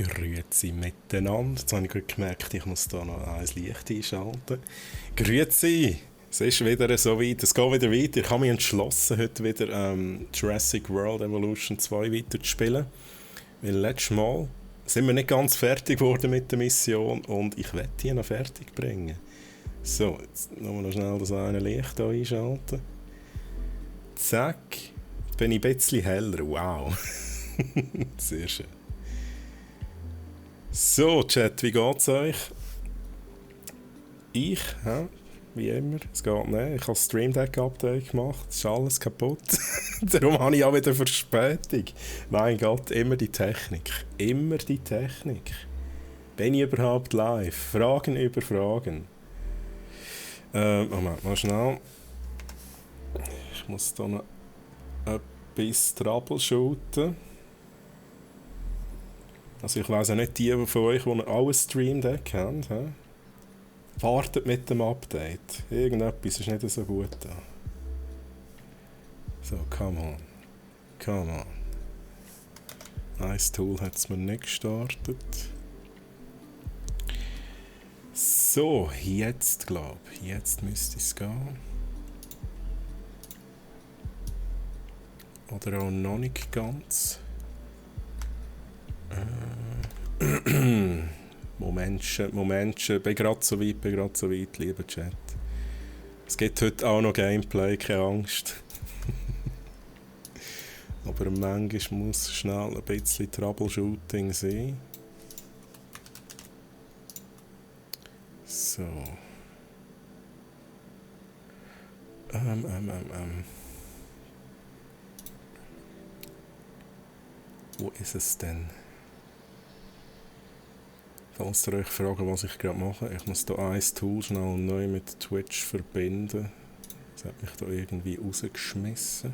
Grüezi miteinander. Jetzt habe ich gerade gemerkt, ich muss da noch ein Licht einschalten. Grüezi! Es ist wieder so weit, es geht wieder weiter. Ich habe mich entschlossen, heute wieder Jurassic World Evolution 2 weiterzuspielen. Weil letztes Mal sind wir nicht ganz fertig geworden mit der Mission und ich werde die noch fertig bringen. So, jetzt noch schnell das eine Licht hier einschalten. Zack, jetzt bin ich ein bisschen heller. Wow. Sehr schön. So, Chat, wie geht's euch? Wie immer, es geht nicht. Ich habe das Stream Deck Update gemacht, es ist alles kaputt. Darum habe ich auch wieder Verspätung. Mein Gott, immer die Technik. Immer die Technik. Bin ich überhaupt live? Fragen über Fragen. Moment, mal schnell. Ich muss da noch etwas troubleshooten. Also ich weiss ja nicht, die von euch, die auch ein Stream Deck haben, wartet mit dem Update. Irgendetwas ist nicht so gut da. So, come on. Come on. Nice Tool hat es mir nicht gestartet. So, jetzt glaube ich. Jetzt müsste es gehen. Oder auch noch nicht ganz. Momentchen, bin gerade so weit, lieber Chat. Es gibt heute auch noch Gameplay, keine Angst. Aber manchmal muss schnell ein bisschen Troubleshooting sein. So. Wo ist es denn? Falls ihr euch fragt, was ich gerade mache, ich muss hier ein Tool schnell neu mit Twitch verbinden. Das hat mich da irgendwie rausgeschmissen.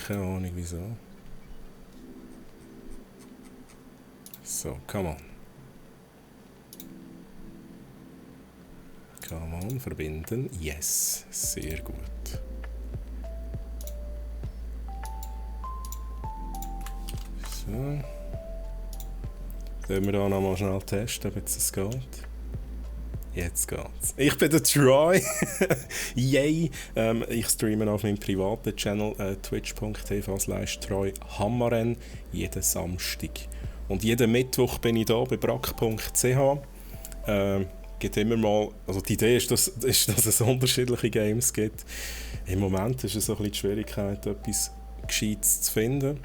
Keine Ahnung wieso. So, come on. Come on, verbinden. Yes, sehr gut. So. Sollen wir da nochmal schnell testen, ob es geht? Jetzt geht's. Ich bin der Troy. Yay! Ich streame auf meinem privaten Channel twitch.tv/TroyHammaren jeden Samstag. Und jeden Mittwoch bin ich da bei brack.ch. Gibt immer mal, also die Idee ist, dass es unterschiedliche Games gibt. Im Moment ist es so ein bisschen die Schwierigkeit, etwas Gescheites zu finden.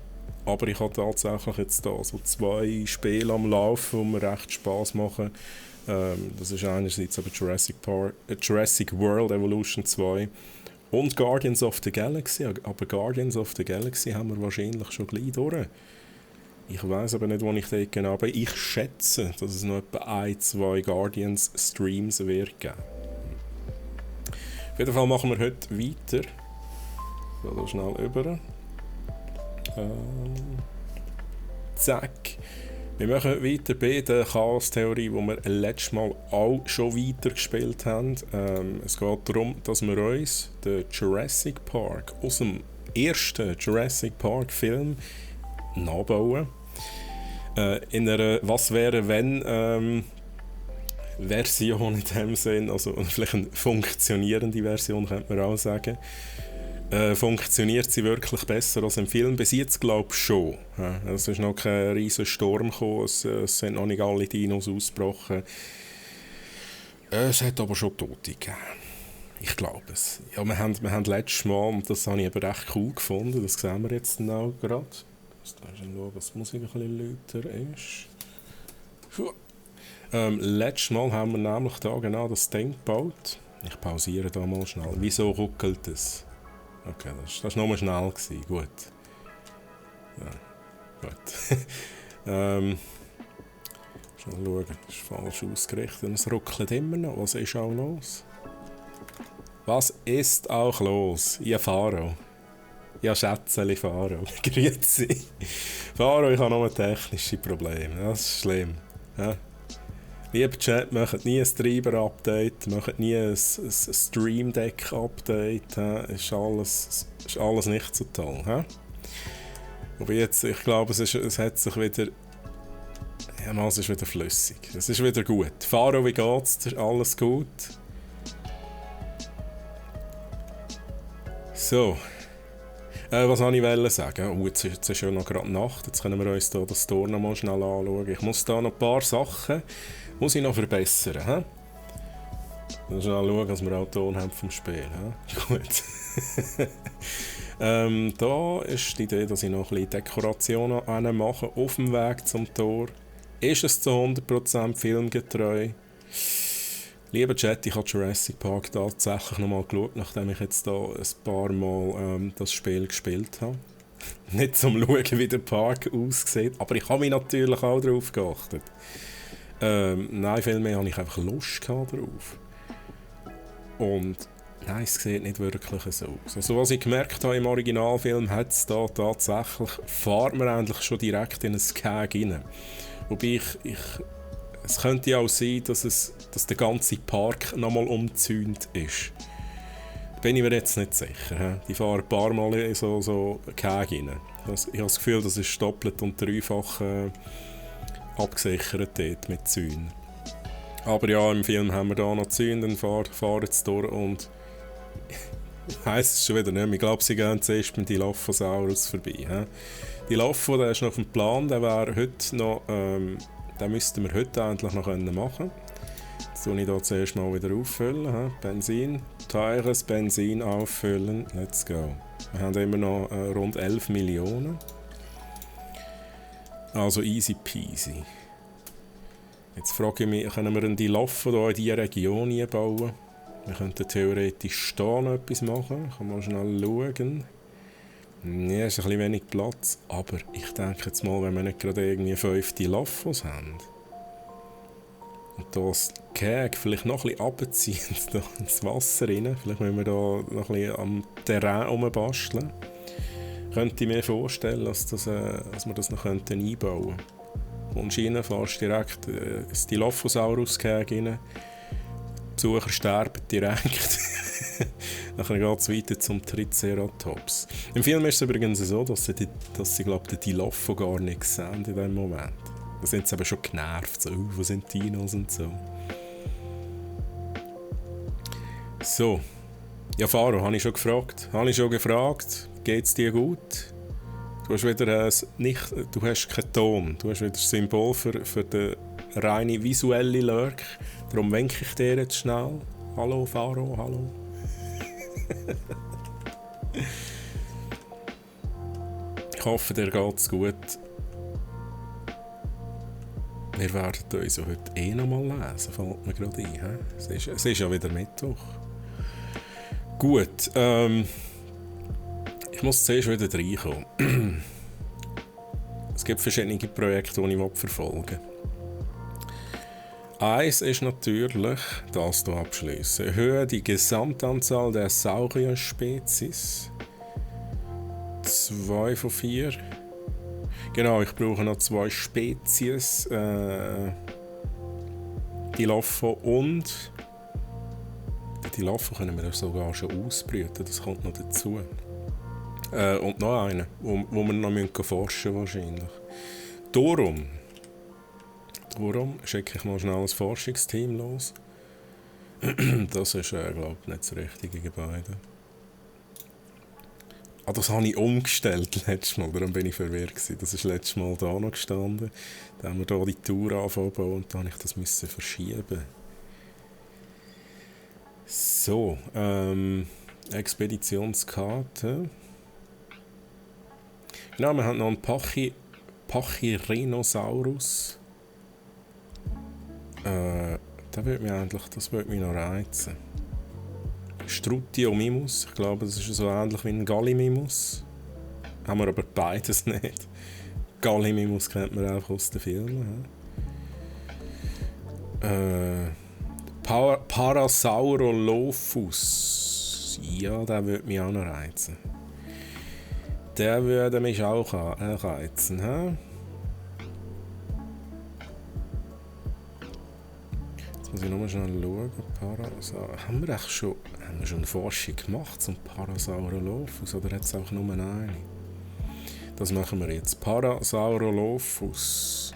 Aber ich habe tatsächlich jetzt da so 2 Spiele am Laufen, die mir recht Spass machen. Das ist einerseits aber Jurassic World Evolution 2 und Guardians of the Galaxy. Aber Guardians of the Galaxy haben wir wahrscheinlich schon gleich durch. Ich weiss aber nicht, wo ich dort genau bin. Ich schätze, dass es noch etwa 1-2 Guardians Streams wird geben. Auf jeden Fall machen wir heute weiter. Ich gehe da schnell über. Zack. Wir machen weiter bei der Chaos-Theorie, die wir letztes Mal auch schon weitergespielt haben. Es geht darum, dass wir uns den Jurassic Park aus dem ersten Jurassic Park Film nachbauen. In einer Was wäre wenn Version in dem Sinn, also vielleicht eine funktionierende Version könnte man auch sagen. Funktioniert sie wirklich besser als im Film? Bis jetzt glaube ich schon. Es ist noch kein riesen Sturm gekommen, es sind noch nicht alle Dinos ausgebrochen. Es hat aber schon Tote gegeben. Ich glaube es. Ja, wir haben letztes Mal, und das habe ich aber recht cool gefunden, das sehen wir jetzt auch gerade. Schauen, dass die Musik ein bisschen lauter ist. Letztes Mal haben wir nämlich da genau das Ding gebaut. Ich pausiere da mal schnell. Wieso ruckelt es? Okay, das war nur schnell gewesen. Gut. Ja, gut. Schnell schauen, das ist falsch ausgerichtet. Es ruckelt immer noch. Was ist auch los? Was ist auch los? Ja, Faro. Ja, Schätzeli Faro. Grüezi. Faro, ich habe nur technische Probleme. Das ist schlimm. Ja. Lieber Chat, macht nie ein Treiber-Update, macht nie ein Stream-Deck-Update. Ist alles nicht so toll. Wobei jetzt, ich glaube, es hat sich wieder es ist wieder flüssig. Es ist wieder gut. Faro, wie geht's dir? Alles gut? So. Was wollte ich sagen? Jetzt ist ja noch gerade Nacht. Jetzt können wir uns hier das Tor noch mal schnell anschauen. Ich muss da noch ein paar Sachen noch verbessern. He? Schnell schauen, dass wir auch Ton haben vom Spiel. He? Gut. Da ist die Idee, dass ich noch ein bisschen Dekorationen mache auf dem Weg zum Tor. Ist es zu 100% filmgetreu? Lieber Chat, ich habe Jurassic Park tatsächlich nochmal geschaut, nachdem ich jetzt da ein paar Mal das Spiel gespielt habe. Nicht zum Schauen, wie der Park aussieht, aber ich habe mich natürlich auch darauf geachtet. Nein, vielmehr habe ich einfach Lust drauf. Und nein, es sieht nicht wirklich so aus. Also was ich gemerkt habe im Originalfilm, hat es da tatsächlich, fährt man eigentlich schon direkt in ein Skag rein. Wobei es könnte ja auch sein, dass der ganze Park nochmal umzäunt ist. Bin ich mir jetzt nicht sicher. He? Die fahren ein paar Mal in so Käge rein. Ich habe das Gefühl, das ist doppelt und dreifach abgesichert dort mit Zäunen. Aber ja, im Film haben wir da noch Zäune, dann fahren sie durch und heisst es schon wieder nicht mehr. Ich glaube, sie gehen zuerst mit Dilophosaurus vorbei. He? Dilopho, der ist noch auf dem Plan, der wäre heute noch... den müssten wir heute eigentlich noch machen können. Jetzt tue ich hier zuerst mal wieder auffüllen. He? Benzin, teures Benzin auffüllen. Let's go. Wir haben immer noch rund 11 Millionen. Also easy peasy. Jetzt frage ich mich, können wir einen Dilopho hier in diese Region einbauen? Wir könnten theoretisch da noch etwas machen. Ich kann mal schnell schauen. Ja, ist ein bisschen wenig Platz, aber ich denke jetzt mal, wenn wir nicht gerade irgendwie 5 Dilophos haben und das Käge vielleicht noch ein bisschen runterziehen ins Wasser rein, vielleicht müssen wir da noch ein bisschen am Terrain rumbasteln, könnte ich mir vorstellen, dass wir das noch einbauen könnten. Und rein, fährst direkt ins Dilophosaurus-Käge rein, die Besucher sterben direkt. Dann geht es weiter zum Triceratops. Im Film ist es übrigens so, dass sie glaube ich, den Dilopho gar nicht sehen in dem Moment. Da sind sie eben schon genervt, so, wo sind Dinos und so. So. Ja, Faro, habe ich schon gefragt. Geht es dir gut? Du hast wieder du hast keinen Ton. Du hast wieder das Symbol für den reinen visuellen Lurk. Darum winke ich dir jetzt schnell. Hallo Faro, hallo. Ich hoffe, dir geht's gut. Wir werden uns ja heute noch mal lesen, fällt mir gerade ein. He? Es ist ja wieder Mittwoch. Gut, ich muss zuerst wieder reinkommen. Es gibt verschiedene Projekte, die ich verfolgen will. Eins ist natürlich das hier abschließen. Erhöhe die Gesamtanzahl der Saurier-Spezies. 2 von 4. Genau, ich brauche noch 2 Spezies. Dilopho und... Die Dilopho können wir sogar schon ausbrüten, das kommt noch dazu. Und noch einen, wo wir noch forschen müssen wahrscheinlich. Darum schicke ich mal schnell ein Forschungsteam los. Das ist, glaube ich, nicht das richtige Gebäude. Das habe ich umgestellt letztes Mal, darum bin ich verwirrt gewesen. Das ist letztes Mal da noch gestanden. Dann haben wir hier die Tour angefangen und dann musste ich das verschieben. So, Expeditionskarte. Genau, wir haben noch einen Pachyrhinosaurus. Das würde mich noch reizen. Strutiomimus, ich glaube, das ist so ähnlich wie ein Gallimimus. Haben wir aber beides nicht. Gallimimus kennt man auch aus den Filmen. Parasaurolophus. Ja, der würde mich auch noch reizen. Der würde mich auch reizen. He? Jetzt muss ich nochmal schnell schauen. Haben wir schon eine Forschung gemacht zum Parasaurolophus oder hat es auch nur eine? Das machen wir jetzt. Parasaurolophus.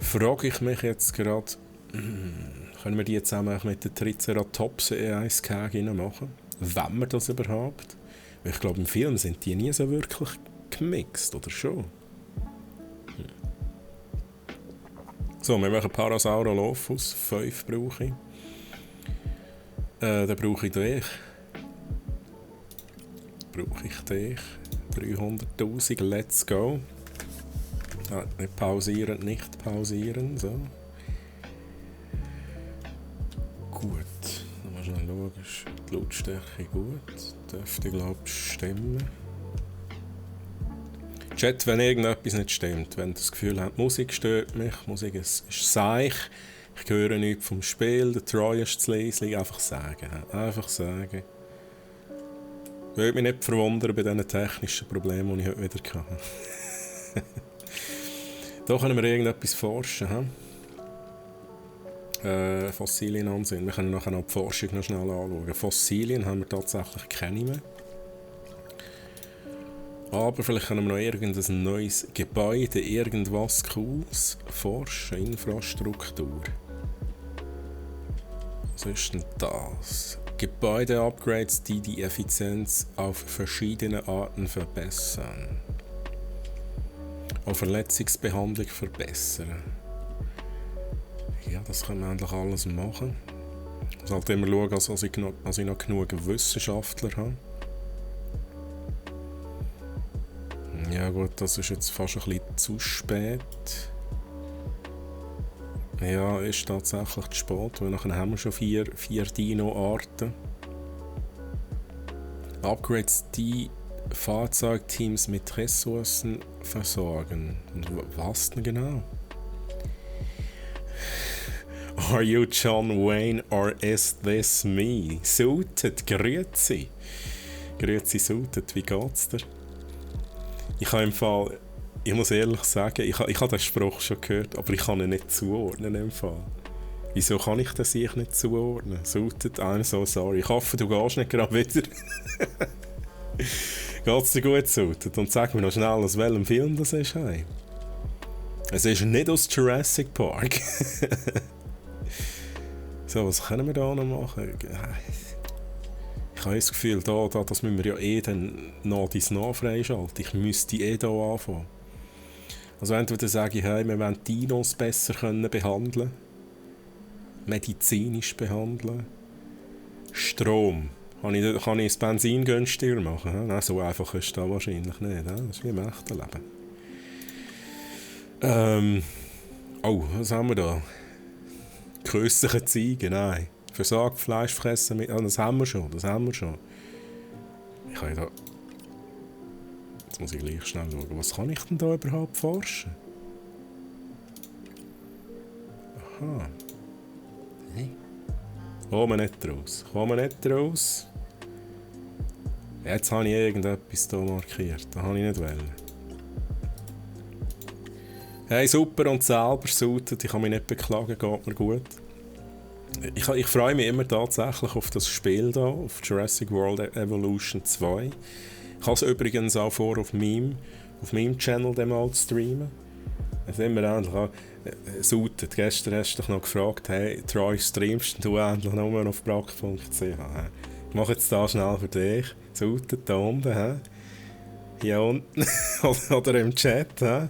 frage ich mich jetzt gerade, können wir die zusammen mit den Triceratops in eins Gehege machen? Wenn wir das überhaupt? Weil ich glaube, im Film sind die nie so wirklich gemixt, oder schon? So, wir machen Parasaurolophus, 5 brauche ich. Dann brauche ich dich. 300'000, let's go. Nicht pausieren, so. Gut, dann mal schnell schauen, ist die Lautstärke gut? Dürfte, glaube ich, stimmen. Chat, wenn irgendetwas nicht stimmt, wenn du das Gefühl habt, Musik stört mich, Musik ist seich, ich höre nichts vom Spiel, der Troy ist zu leise, einfach sagen. Würde mich nicht verwundern bei diesen technischen Problemen, die ich heute wieder hatte. Da können wir irgendetwas forschen. Fossilien ansehen. Wir können nachher noch die Forschung noch schnell anschauen. Fossilien haben wir tatsächlich keine mehr. Aber vielleicht können wir noch irgendein neues Gebäude, irgendwas Cooles forschen. Infrastruktur. Was ist denn das? Gebäude-Upgrades, die die Effizienz auf verschiedene Arten verbessern. Auch Verletzungsbehandlung verbessern. Ja, das können wir eigentlich alles machen. Ich muss halt immer schauen, dass ich noch genug Wissenschaftler habe. Ja gut, das ist jetzt fast ein bisschen zu spät. Ja, ist tatsächlich zu spät, weil nachher haben wir schon 4 Dino-Arten. Upgrades, die Fahrzeugteams mit Ressourcen versorgen. Und was denn genau? Are you John Wayne or is this me? Suited, grüezi. Grüezi Suited, wie geht's dir? Ich habe im Fall, ich muss ehrlich sagen, ich habe den Spruch schon gehört, aber ich kann ihn nicht zuordnen im Fall. Wieso kann ich das sich nicht zuordnen? Suited, I'm so sorry. Ich hoffe, du gehst nicht gerade wieder. Geht's dir gut, Suited? Und sag mir noch schnell, aus welchem Film das ist. Hey. Es ist nicht aus Jurassic Park. So, was können wir da noch machen? Ich habe das Gefühl, das müssen wir ja dann nach dies freischalten. Ich müsste hier anfangen. Also entweder sage ich, hey, wir wollen Dinos besser behandeln, medizinisch behandeln, Strom. Kann ich das Benzin günstiger machen? Nein, so einfach ist das wahrscheinlich nicht. Das ist wie im echten Leben. Was haben wir da? Künstliche Ziegen, nein. Versagt Fleischfressen mit. Das haben wir schon. Ich kann ja da. Jetzt muss ich gleich schnell schauen. Was kann ich denn da überhaupt forschen? Aha. Hey. Kommen nicht raus. Jetzt habe ich irgendetwas hier markiert. Das habe ich nicht wollen. Hey, super und selber sautet. Ich kann mich nicht beklagen, geht mir gut. Ich freue mich immer tatsächlich auf das Spiel hier, auf Jurassic World Evolution 2. Ich habe es übrigens auch vor, auf meinem Channel dann mal zu streamen. Dann sind wir endlich auch sautet. Gestern hast du dich noch gefragt, hey, Troy, streamst du endlich nur auf brack.ch? Ich mache jetzt da schnell für dich. Sautet da unten, he? Hier unten. Oder im Chat, he?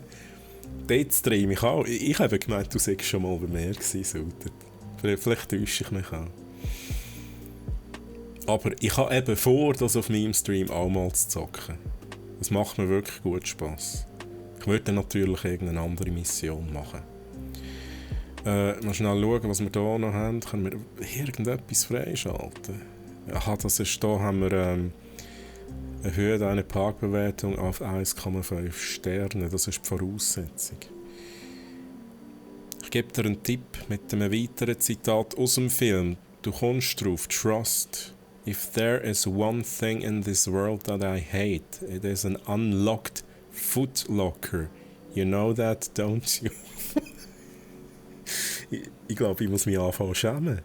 Dort streame ich auch. Ich habe gemeint, du seist schon mal bei mir gewesen, Sautet. Vielleicht täusche ich mich auch. Aber ich habe eben vor, das auf meinem Stream auch mal zu zocken. Das macht mir wirklich gut Spass. Ich würde dann natürlich irgendeine andere Mission machen. Mal schnell schauen, was wir hier noch haben. Können wir irgendetwas freischalten? Aha, das ist da, haben wir erhöht eine Parkbewertung auf 1,5 Sterne. Das ist die Voraussetzung. Ich gebe dir einen Tipp mit einem weiteren Zitat aus dem Film. Du kommst drauf, trust. If there is one thing in this world that I hate, it is an unlocked foot locker. You know that, don't you? Ich glaube, ich muss mich anfangen zu schämen.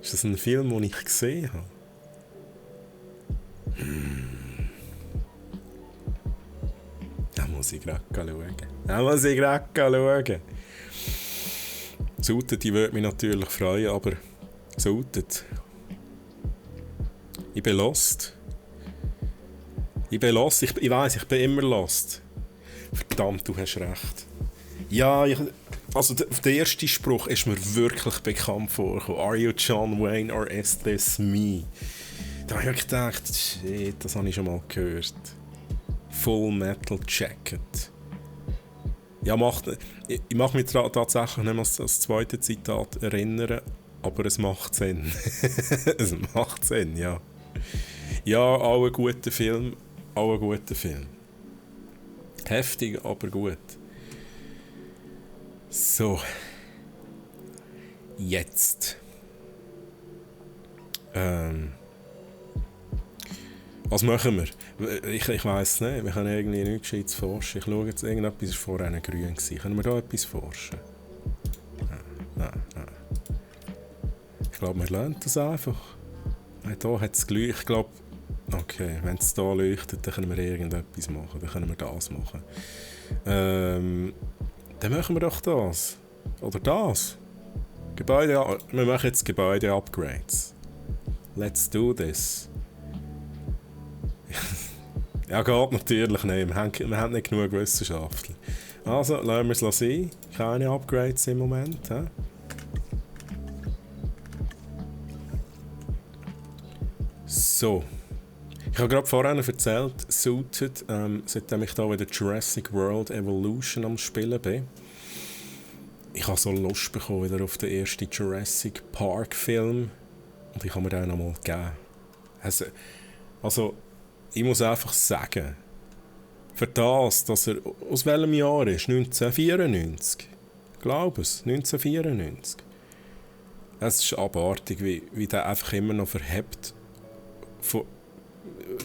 Ist das ein Film, den ich gesehen habe? Da muss ich gerade schauen. Suited, die würde mich natürlich freuen, aber Suited. Ich bin lost. Ich weiss, ich bin immer lost. Verdammt, du hast recht. Ja, der erste Spruch ist mir wirklich bekannt vorgekommen. Are you John Wayne or is this me? Da habe ich gedacht, shit, das habe ich schon mal gehört. Full Metal Jacket. Ja, ich mache mich tatsächlich nicht mehr an das zweite Zitat erinnern, aber es macht Sinn. Es macht Sinn, ja. Ja, auch ein guter Film. Heftig, aber gut. So. Jetzt. Was machen wir? Ich weiss nicht, wir können irgendwie nichts Gescheites forschen. Ich schaue jetzt, irgendetwas war vorher grün gewesen. Können wir da etwas forschen? Nein. Ich glaube, wir lernen das einfach. Hier hat es geleuchtet. Ich glaube, okay, wenn es hier leuchtet, dann können wir irgendetwas machen. Dann können wir das machen. Dann machen wir doch das. Oder das. Wir machen jetzt Gebäude-Upgrades. Let's do this. Ja, geht natürlich nicht. Wir haben nicht genug Wissenschaftler. Also, lassen wir es sein. Keine Upgrades im Moment. He? So. Ich habe gerade vorhin erzählt, Suited, seitdem ich da wieder Jurassic World Evolution am Spielen bin. Ich habe so Lust bekommen wieder auf den ersten Jurassic Park Film. Und ich habe mir den nochmal gegeben. Also, ich muss einfach sagen, für das, dass er aus welchem Jahr ist, 1994, ich glaube es, 1994. Es ist abartig, wie der einfach immer noch verhebt.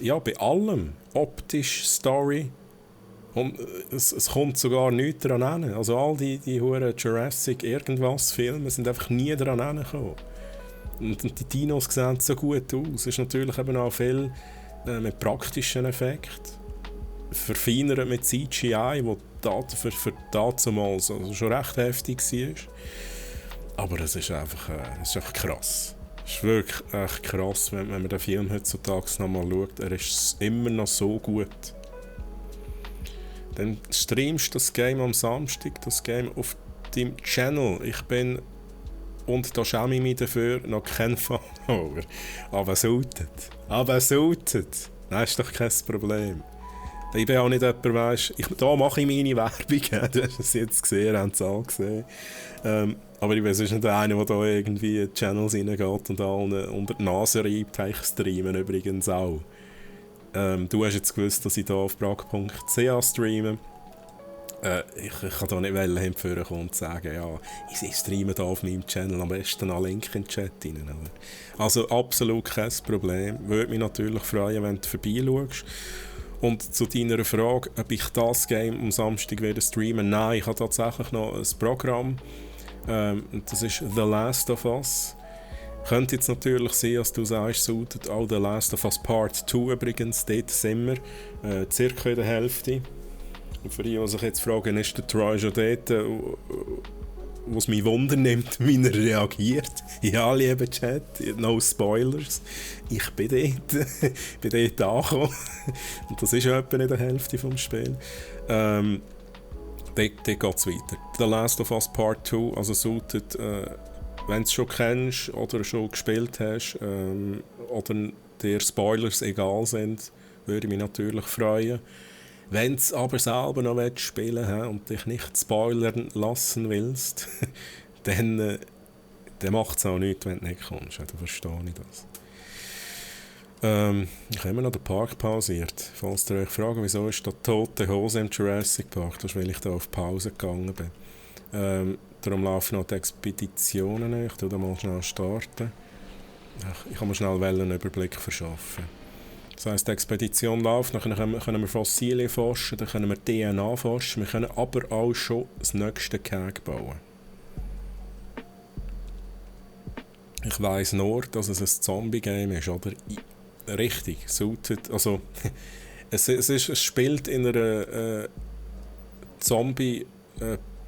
Ja, bei allem. Optisch, Story. Und es kommt sogar nichts daran hin. Also all die huren Jurassic irgendwas Filme sind einfach nie daran hingekommen. Und die Dinos sehen so gut aus. Es ist natürlich eben auch viel mit praktischen Effekten. Verfeinert mit CGI, wo für damals also schon recht heftig war. Aber es ist einfach krass. Es ist wirklich echt krass, wenn man den Film heutzutage nochmal schaut. Er ist immer noch so gut. Dann streamst du das Game am Samstag, das Game auf deinem Channel. Und da schäme ich mich dafür, noch kein Follower. Aber Suited. Das ist doch kein Problem. Ich bin auch nicht jemand, weißt, da mache ich meine Werbung. Du hast es jetzt gesehen, haben es alle gesehen. Aber ich bin sonst nicht einer, der da irgendwie in die Channels reingeht und allen unter die Nase reibt. Ich streamen übrigens auch. Du hast jetzt gewusst, dass ich hier auf brag.ch streame. Ich kann da nicht hinführen und sagen, ja, ich streame hier auf meinem Channel, am besten einen Link in den Chat rein. Also absolut kein Problem. Würde mich natürlich freuen, wenn du vorbeischaust. Und zu deiner Frage, ob ich das Game am Samstag wieder streamen, nein, ich habe tatsächlich noch ein Programm. Das ist The Last of Us. Könnte jetzt natürlich sein, dass du sagst, Suited, auch The Last of Us Part 2 übrigens, dort sind wir, circa in der Hälfte. Und für die, die sich jetzt fragen, ist der Troy schon dort, was mich Wunder nimmt, wie er reagiert. Ja, liebe Chat, no Spoilers. Ich bin dort, angekommen. Und das ist ja etwa in der Hälfte vom Spiel. Dort geht es weiter. The Last of Us Part 2, also Suited, wenn du es schon kennst oder schon gespielt hast oder dir Spoilers egal sind, würde ich mich natürlich freuen. Wenn du es aber selber noch spielen willst und dich nicht spoilern lassen willst, dann macht es auch nichts, wenn du nicht kommst. Da verstehe ich das. Ich habe immer noch den Park pausiert. Falls ihr euch fragt, wieso ist da tote Hose im Jurassic Park, das ist, weil ich da auf Pause gegangen bin. Darum laufen noch die Expeditionen. Ich tue da mal schnell starten. Ich kann mir schnell einen Überblick verschaffen. Das heisst, die Expedition läuft, dann können wir Fossilien forschen, dann können wir DNA forschen, wir können aber auch schon das nächste Gehege bauen. Ich weiss nur, dass es ein Zombie-Game ist, oder? Richtig, Suited, also es spielt in einer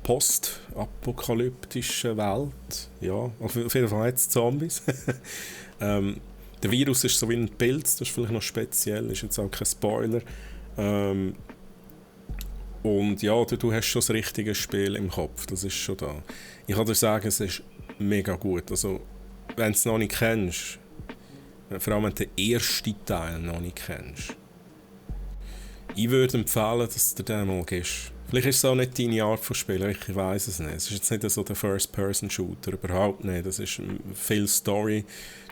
postapokalyptischen Welt. Ja, auf jeden Fall jetzt Zombies. Der Virus ist so wie ein Pilz, das ist vielleicht noch speziell, ist jetzt auch kein Spoiler. Und ja, du hast schon das richtige Spiel im Kopf, das ist schon da. Ich kann dir sagen, es ist mega gut. Also, wenn du es noch nicht kennst, vor allem wenn du den ersten Teil noch nicht kennst, ich würde empfehlen, dass du den mal gibst. Vielleicht ist es auch nicht deine Art von Spiel, ich weiß es nicht. Es ist jetzt nicht so der First-Person-Shooter, überhaupt nicht. Das ist viel Story,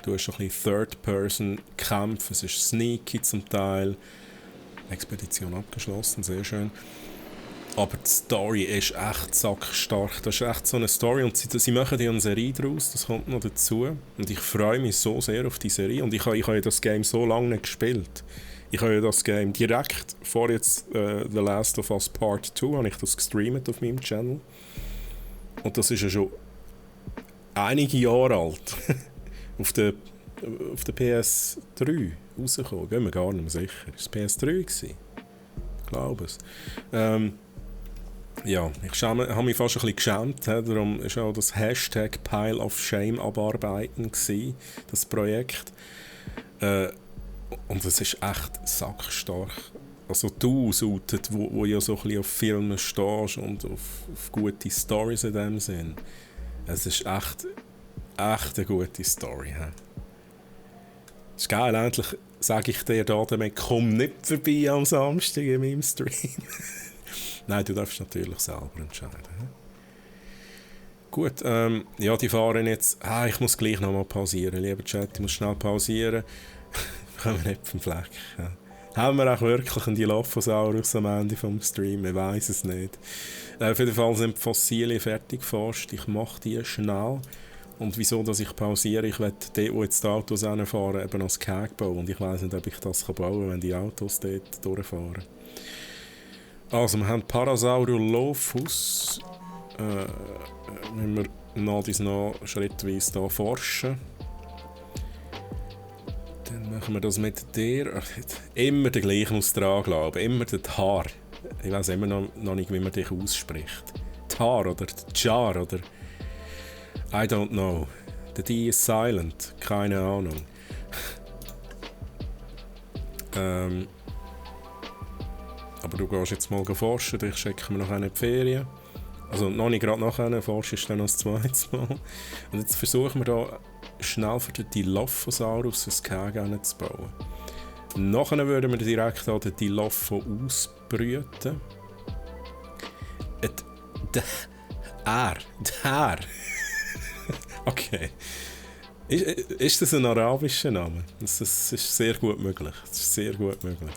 du hast ein bisschen Third-Person-Kämpfe, es ist sneaky zum Teil. Expedition abgeschlossen, sehr schön. Aber die Story ist echt sackstark. Das ist echt so eine Story und sie machen ja eine Serie daraus, das kommt noch dazu. Und ich freue mich so sehr auf die Serie. Und ich habe ja das Game so lange nicht gespielt. Ich habe ja das Game direkt vor jetzt The Last of Us Part 2 habe ich das gestreamt auf meinem Channel. Und das ist ja schon einige Jahre alt. auf der PS3 rausgekommen. Gehen wir gar nicht mehr sicher. War es PS3 gewesen? Ich glaube es. Ja, ich habe mich fast ein bisschen geschämt. Darum war auch das Hashtag Pile of Shame abarbeiten gewesen, das Projekt. Und es ist echt sackstark. Also du, Sautet, wo ja so ein bisschen auf Filme stehst und auf gute Storys in dem Sinn. Es ist echt eine gute Story. He? Das ist geil, endlich sage ich dir da damit, komm nicht vorbei am Samstag in meinem Stream. Nein, du darfst natürlich selber entscheiden. He? Gut, ja, die fahren jetzt... ich muss gleich nochmal pausieren, lieber Chat, ich muss schnell pausieren. Kommen wir nicht vom Fleck. Ja. Haben wir auch wirklich einen Dilophosaurus am Ende vom Stream? Ich weiss es nicht. Auf jeden Fall sind die Fossilien fertig gefasst. Ich mache die schnell. Und wieso, dass ich pausiere? Ich will dort, wo jetzt die Autos hinfahren, eben als Keg bauen. Und ich weiss nicht, ob ich das bauen kann, wenn die Autos dort durchfahren. Also, wir haben Parasaurolophus. Wenn wir nach schrittweise hier forschen. Dann machen wir das mit dir. Immer der gleiche muss dran glauben. Immer der Tar. Ich weiß immer noch nicht, wie man dich ausspricht. Tar oder Jar oder... I don't know. Der D ist silent. Keine Ahnung. Aber du gehst jetzt mal forschen. Ich schicke mir noch eine Ferien. Also noch nicht gerade nachher, forschen ist dann noch das zweite Mal. Und jetzt versuchen wir da schnell für den Dilophosaurus ein Gehege zu bauen. Nachher würden wir direkt an den Dilopho ausbrüten. Der. Okay. Ist das ein arabischer Name? Das ist sehr gut möglich. Das ist sehr gut möglich.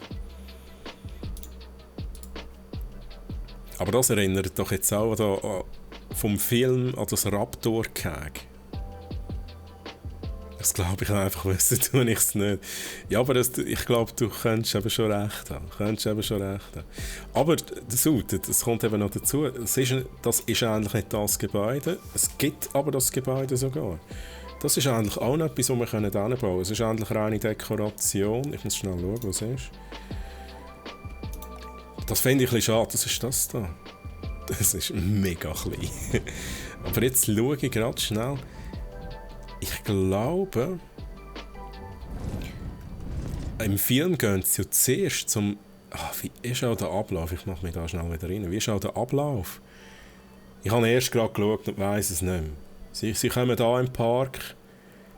Aber das erinnert doch jetzt auch vom Film an das Raptor-Gehege. Das glaube ich einfach, wissen tue ich es nicht. Ja, aber ich glaube, du könntest eben schon recht haben. Aber das kommt eben noch dazu. Das ist eigentlich nicht das Gebäude. Es gibt aber das Gebäude sogar. Das ist eigentlich auch noch etwas, was wir hinbauen können. Es ist eigentlich reine Dekoration. Ich muss schnell schauen, was es ist. Das finde ich ein bisschen schade. Was ist das da? Das ist mega klein. Aber jetzt schaue ich gerade schnell. Ich glaube, im Film gehen sie ja zuerst zum... wie ist auch der Ablauf? Ich mache mich da schnell wieder rein. Wie ist auch der Ablauf? Ich habe erst gerade geschaut und weiss es nicht mehr. Sie kommen hier im Park.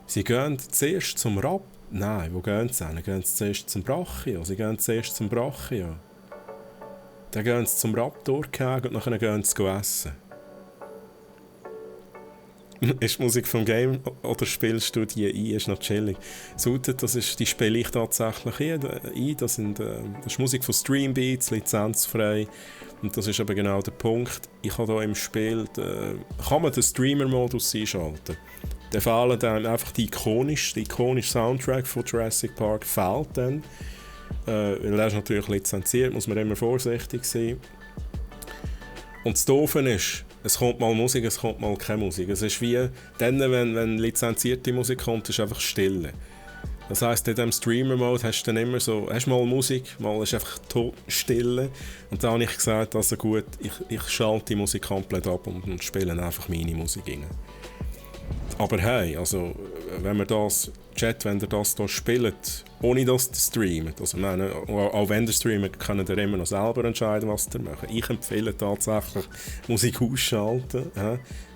Sie gehen zuerst zum Nein, wo gehen sie hin? Gehen sie zuerst zum Brachio? Sie gehen zuerst zum Brachio. Dann gehen sie zum Raptor-Gehege und dann gehen sie essen. Ist die Musik vom Game oder spielst du die ein? Ist noch chillig. Sautet, die spiele ich tatsächlich ein. Das ist Musik von Streambeats, lizenzfrei. Und das ist aber genau der Punkt. Ich habe hier im Spiel, kann man den Streamer-Modus einschalten. Da fehlen dann einfach der ikonische Soundtrack von Jurassic Park fehlt dann. Weil er ist natürlich lizenziert, muss man immer vorsichtig sein. Und das Doofe ist, es kommt mal Musik, es kommt mal keine Musik. Es ist wie dann, wenn lizenzierte Musik kommt, ist einfach Stille. Das heisst, in diesem Streamer-Mode hast du dann immer so, hast mal Musik, mal ist einfach Totenstille. Und dann habe ich gesagt, also gut, ich schalte die Musik komplett ab und spiele einfach meine Musik rein. Aber hey, also, wenn ihr das hier spielt, ohne das zu streamen, also meine, auch wenn ihr streamt, könnt ihr immer noch selber entscheiden, was ihr macht. Ich empfehle tatsächlich, Musik ausschalten,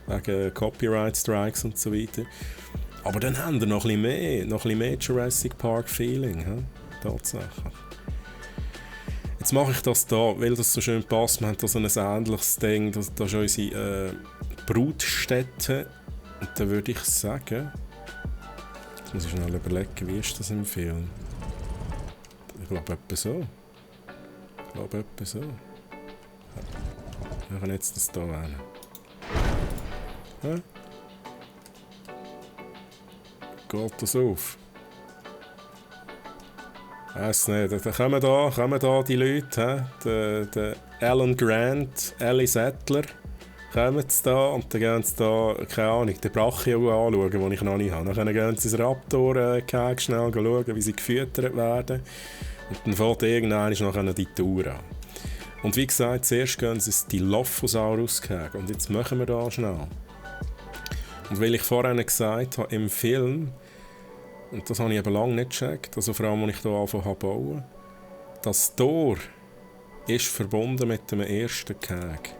wegen Copyright Strikes und so weiter. Aber dann haben wir noch ein bisschen mehr Jurassic Park Feeling, tatsächlich. Jetzt mache ich das da, weil das so schön passt. Wir haben da so ein ähnliches Ding, das ist unsere Brutstätte. Und dann würde ich sagen, jetzt muss ich schnell überlegen, wie ist das im Film? Ich glaube etwa so. Wir können jetzt das hier wählen. Ja? Geht das auf? Weiss nicht, dann kommen da die Leute, der Alan Grant, Ellie Sattler, kommen sie da und dann gehen sie da, keine Ahnung, den Brachio anschauen, den ich noch nicht habe. Dann gehen sie ins Raptor-Keg schnell schauen, wie sie gefüttert werden. Und dann fängt irgendwann noch die Tour an. Und wie gesagt, zuerst gehen sie ins Dilophosaurus-Keg. Und jetzt machen wir da schnell. Und weil ich vorhin gesagt habe, im Film, und das habe ich eben lange nicht gecheckt, also vor allem, als ich hier angefangen habe zu bauen, das Tor ist verbunden mit dem ersten Keg.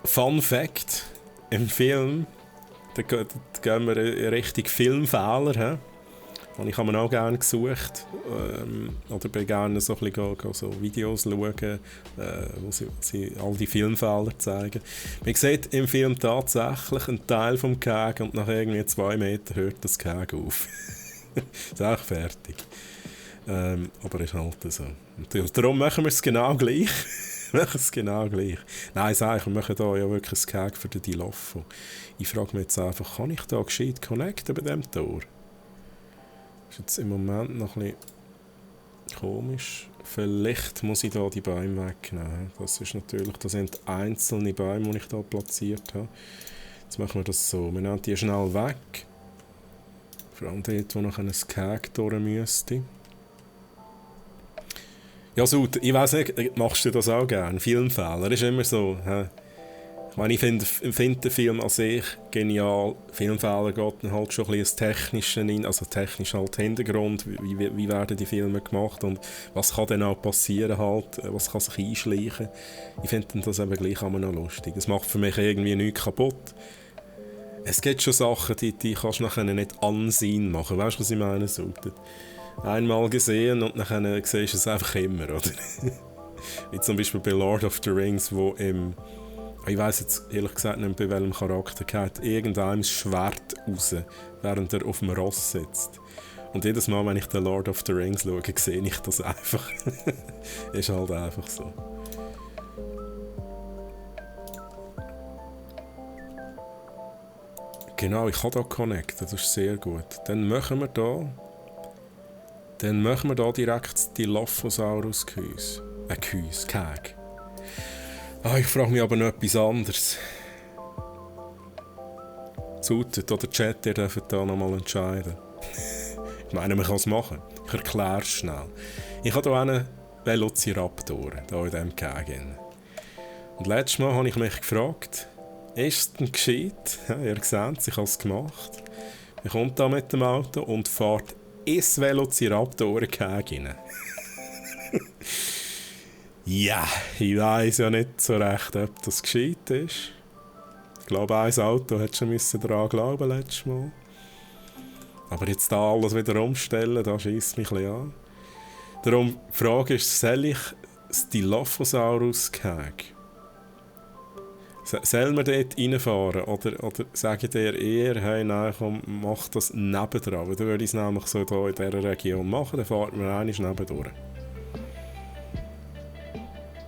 Fun Fact, im Film, da gehen wir in Richtung Filmfehler. Und ich habe mir auch gerne gesucht, oder bin gerne so ein bisschen so Videos schauen, wo sie all die Filmfehler zeigen. Man sieht im Film tatsächlich einen Teil vom Keg und nach irgendwie 2 Metern hört das Keg auf. Ist auch fertig. Aber ist halt so. Und darum machen wir es genau gleich. Nein, wir machen hier ja wirklich ein Keg für den Dilopho. Ich frage mich jetzt einfach, kann ich da gescheit connecten bei diesem Tor? Das ist jetzt im Moment noch ein bisschen komisch. Vielleicht muss ich da die Bäume wegnehmen. Das sind einzelne Bäume, die ich hier platziert habe. Jetzt machen wir das so. Wir nehmen die schnell weg. Vor allem dort, wo noch ein Keg durch müsste. Ja, so, ich weiss nicht, machst du das auch gerne? Filmfehler ist immer so. Ich meine, ich finde den Film an sich genial. Filmfehler geht dann halt schon ein bisschen ins Technische rein, also technisch halt Hintergrund, wie werden die Filme gemacht und was kann dann auch passieren halt, was kann sich einschleichen. Ich finde das eben gleich immer noch lustig. Es macht für mich irgendwie nichts kaputt. Es gibt schon Sachen, die kannst du nachher nicht ansehen machen. Weißt du, was ich meine? So, einmal gesehen und dann siehst du es einfach immer, oder? Wie zum Beispiel bei Lord of the Rings, wo ich weiss jetzt ehrlich gesagt nicht, bei welchem Charakter geht irgendeinem das Schwert raus, während er auf dem Ross sitzt. Und jedes Mal, wenn ich den Lord of the Rings schaue, sehe ich das einfach. Ist halt einfach so. Genau, ich kann da connecten, das ist sehr gut. Dann machen wir da direkt das Dilophosaurus-Gehäuse. Keg. Ich frage mich aber noch etwas anderes. Zutet oder Chat, ihr dürft da nochmal entscheiden. Ich meine, man kann es machen. Ich erkläre es schnell. Ich habe hier einen Velociraptor, hier in diesem Keg. Und letztes Mal habe ich mich gefragt, ist es denn gescheit? Ja, ihr seht es, ich habe es gemacht. Er kommt da mit dem Auto und fährt ins Velociraptor-Keg rein. Ja, ich weiss ja nicht so recht, ob das gescheit ist. Ich glaube, ein Auto hätte schon daran glauben letztes Mal. Aber jetzt da alles wieder umstellen, da schiesst mich ein bisschen an. Darum, die Frage ist, soll ich das Dilophosaurus-Keg? Soll man dort reinfahren? Oder sage ich dir eher, hey, nein, komm, mach das nebendran. Dann würde ich es nämlich so hier in dieser Region machen, dann fahren wir einmal nebendurch.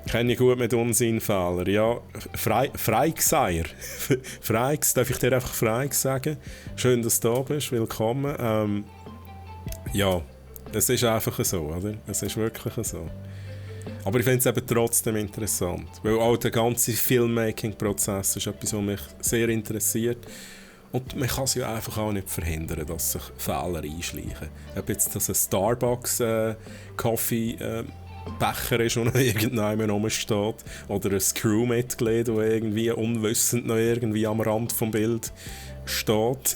Kenne ich gut mit Unsinnfehlern. Ja, Freigseier. Freigs, darf ich dir einfach Freigs sagen? Schön, dass du da bist, willkommen. Ja, es ist einfach so, oder? Es ist wirklich so. Aber ich finde es eben trotzdem interessant, weil auch der ganze Filmmaking-Prozess ist etwas, was mich sehr interessiert. Und man kann es ja einfach auch nicht verhindern, dass sich Fehler einschleichen. Ob jetzt das ein Starbucks-Coffee-Becher ist, der noch irgendjemand rumsteht, oder ein Crewmitglied, der irgendwie unwissend noch irgendwie am Rand vom Bild steht.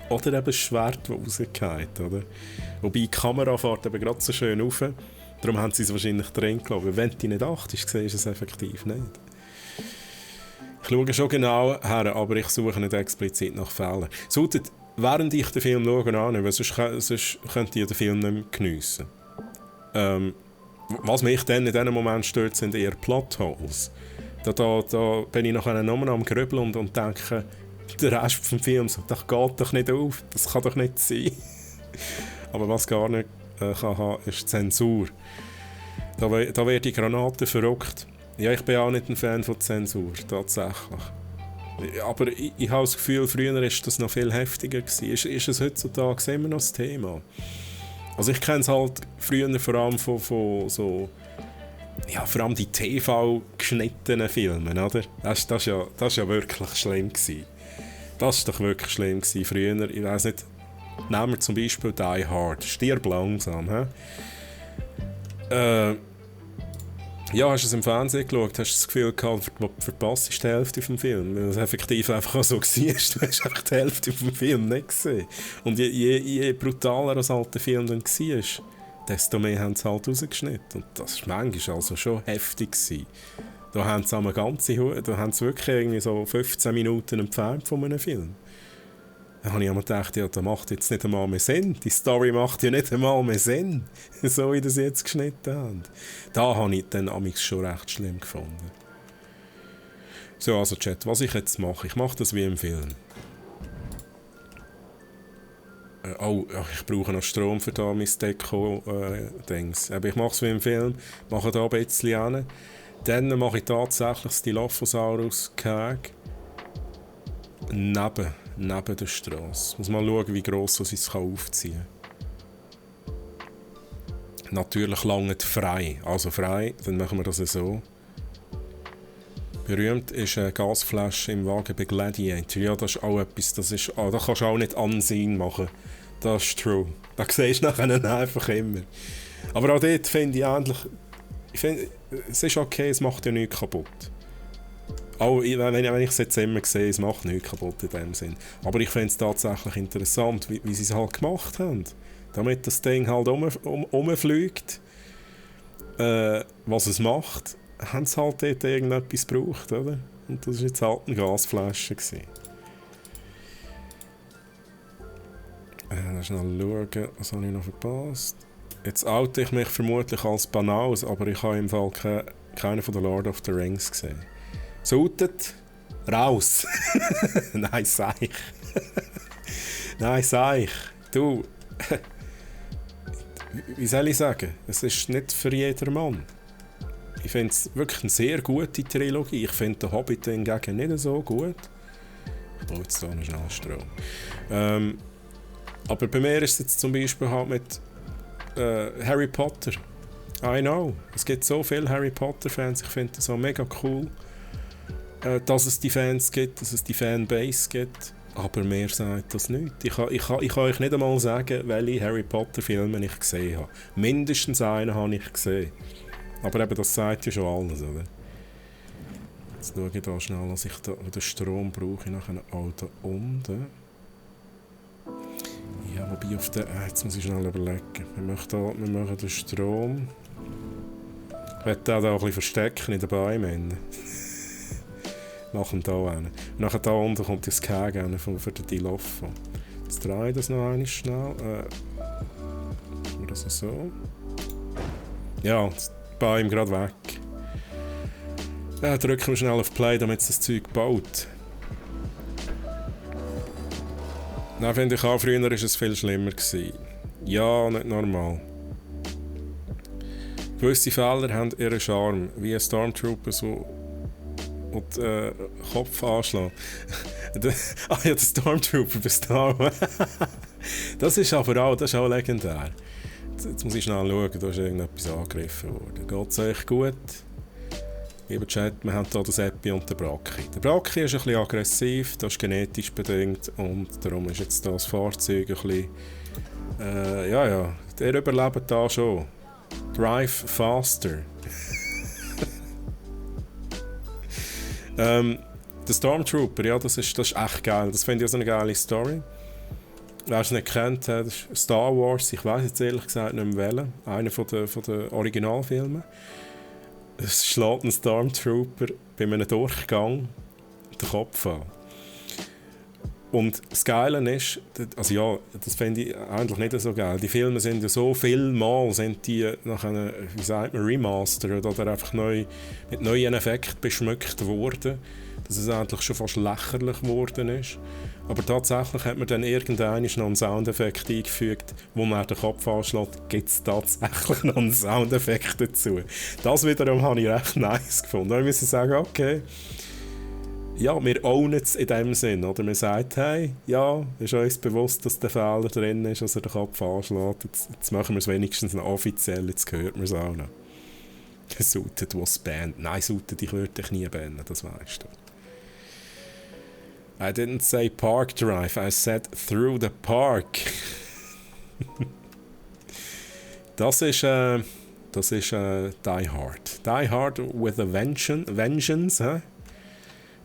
Oder eben ein Schwert, das rausgeht, oder? Wobei die Kamera fährt eben gerade so schön rauf. Darum haben sie es wahrscheinlich drin gelassen. Wenn du nicht achtest, siehst du es effektiv nicht. Ich schaue schon genau her, aber ich suche nicht explizit nach Fehlern. Solltet, während ich den Film schaue, annehmen, weil sonst könnte ich den Film nicht mehr geniessen. Was mich dann in diesem Moment stört, sind eher Plotholes. Da bin ich nachher nur am Grübeln und denke, der Rest des Films, das geht doch nicht auf, das kann doch nicht sein. Aber was gar nicht kann haben, ist Zensur. Da wird die Granate verrückt. Ja, ich bin auch nicht ein Fan von Zensur, tatsächlich. Aber ich habe das Gefühl, früher war das noch viel heftiger gewesen. Ist es heutzutage immer noch das Thema? Also ich kenne es halt früher vor allem von so... Ja, vor allem die TV-geschnittenen Filme, oder? Das ist ja wirklich schlimm gewesen. Das war doch wirklich schlimm gewesen früher. Ich weiss nicht, nehmen wir zum Beispiel Die Hard. Stirb langsam, hä? Ja, hast du es im Fernsehen geschaut, hast du das Gefühl gehabt, verpasst die Hälfte vom Film, weil es effektiv einfach so war, du hast einfach die Hälfte vom Film nicht gesehen. Und je brutaler das alte Film dann war, desto mehr haben sie halt rausgeschnitten. Und das war manchmal also schon heftig gewesen. Da haben sie wirklich irgendwie so 15 Minuten entfernt von einem Film. Da habe ich einmal gedacht, ja, das macht jetzt nicht einmal mehr Sinn. Die Story macht ja nicht einmal mehr Sinn, so wie das jetzt geschnitten haben. Da habe ich dann amigs schon recht schlimm gefunden. So, also Chat, was ich jetzt mache, ich mache das wie im Film. Ich brauche noch Strom für da mein Deko-Dings. Ich mache es wie im Film, mache da ein bisschen hin. Dann mache ich tatsächlich das Dilophosaurus-Gehege neben der Straße. Muss mal schauen, wie gross ich es aufziehen kann. Natürlich lange frei. Also frei, dann machen wir das so. Berühmt ist eine Gasflasche im Wagen bei Gladiator. Ja, das ist auch etwas, da kannst du auch nicht Ansehen machen. Das ist true. Das siehst du nachher einfach immer. Aber auch dort finde ich eigentlich, es ist okay, es macht ja nichts kaputt. Auch wenn ich es jetzt immer sehe, es macht nichts kaputt in dem Sinn. Aber ich finde es tatsächlich interessant, wie sie es halt gemacht haben. Damit das Ding halt rumfliegt, was es macht, haben sie halt dort irgendetwas gebraucht, oder? Und das war jetzt halt eine Gasflasche. Schnell schauen, was habe ich noch verpasst. Jetzt oute ich mich vermutlich als Banals, aber ich habe im Fall keinen von The Lord of the Rings gesehen. Sautet raus! Nein, seich! Nein, seich! Du, wie soll ich sagen? Es ist nicht für jedermann. Ich finde es wirklich eine sehr gute Trilogie. Ich finde den Hobbit hingegen nicht so gut. Ich brauche jetzt hier noch schnell Strom. Aber bei mir ist es jetzt zum Beispiel halt mit Harry Potter. I know. Es gibt so viele Harry Potter-Fans. Ich finde das auch mega cool, dass es die Fans gibt, dass es die Fanbase gibt. Aber mehr sagt das nicht. Ich kann euch nicht einmal sagen, welche Harry Potter-Filme ich gesehen habe. Mindestens einen habe ich gesehen. Aber eben, das sagt ja schon alles, oder? Jetzt schaue ich da schnell, dass ich da den Strom brauche nach einem Auto unten. Ja, wobei auf der... jetzt muss ich schnell überlegen. Wir machen den Strom. Ich werde den da ein bisschen verstecken in den Bäumen. Machen da einen. Und nachher da unten kommt das Gehege für den Dilopho. Jetzt drehe ich das noch einmal schnell. Machen wir das so. Ja, das Bäume gerade weg. Drücken wir schnell auf Play, damit es das Zeug baut. Nein, finde ich auch, früher war es viel schlimmer gewesen. Ja, nicht normal. Gewisse Fehler haben ihren Charme, wie ein Stormtrooper so und Kopf anschlagen. Ja, der Stormtrooper bei Star Wars. Das ist auch legendär. Jetzt muss ich schnell schauen, da ist irgendetwas angegriffen worden. Geht es euch gut? Lieber Chat, wir haben hier den Seppi und den Bracchi. Der Bracchi ist ein bisschen aggressiv, das ist genetisch bedingt und darum ist jetzt das Fahrzeug ein bisschen... der überlebt da schon. Drive faster. Der Stormtrooper, ja, das ist echt geil. Das finde ich auch so eine geile Story. Wer es nicht kennt, das ist Star Wars, ich weiß jetzt ehrlich gesagt nicht mehr welchen. Einer von den Originalfilmen. Es schlägt ein Stormtrooper bei einem Durchgang den Kopf an. Und das Geile ist, also ja, das finde ich eigentlich nicht so geil. Die Filme sind ja so vielmal sind die nach einer, wie sagt man, remastert oder einfach mit neuen Effekten beschmückt worden, dass es eigentlich schon fast lächerlich geworden ist. Aber tatsächlich hat man dann irgendwann noch einen Soundeffekt eingefügt, wo man den Kopf anschlägt, gibt es tatsächlich noch einen Soundeffekt dazu. Das wiederum habe ich recht nice gefunden. Da muss ich sagen, okay, ja, wir ownen es in dem Sinn, oder? Man sagt, hey, ja, ist uns bewusst, dass der Fehler drin ist, dass er den Kopf anschlägt. Jetzt machen wir es wenigstens noch offiziell, jetzt hört man es auch noch. Suited was banned. Nein, Suited, ich würde dich nie bannen, das weißt du. I didn't say park drive, I said through the park. Das ist Die Hard. Die Hard with a Vengeance,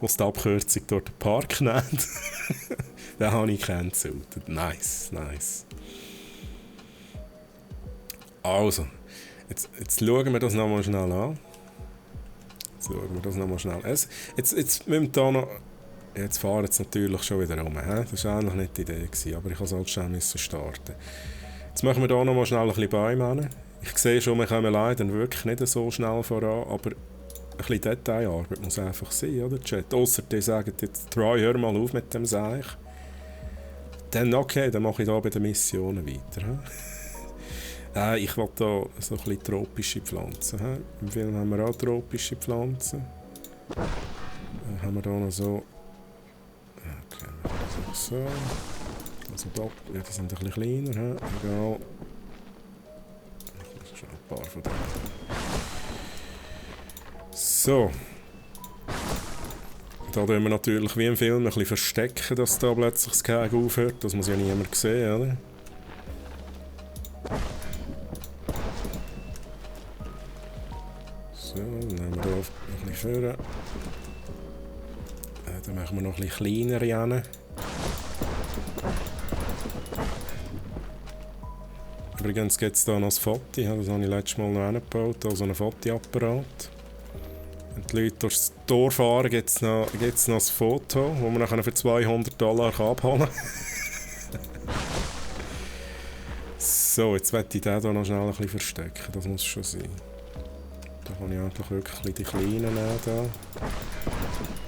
was die Abkürzung durch den Park nennt. Den habe ich kennengelernt. Nice. Also, jetzt schauen wir das nochmal schnell an. Jetzt müssen wir da noch... Jetzt fahren es natürlich schon wieder rum. Das war eigentlich nicht die Idee, aber ich musste halt schnell starten. Jetzt machen wir hier nochmal schnell ein bisschen Bäume hin. Ich sehe schon, wir kommen leider wirklich nicht so schnell voran, aber ein bisschen Detailarbeit muss einfach sein, oder Chat? Ausser die sagen jetzt, Troy, hör mal auf mit dem Seich. Dann okay, dann mache ich hier bei den Missionen weiter. Ich will hier so ein bisschen tropische Pflanzen. Im Film haben wir auch tropische Pflanzen. Dann haben wir hier noch so... Okay, so. Also da, ja, die sind ein bisschen kleiner, egal. Ich muss schon ein paar von denen. So. Da tun wir natürlich wie im Film ein bisschen verstecken, dass da plötzlich das Gehege aufhört. Das muss ja niemand sehen, oder? So, dann nehmen wir hier ein bisschen vorne. Dann machen wir noch ein bisschen kleiner rein. Übrigens gibt es hier noch ein Foto, das habe ich letztes Mal noch hingebaut, also einen Fotoapparat. Wenn die Leute durchs Tor fahren, gibt es noch ein Foto, das man dann für $200 abholen kann. So, jetzt möchte ich den hier noch schnell ein bisschen verstecken, das muss schon sein. Da kann ich eigentlich wirklich die kleinen nehmen.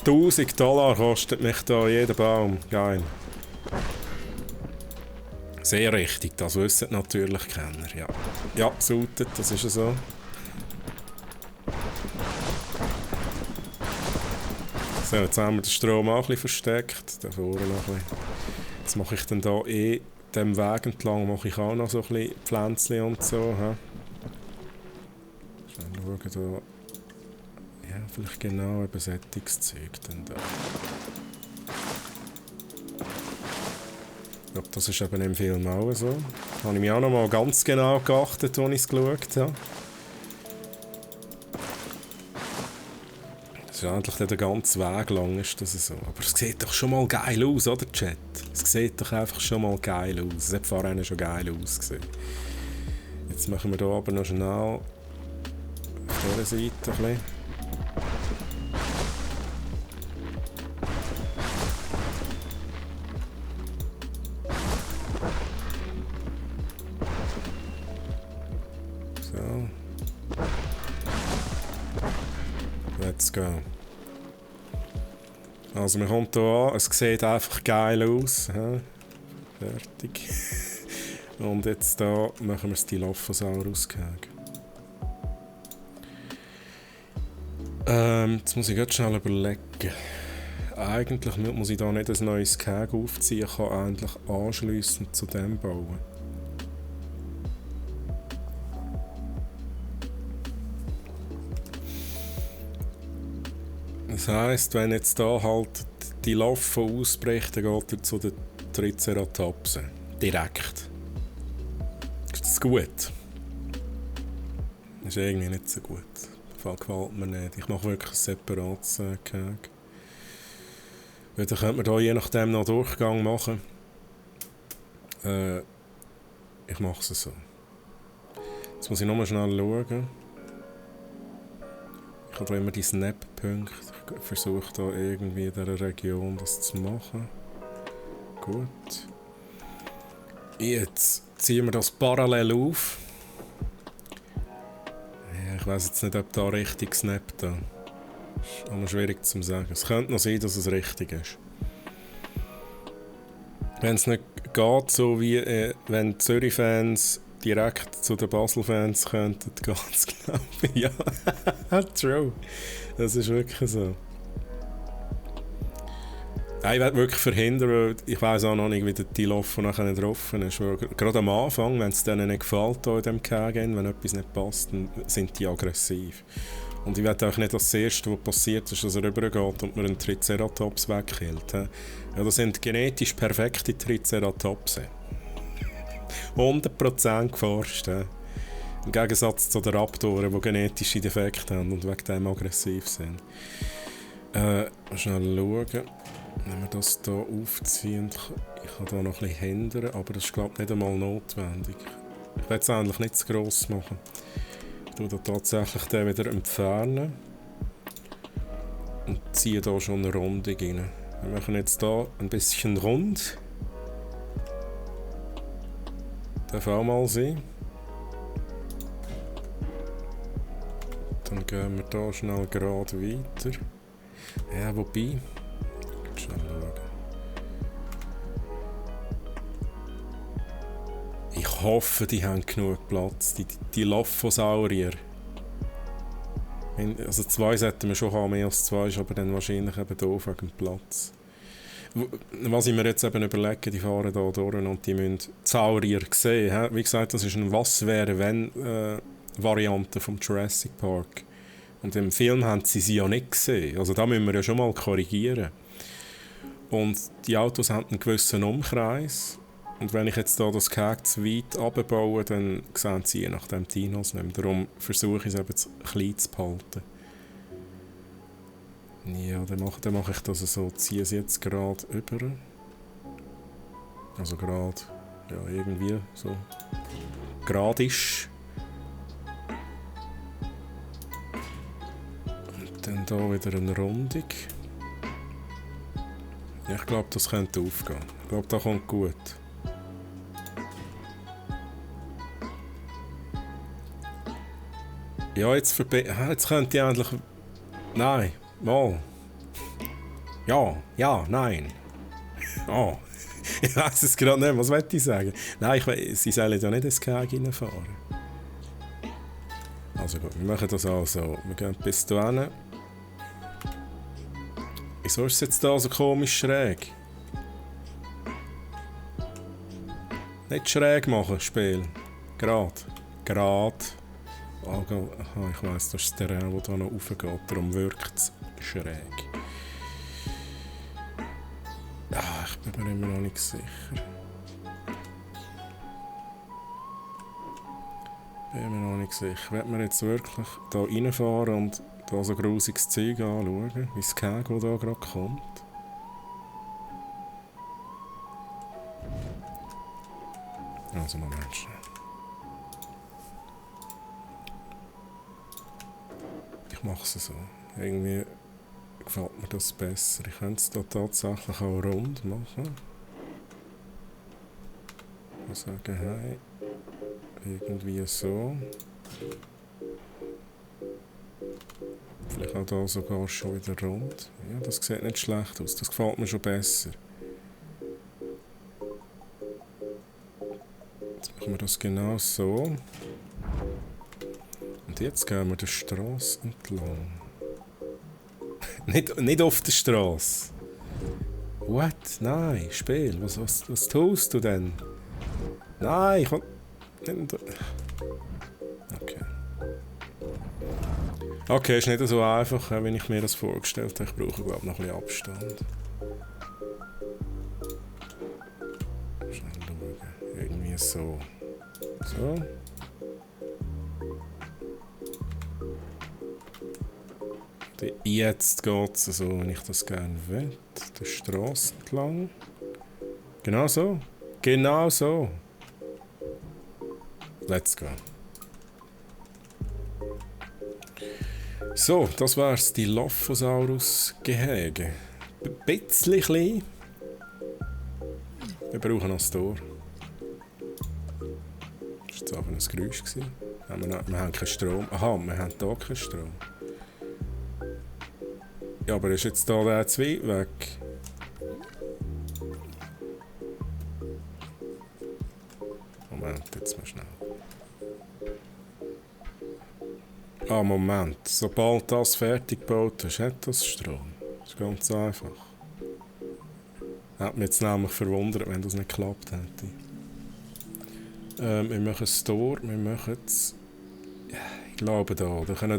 $1000 kostet mich da jeder Baum. Geil. Sehr richtig, das wissen natürlich Kenner. Ja, ja, Suited, das ist ja so. So, jetzt haben wir den Strom auch ein bisschen versteckt. Da vorne noch ein bisschen. Jetzt mache ich dann hier dem Weg entlang mache ich auch noch so ein bisschen Pflänzchen und so. Schauen da. Ja, vielleicht genau ein Besättigungszeug dann da. Ich glaube, das ist eben im Film auch so. Da habe ich mich auch noch mal ganz genau geachtet, als ich es geschaut habe. Das ist eigentlich der ganze Weg lang, ist das so. Aber es sieht doch schon mal geil aus, oder Chat? Es sieht doch einfach schon mal geil aus. Es hat vorhin schon geil ausgesehen. Jetzt machen wir hier aber noch schnell auf dieser Seite ein bisschen. Let's go. Also man kommt hier an, es sieht einfach geil aus. Fertig. Und jetzt da machen wir das Dilophosaurus Gehege. Jetzt muss ich ganz schnell überlegen. Eigentlich muss ich da nicht ein neues Gehege aufziehen, ich kann eigentlich anschliessend zu dem bauen. Das heisst, wenn jetzt da halt die Laffe ausbricht, dann geht er zu den Triceratopsen. Direkt. Ist das gut? Das ist irgendwie nicht so gut. Das gefällt mir nicht. Ich mache wirklich ein separates Cake. Weil dann könnte man da je nachdem noch einen Durchgang machen. Ich mache es so. Jetzt muss ich nochmal schnell schauen. Ich habe da immer die Snap-Punkte. Ich versuche da irgendwie in dieser Region das zu machen. Gut. Jetzt ziehen wir das parallel auf. Ja, ich weiss jetzt nicht, ob da richtig snappt. Das ist auch noch schwierig zu sagen. Es könnte noch sein, dass es richtig ist. Wenn es nicht geht, so wie wenn die Zürich-Fans direkt zu den Basel-Fans könnten, geht es, glaube ich. Ja, true. Das ist wirklich so. Ich werde wirklich verhindern, weil ich weiss auch noch nicht, wie der Tilofo nachher getroffen ist. Weil gerade am Anfang, wenn es denen nicht gefällt in diesem Kägen, wenn etwas nicht passt, dann sind die aggressiv. Und ich will auch nicht, dass das Erste, was passiert ist, dass er rübergeht und mir einen Triceratops wegkillt. Ja, das sind genetisch perfekte Triceratopse. 100% geforscht. Ja. Im Gegensatz zu den Raptoren, die genetische Defekte haben und wegen dem aggressiv sind. Schnell schauen. Wenn wir das hier aufziehen, ich kann hier noch ein bisschen hindern, aber das ist, glaube ich, nicht einmal notwendig. Ich will es eigentlich nicht zu gross machen. Ich tue da tatsächlich den wieder entfernen und ziehe hier schon eine Rundung rein. Wir machen jetzt hier ein bisschen rund. Darf auch mal sein. Dann gehen wir hier schnell gerade weiter. Ja, wobei... Schnell schauen. Ich hoffe, die haben genug Platz. Die Lophosaurier. Also 2 sollten wir schon haben, mehr als 2 ist aber dann wahrscheinlich eben doof wegen Platz. Was ich mir jetzt eben überlege, die fahren da durch und die müssen Saurier sehen. Wie gesagt, das ist eine Was-wäre-wenn-Variante vom Jurassic Park. Und im Film haben sie ja nicht gesehen. Also da müssen wir ja schon mal korrigieren. Und die Autos haben einen gewissen Umkreis. Und wenn ich jetzt da das Cake zu weit abbaue, dann sehen sie je nachdem Dinos nicht mehr. Darum versuche ich es eben klein zu behalten. Ja, dann mache ich das so. Ziehe es jetzt gerade über. Also gerade, ja, irgendwie so. Gradisch. Und dann da wieder eine Rundung. Ja, ich glaube, das könnte aufgehen. Ich glaube, das kommt gut. Ja, jetzt könnte ich endlich... Nein, mal. Ja, nein. Oh. Ich weiß es gerade nicht, was wollte ich sagen? Nein, sie sollen ja nicht ins Käge reinfahren. Also gut, wir machen das auch so. Wir gehen bis hierhin. Wieso ist es jetzt da so komisch schräg? Nicht schräg machen, Spiel. Gerade. Aha, ich weiss, das ist der Terrain, der da noch raufgeht. Darum wirkt es schräg. Ja, ich bin mir immer noch nicht sicher. Wollen wir jetzt wirklich da reinfahren und da so grusiges Zeug anschauen, wie das Käge, das da gerade kommt? Also Moment schnell. Ich mache es so. Irgendwie gefällt mir das besser. Ich könnte es da tatsächlich auch rund machen. Ich sagen, hey, irgendwie so. Vielleicht auch hier sogar schon wieder rund. Ja, das sieht nicht schlecht aus. Das gefällt mir schon besser. Jetzt machen wir das genau so. Und jetzt gehen wir die Straße entlang. nicht auf der Straße. What? Nein, Spiel. Was tust du denn? Nein, ich kann... Okay. Okay, ist nicht so einfach, wie ich mir das vorgestellt habe. Ich brauche, glaube ich, noch ein bisschen Abstand. Schnell schauen. Irgendwie so. So. Jetzt geht es so, wenn ich das gerne will. Die Straße entlang. Genau so. Genau so. Let's go. So, das wär's, die Dilophosaurus-Gehege. Ein bisschen klein. Wir brauchen noch ein Tor. Das war jetzt aber ein Geräusch. Wir haben keinen Strom. Aha, wir haben hier keinen Strom. Ja, aber ist jetzt hier der Zweig weg? Moment, jetzt mal schnell. Ah, Moment. Sobald das fertig gebaut ist, hat das Strom. Das ist ganz einfach. Hat mich jetzt nämlich verwundert, wenn das nicht geklappt hätte. Wir machen ein Tor, wir machen es... Ja, ich glaube da. Kann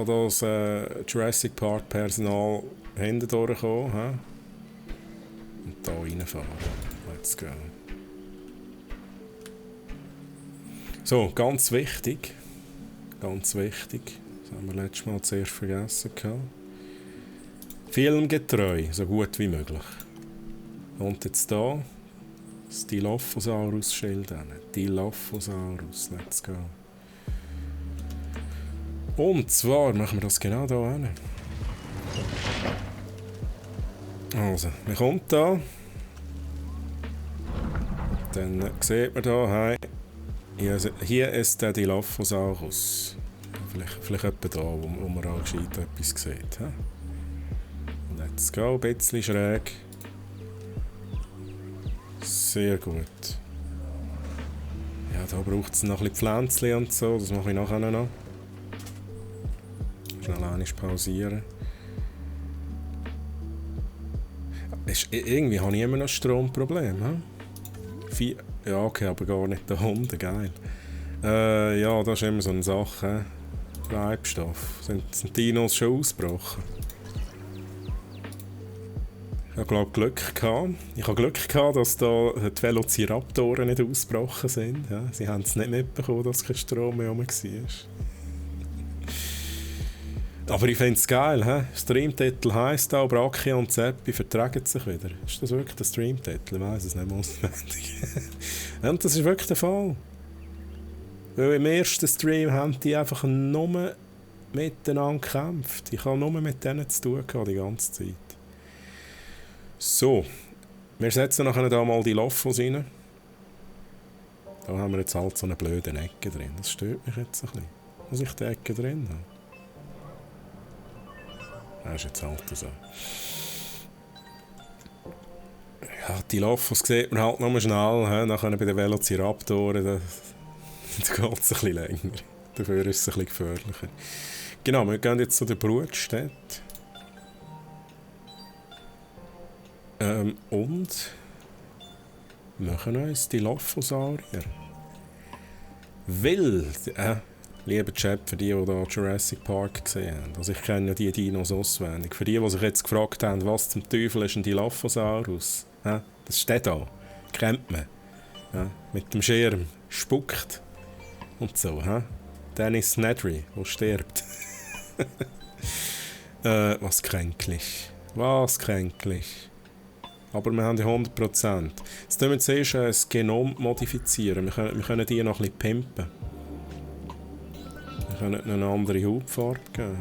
das Jurassic Park Personal hinten durchkommen. He? Und da reinfahren. Let's go. So, ganz wichtig. Ganz wichtig. Das haben wir letztes Mal zuerst vergessen. Filmgetreu, so gut wie möglich. Und jetzt hier das Dilophosaurus-Schild. Dilophosaurus, let's go. Und zwar machen wir das genau hier hin. Also, man kommt da. Dann sieht man hier, hier ist der Dilophosaurus. Vielleicht etwa da, wo man auch gescheit etwas sieht. He? Let's go, ein bisschen schräg. Sehr gut. Ja, da braucht es noch ein bisschen Pflänzchen und so, das mache ich nachher noch. Schnell einmal pausieren. Irgendwie habe ich immer noch ein Stromproblem. He? Ja, okay, aber gar nicht der Hunde, geil. Ja, das ist immer so eine Sache. Treibstoff. Sind Dinos schon ausgebrochen? Ich habe Glück gehabt. Ich habe Glück gehabt, dass da die Velociraptoren nicht ausgebrochen sind. Ja, sie haben es nicht mitbekommen, dass kein Strom mehr rum war. Aber ich finde es geil. He? Streamtitel heisst auch Brachia und Zeppi vertragen sich wieder. Ist das wirklich der Streamtitel? Ich weiss es nicht auswendig. Und das ist wirklich der Fall. Weil im ersten Stream haben die einfach nur miteinander gekämpft. Ich habe nur mit denen zu tun gehabt, die ganze Zeit. So, wir setzen nachher da mal die Lophos rein. Da haben wir jetzt halt so eine blöde Ecke drin. Das stört mich jetzt ein bisschen. Muss ich die Ecke drin haben? Das ist jetzt halt so. Ja, die Lophos sieht man halt nur schnell. He? Nachher bei den Velociraptoren da geht es ein bisschen länger. Dafür ist es ein bisschen gefährlicher. Genau, wir gehen jetzt zu der Brutstätte. Und machen uns die Dilophosaurier. Weil, lieber Chat, für die da Jurassic Park gesehen haben, also ich kenne ja die Dinos auswendig. Für die sich jetzt gefragt haben, was zum Teufel ist ein Dilophosaurus? Das ist der da. Kennt man. Mit dem Schirm. Spuckt. Und so. Dennis Nedry, der stirbt. Was kränklich. Was kränklich. Aber wir haben die 100%. Jetzt können wir zuerst das Genom modifizieren. Wir können die noch ein bisschen pimpen. Wir können eine andere Hautfarbe geben.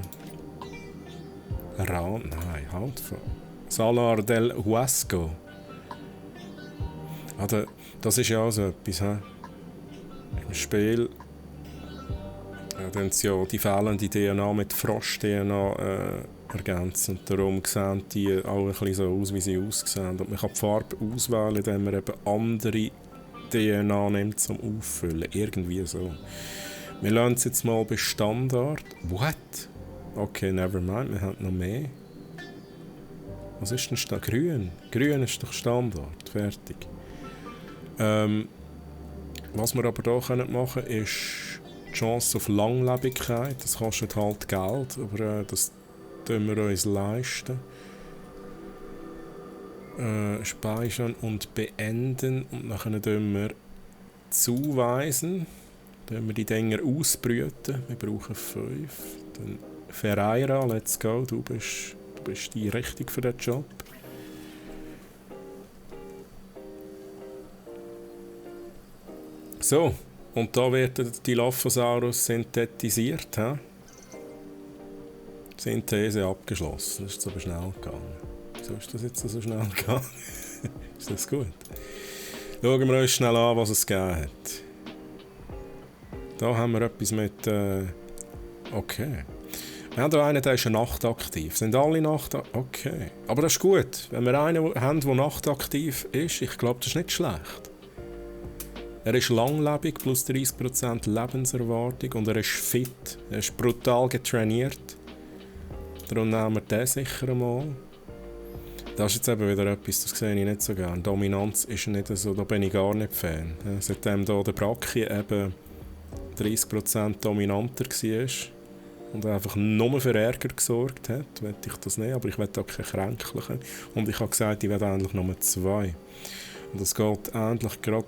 Nein, Hautfarbe. Salar del Huasco. Das ist ja auch so etwas. Im Spiel dann sie ja die fehlende DNA mit Frosch-DNA ergänzen. Und darum sehen die auch ein bisschen so aus, wie sie aussehen. Und man kann die Farbe auswählen, indem man eben andere DNA nimmt zum Auffüllen. Irgendwie so. Wir lassen es jetzt mal bei Standard. What? Okay, never mind, wir haben noch mehr. Was ist denn da? Grün. Grün ist doch Standard. Fertig. Was wir aber hier machen können, ist die Chance auf Langlebigkeit. Das kostet halt Geld, aber das können wir uns leisten. Speichern und beenden und nachher tun wir zuweisen. Dann wir die Dinger ausbrüten. Wir brauchen 5. Dann Ferreira, let's go. Du bist die richtig für den Job. So, und da wird der Dilophosaurus synthetisiert. He? Synthese abgeschlossen. Das ist aber schnell gegangen. Wieso ist das jetzt so schnell gegangen? Ist das gut? Schauen wir uns schnell an, was es gegeben hat. Da haben wir etwas mit... okay. Wir haben hier einen, der ist nachtaktiv. Sind alle nachtaktiv? Okay. Aber das ist gut. Wenn wir einen haben, der nachtaktiv ist, ich glaube, das ist nicht schlecht. Er ist langlebig, plus 30% Lebenserwartung und er ist fit. Er ist brutal getrainiert. Darum nehmen wir den sicher einmal. Das ist jetzt eben wieder etwas, das sehe ich nicht so gerne. Dominanz ist nicht so, da bin ich gar nicht Fan. Seitdem da der Bracchi eben 30% dominanter war und einfach nur für Ärger gesorgt hat, will ich das nicht, aber ich will auch keine Kränklichen. Und ich habe gesagt, ich will eigentlich nur 2. Und das geht endlich gerade...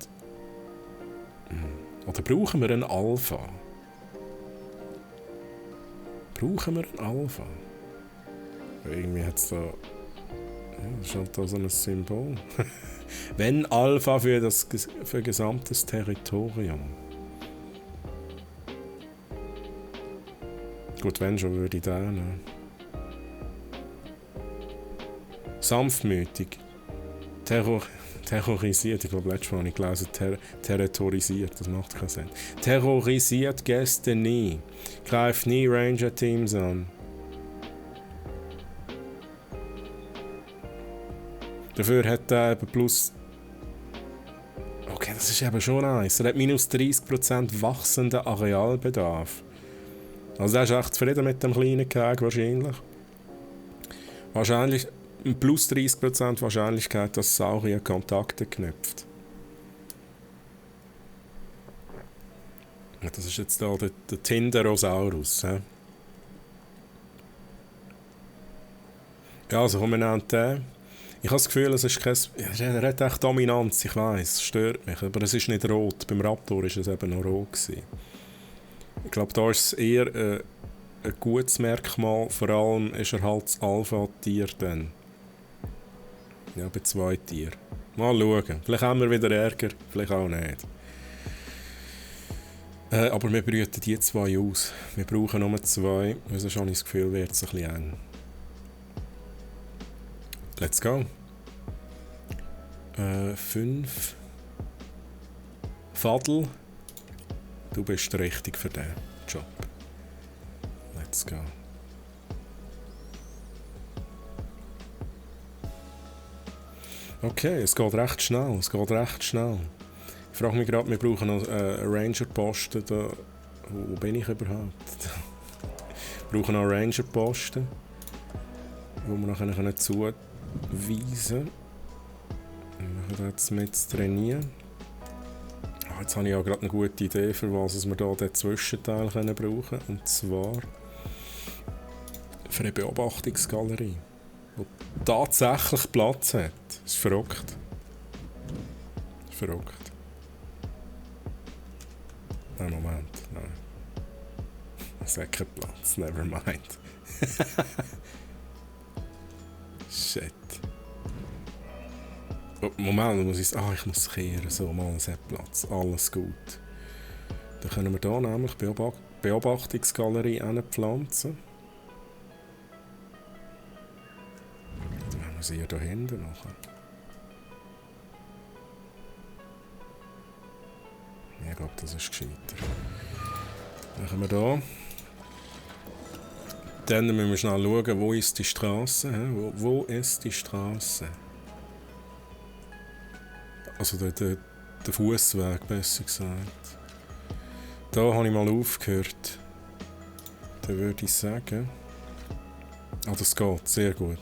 Oder brauchen wir einen Alpha? Brauchen wir einen Alpha? Irgendwie hat es da... Ja, das ist halt da so ein Symbol. Wenn Alpha für gesamtes Territorium. Gut, wenn schon, würde ich den nehmen. Sanftmütig. Terrorisiert, ich glaube, letztes Mal habe ich gelesen, territorisiert, das macht keinen Sinn. Terrorisiert Gäste nie. Greift nie Ranger-Teams an. Dafür hat er eben plus... Okay, das ist eben schon nice. Er hat minus 30% wachsenden Arealbedarf. Also er ist echt zufrieden mit dem kleinen Gag wahrscheinlich. Wahrscheinlich plus 30% Wahrscheinlichkeit, dass Saurier Kontakte knüpft. Das ist jetzt da der Tinderosaurus. He? Ja, also komm, wir nehmen den. Ich habe das Gefühl, es ist kein... Er hat echt Dominanz, ich weiss, es stört mich. Aber es ist nicht rot. Beim Raptor war es eben noch rot gewesen. Ich glaube, da ist es eher ein gutes Merkmal. Vor allem ist er halt das Alpha-Tier dann. Ja, bei 2 Tieren. Mal schauen. Vielleicht haben wir wieder Ärger, vielleicht auch nicht. Aber wir brüten die 2 aus. Wir brauchen nur 2, weil sonst habe ich das Gefühl, wird es ein bisschen eng. Let's go. 5. Fadl. Du bist richtig für den Job. Let's go. Okay, es geht recht schnell. Ich frage mich gerade, wir brauchen noch einen Ranger-Posten. Wo bin ich überhaupt? Wir brauchen noch einen Ranger-Posten, wo wir nachher zuweisen können. Wir machen jetzt mit trainieren. Jetzt habe ich auch gerade eine gute Idee, für was wir hier den Zwischenteil brauchen können. Und zwar für eine Beobachtungsgalerie, die tatsächlich Platz hat. Das ist verrückt. Nein, Moment. Nein. Es hat keinen Platz. Never mind. Shit. Oh, Moment, ich muss kehren. So, mal, es hat Platz. Alles gut. Dann können wir hier nämlich Beobachtungsgalerie hinpflanzen. Dann haben wir sie hier hinten nachher. Ich glaube, das ist gescheiter. Machen wir hier. Dann müssen wir schnell schauen, wo ist die Straße. Wo ist die Straße? Also der Fußweg, besser gesagt. Da habe ich mal aufgehört. Dann würde ich sagen... das geht, sehr gut.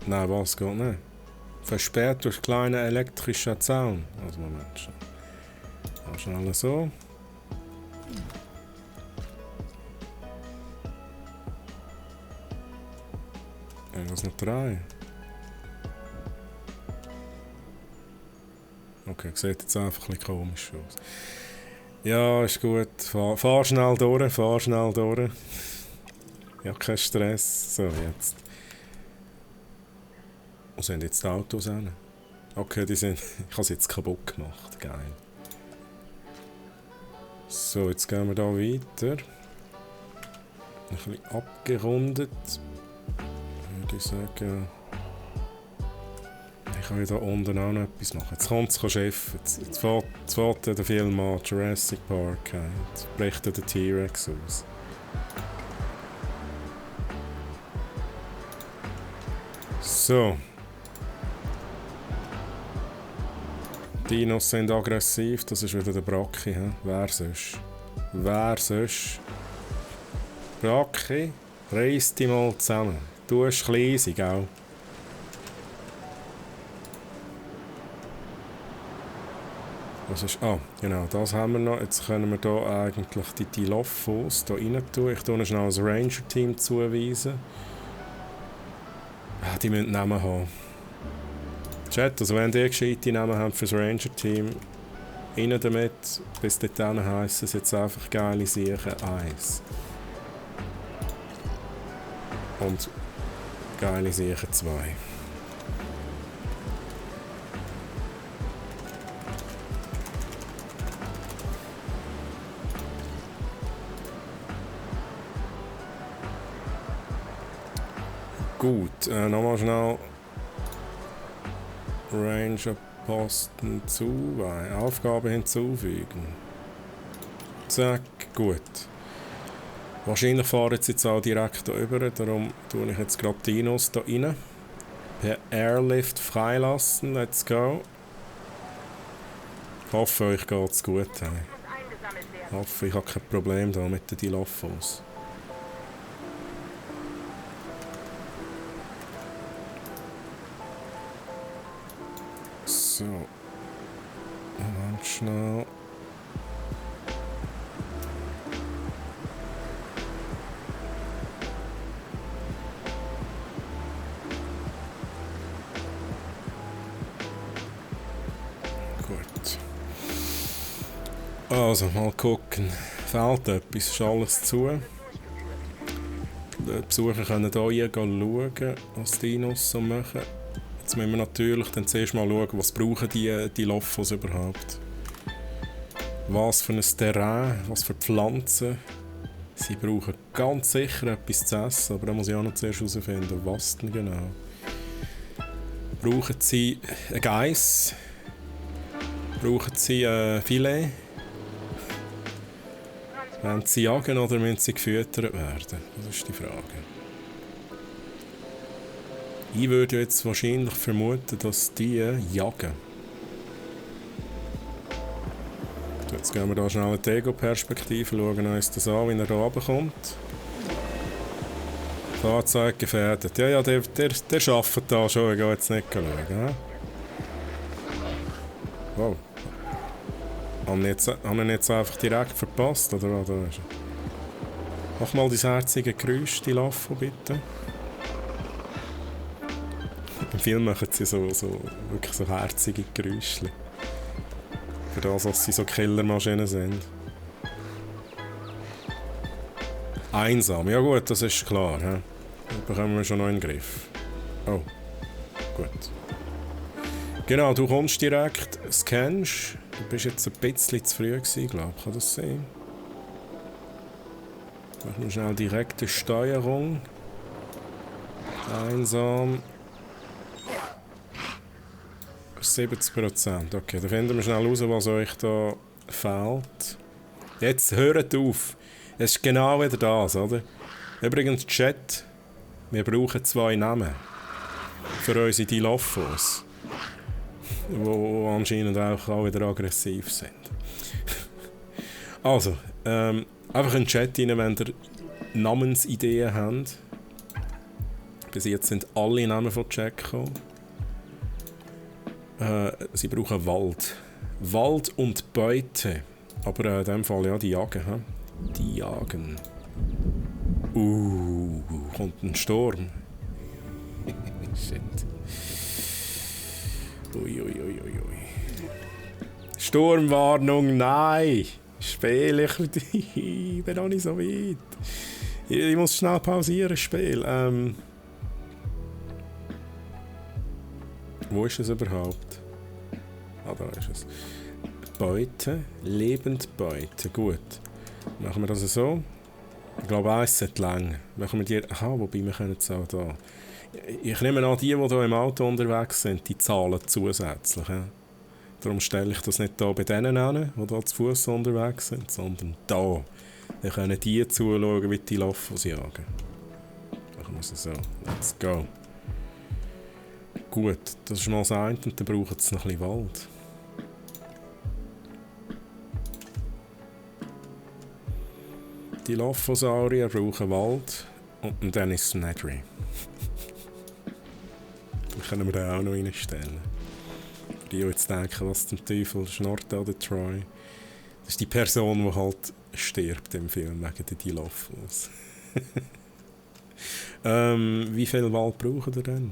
Nein, was geht nicht? Versperrt durch kleine elektrische Zaun. Also Moment schon. Schnell so. jetzt noch 3. Okay, sieht jetzt einfach ein bisschen komisch aus. Ja, ist gut. Fahr schnell durch, fahr schnell durch. Ja, kein Stress. So, jetzt. Wo sind jetzt die Autos hin? Okay, die sind... Ich habe sie jetzt kaputt gemacht. Geil. So, jetzt gehen wir hier weiter. Ein bisschen abgerundet. Würde ich sagen... Ich kann hier unten auch noch etwas machen. Jetzt kommt es, Chef. Jetzt fährt der Film an, Jurassic Park. Jetzt bricht der T-Rex aus. So. Dinos sind aggressiv, das ist wieder der Bracchi. He? Wer sonst? Wer sonst? Bracchi, reiss dich mal zusammen. Du bist klein, gell? Was ist... Ah, genau, das haben wir noch. Jetzt können wir hier eigentlich die Dilophosaurus hier rein tun. Ich tue schnell das Ranger-Team zuweisen. Ah, die müssen Namen haben. Chat, also wenn die gescheite Namen haben für das Ranger-Team, rein damit. Bis dahin heissen es jetzt einfach geile Sachen 1. Und geile Sachen 2. Gut, nochmal schnell Ranger-Posten Aufgabe hinzufügen. Zack, gut. Wahrscheinlich fahren sie jetzt auch direkt hier rüber, darum tue ich jetzt gerade Dinos hier rein. Per Airlift freilassen, let's go. Ich hoffe, euch geht es gut. Ich hoffe, ich habe kein Problem da mit den Dilophosaurus. So. Moment schnell. Gut. Also, mal gucken. Fehlt etwas? Ist alles zu? Die Besucher können hier schauen, was die Dinos so machen. Jetzt müssen wir natürlich dann zuerst mal schauen, was brauchen die Dilophosaurus überhaupt. Was für ein Terrain, was für Pflanzen. Sie brauchen ganz sicher etwas zu essen, aber da muss ich auch noch zuerst herausfinden, was denn genau. Brauchen sie ein Geiss? Brauchen sie ein Filet? Wollen sie jagen oder müssen sie gefüttert werden? Das ist die Frage. Ich würde jetzt wahrscheinlich vermuten, dass die jagen. Jetzt gehen wir da schnell in die Ego-Perspektive, schauen uns das an, wie er da runterkommt. Fahrzeug gefährdet. Ja, der arbeitet da schon, ich gehe jetzt nicht schauen. Ja? Wow. Haben wir jetzt einfach direkt verpasst, oder? Mach mal dein herzige Geräusch, die Lafo, bitte. Im Film machen sie wirklich so herzige Geräusche. Für das, dass sie so Killermaschinen sind. Einsam, ja gut, das ist klar. He? Das bekommen wir schon noch in den Griff. Oh, gut. Genau, du kommst direkt, scannst. Du bist jetzt ein bisschen zu früh gewesen, glaube ich. Kann das sein? Machen wir schnell direkte Steuerung. Einsam. 70%. Okay, dann finden wir schnell raus, was euch da fehlt. Jetzt hört auf. Es ist genau wieder das, oder? Übrigens, Chat, wir brauchen 2 Namen für unsere Dilophosaurus, die anscheinend auch wieder aggressiv sind. Also, einfach in den Chat rein, wenn ihr Namensideen habt. Bis jetzt sind alle Namen von Chat gekommen. Sie brauchen Wald. Wald und Beute. Aber in dem Fall ja, die jagen. He? Die jagen. Kommt ein Sturm. Shit. Ui. Sturmwarnung, nein! Spiel, ich bin noch nicht so weit. Ich muss schnell pausieren, Spiel. Wo ist es überhaupt? Ah, da ist es. Beute, Lebendbeute. Gut. Machen wir das so. Ich glaube, eins sollte lang. Machen wir die. Aha, wobei wir können es auch da. Ich nehme an, die hier im Auto unterwegs sind, die zahlen zusätzlich. Ja? Darum stelle ich das nicht da bei denen an, die hier zu Fuß unterwegs sind, sondern da. Dann können die zuschauen, wie die Laffos jagen. Machen wir es so. Let's go. Gut, das ist mal das eine und dann braucht es noch ein bisschen Wald. Die Laphosaurier brauchen Wald und dann ist es Nedry. Dann können wir den auch noch reinstellen. Die jetzt denken, was zum Teufel schnurrt da der Troy. Das ist die Person, die halt stirbt im Film wegen der Dilophos. Wie viel Wald brauchen wir denn?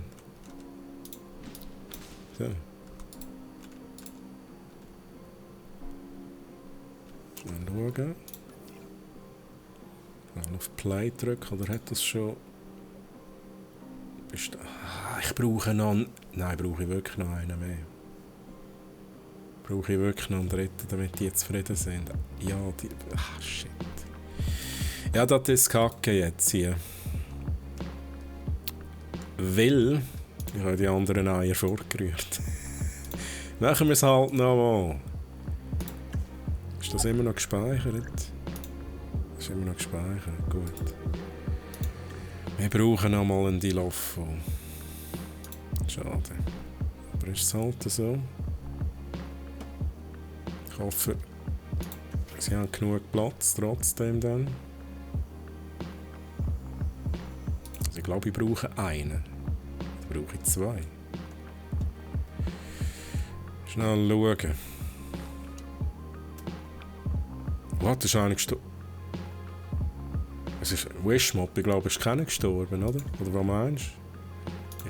So. Schnell schauen. Mal auf Play drücken, oder hat das schon... ich brauche noch einen... Nein, brauche ich wirklich noch einen mehr. Brauche ich wirklich noch einen dritten, damit die zufrieden sind. Ja, die... shit. Ja, das ist Kacke jetzt hier. Weil... Ich habe die anderen Eier vorgerührt. Machen wir es halt noch mal. Ist das immer noch gespeichert? Das ist immer noch gespeichert, gut. Wir brauchen noch mal einen Dilopho. Schade. Aber ist es halt so. Ich hoffe, sie haben genug Platz trotzdem dann. Also ich glaube, ich brauche einen. Dann brauche ich zwei. Schnell schauen. Was, das ist eigentlich es ist Wishmob, ich glaube, ist keiner gestorben, oder? Oder was meinst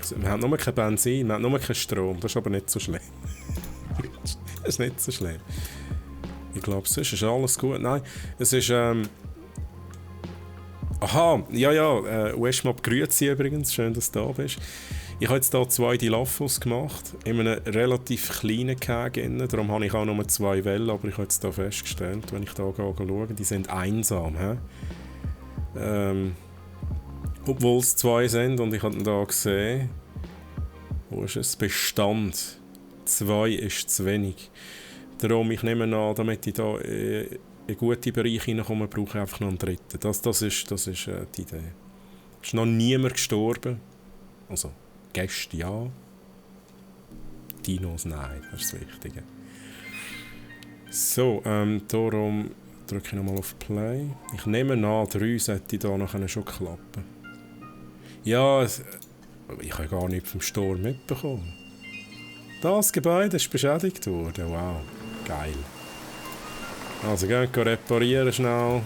du? Wir haben nur kein Benzin, wir haben nur keinen Strom. Das ist aber nicht so schlimm. Das ist nicht so schlimm. Ich glaube, sonst ist alles gut. Nein, es ist... Aha, ja, Wishmob grüezi übrigens. Schön, dass du da bist. Ich habe jetzt hier 2 Dilophos gemacht, in einem relativ kleinen Kägen. Darum habe ich auch nur 2 Wellen, aber ich habe jetzt hier festgestellt, wenn ich hier schaue, die sind einsam. He? Obwohl es 2 sind und ich habe hier gesehen, wo ist es? Bestand. 2 ist zu wenig. Darum, ich nehme an, damit ich hier in gute Bereiche hineinkomme, brauche ich einfach noch einen dritten. Das ist die Idee. Es ist noch niemand gestorben. Also, Gäste ja. Dinos nein, das ist das Wichtige. So, darum drücke ich nochmal auf Play. Ich nehme an, 3 sollte da noch schon klappen. Ja, ich habe gar nicht vom Sturm mitbekommen. Das Gebäude ist beschädigt worden. Wow, geil. Also gehen wir reparieren schnell.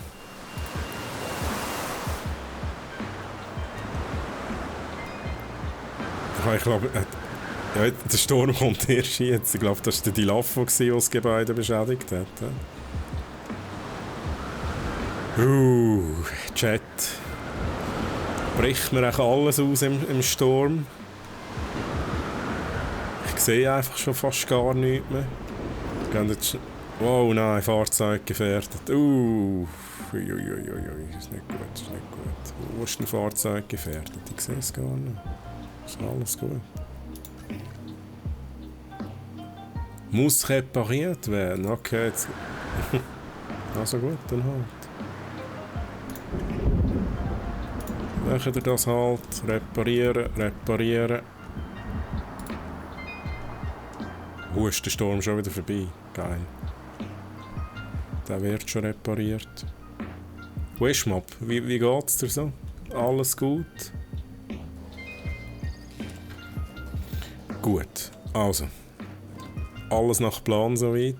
Ich glaube, ja, der Sturm kommt erst jetzt. Ich glaube, das war der Dilopho, der das Gebäude beschädigt hat. Chat. Bricht mir alles aus im Sturm. Ich sehe einfach schon fast gar nichts mehr. Wow, nein, Fahrzeug gefährdet. Uiuiuiui, ist nicht gut, ist nicht gut. Wo ist ein Fahrzeug gefährdet? Ich sehe es gar nicht. Ist alles gut. Muss repariert werden, okay. Jetzt. Also gut, dann halt. Machen wir das halt. Reparieren. Wo ist der Sturm schon wieder vorbei? Geil. Der wird schon repariert. Wishmob, wie geht's dir so? Alles gut? Gut, also. Alles nach Plan soweit.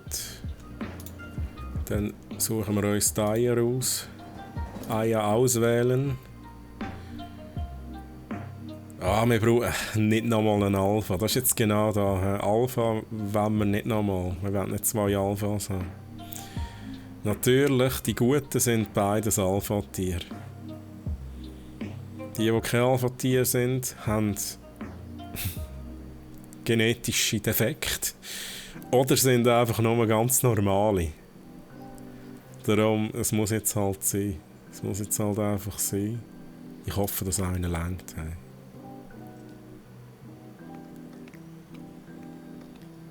Dann suchen wir uns die Eier aus. Eier auswählen. wir brauchen nicht nochmal einen Alpha. Das ist jetzt genau da. Alpha wollen wir nicht nochmal. Wir wollen nicht 2 Alphas haben. Natürlich, die Guten sind beides Alpha-Tiere. Die keine Alpha-Tiere sind, haben genetische Defekte. Oder sind einfach nur ganz normale. Darum, es muss jetzt halt sein. Es muss jetzt halt einfach sein. Ich hoffe, dass einer langt. Hey.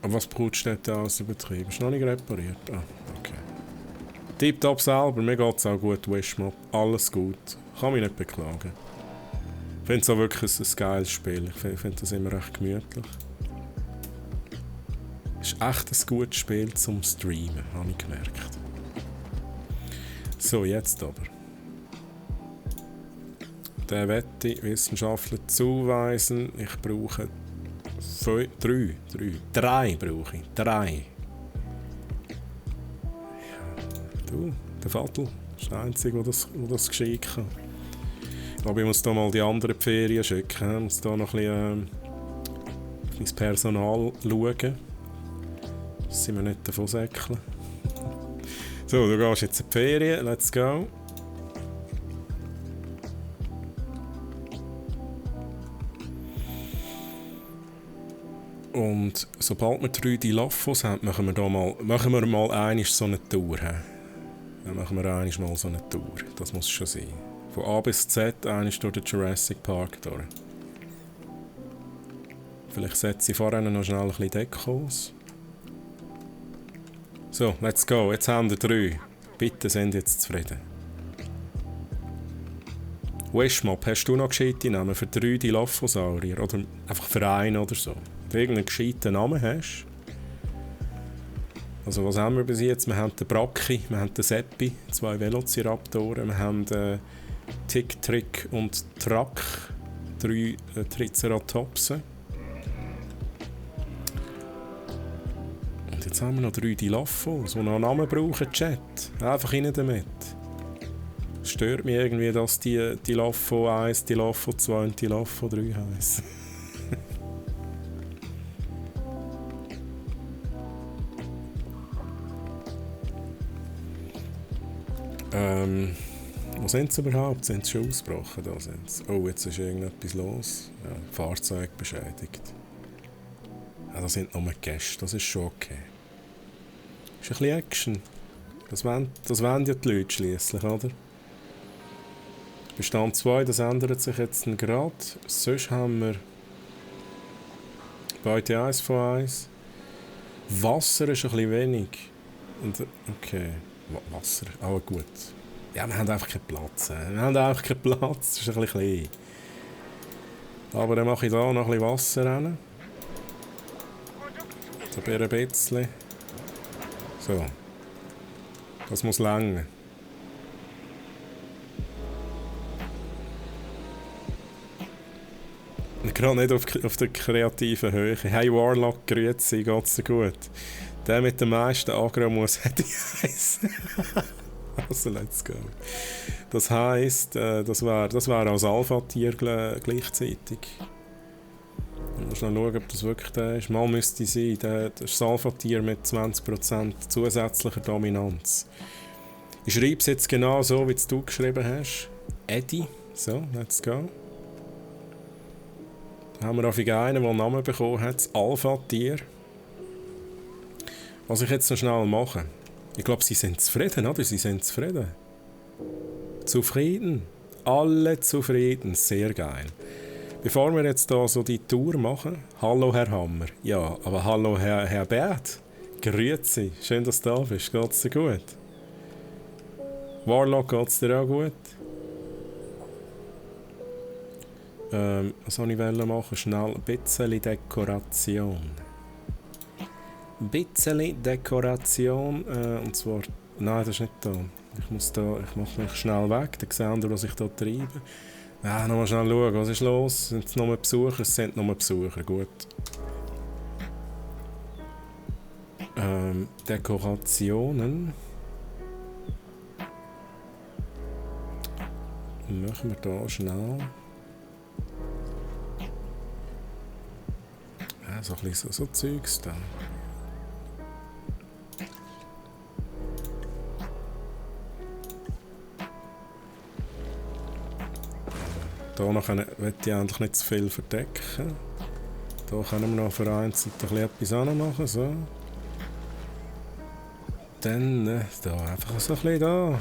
Aber was brauchst du da aus dem Betrieb? Ist noch nicht repariert? Ah, okay. Tipptopp selber, mir geht es auch gut, Wishmob. Alles gut. Kann mich nicht beklagen. Ich finde es auch wirklich ein geiles Spiel. Ich finde das immer recht gemütlich. Es ist echt ein gutes Spiel zum Streamen, habe ich gemerkt. So, jetzt aber. Den wette ich Wissenschaftler zuweisen. Ich brauche 3 brauche ich. 3. Du, der Vatel ist der Einzige, der das geschickt hat. Ich glaube, ich muss da mal die anderen Ferien schicken. Ich muss da noch ein bisschen auf mein Personal schauen. Dass sie mir nicht davon säckeln. So, du gehst jetzt in die Ferien. Let's go. Und sobald wir 3 die Laffos haben, machen wir mal einmal so eine Tour. Dann machen wir einmal mal so eine Tour. Das muss schon sein. Von A bis Z einmal durch den Jurassic Park durch. Vielleicht setze ich vorher noch schnell ein bisschen Dekos. So, let's go. Jetzt haben wir 3. Bitte sind jetzt zufrieden. Wishmob, hast du noch gescheite Namen für 3 Dilophosaurier? Oder einfach für einen oder so? Wenn du irgendeinen gescheiten Namen hast. Also was haben wir bis jetzt? Wir haben den Brachy, wir haben den Seppi, 2 Velociraptoren, wir haben den Tick, Trick und Track, 3 Triceratopsen. Und jetzt haben wir noch 3 Dilophos, die noch einen Namen brauchen, Chat. Einfach rein damit. Es stört mich irgendwie, dass die Dilopho 1, Dilopho 2 und Dilopho 3 heißen. Wo sind sie überhaupt? Sind sie schon ausgebrochen? Da sind sie. Oh, jetzt ist irgendetwas los. Ja, Fahrzeug beschädigt. Ja, das sind nur Gäste, das ist schon okay. Ist ein bisschen Action. Das wollen ja die Leute schliesslich, oder? Bestand 2, das ändert sich jetzt gerade. Sonst haben wir beide 1 von 1. Wasser ist ein bisschen wenig. Und, okay. Wasser, aber gut. Ja, wir haben einfach keinen Platz. Das ist ein bisschen klein. Aber dann mache ich da noch ein bisschen Wasser rein. So ein bisschen. So. Das muss lange. Gerade nicht auf der kreativen Höhe. Hey Warlock, grüezi, geht's dir gut? Der mit dem meisten Agro muss hätte ich heißen. Also, let's go. Das heisst, das wär als Alpha-Tier gleichzeitig. Ich muss noch schauen, ob das wirklich der ist. Mal müsste sein. Das ist das Alpha-Tier mit 20% zusätzlicher Dominanz. Ich schreibe es jetzt genau so, wie du geschrieben hast. Eddie. So, let's go. Da haben wir auf einen, der einen Namen bekommen hat. Das Alpha-Tier. Was ich jetzt noch schnell mache. Ich glaube, sie sind zufrieden, oder? Sie sind zufrieden. Zufrieden. Alle zufrieden. Sehr geil. Bevor wir jetzt hier so die Tour machen. Hallo, Herr Hammer. Ja, aber hallo, Herr Bert. Grüezi. Schön, dass du da bist. Geht's dir gut? Warlock, geht's dir auch gut? Was soll ich machen? Schnell ein bisschen Dekoration. Ein bisschen Dekoration, und zwar... Nein, das ist nicht da. Ich mache mich schnell weg, dann seht ihr, was ich hier treibe. Ja, nochmal schnell schauen, was ist los? Sind es nur Besucher? Es sind nur Besucher, gut. Dekorationen. Machen wir da schnell. so ein bisschen so Zeugs da. Hier möchte ich eigentlich nicht zu viel verdecken. Hier können wir noch vereinzelt etwas anmachen. So. Dann da einfach so ein bisschen da.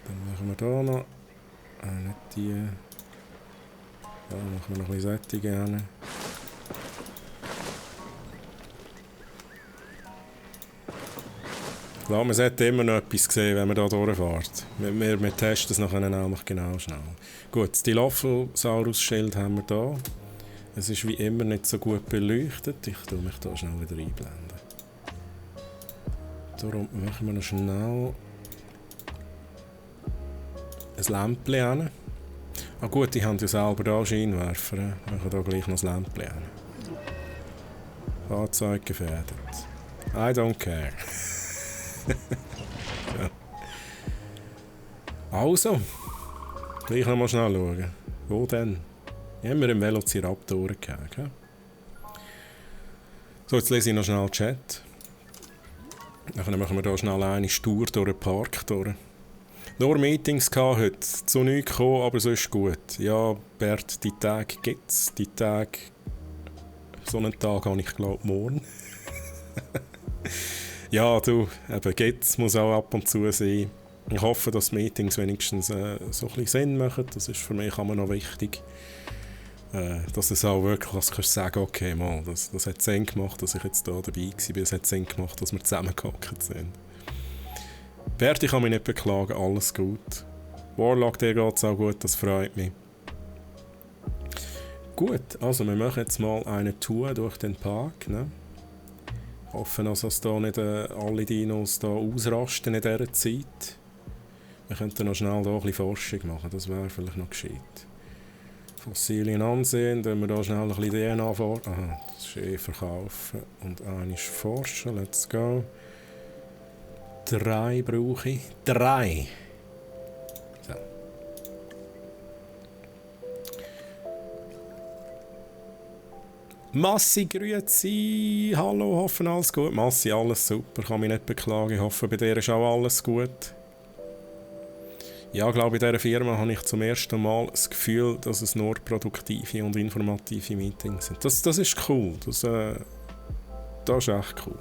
Dann machen wir hier noch. Nicht die. Da machen wir noch ein bisschen Sättig gerne. Ja, man sollte immer noch etwas sehen, wenn man hier durchfährt. Wir testen das nachher nämlich genau schnell. Gut, das Dilophosaurus-Schild haben wir hier. Es ist wie immer nicht so gut beleuchtet. Ich tue mich hier schnell wieder einblenden. Darum machen wir noch schnell ein Lämpchen hin. Ah gut, ich habe ja selber hier Scheinwerfer. Wir machen hier gleich noch das Lämpchen hin. Fahrzeug gefährdet. I don't care. Ja. Also, gleich noch mal schnell schauen. Wo denn? Haben wir im Velociraptor gehabt, gell? So, jetzt lese ich noch schnell den Chat. Dann machen wir hier schnell eine Tour durch den Park durch. Nur Meetings heute, zu nichts gekommen, aber sonst gut. Ja, Bert, die Tage gibt's. Die Tage, so einen Tag habe ich glaube morgen. Ja, du, eben gibt's, muss auch ab und zu sein. Ich hoffe, dass Meetings wenigstens so ein bisschen Sinn machen. Das ist für mich immer noch wichtig. Dass es auch wirklich, dass du sagen, okay, mal, das hat Sinn gemacht, dass ich jetzt da dabei war. Es hat Sinn gemacht, dass wir zusammengehockt sind. Bert, ich kann mich nicht beklagen, alles gut. Warlock, dir geht es auch gut, das freut mich. Gut, also wir machen jetzt mal eine Tour durch den Park. Ne? Hoffen also, dass da nicht alle Dinos da ausrasten in dieser Zeit. Wir könnten noch schnell da ein bisschen Forschung machen, das wäre vielleicht noch gescheit. Fossilien ansehen, dann wir da schnell ein bisschen DNA vor. Aha, das ist verkaufen und eines forschen, let's go. 3 brauche ich. 3! So. Massi, grüezi! Hallo, hoffen alles gut. Massi, alles super, kann mich nicht beklagen. Ich hoffe, bei dir ist auch alles gut. Ja, ich glaube, in dieser Firma habe ich zum ersten Mal das Gefühl, dass es nur produktive und informative Meetings sind. Das ist cool. Das ist echt cool.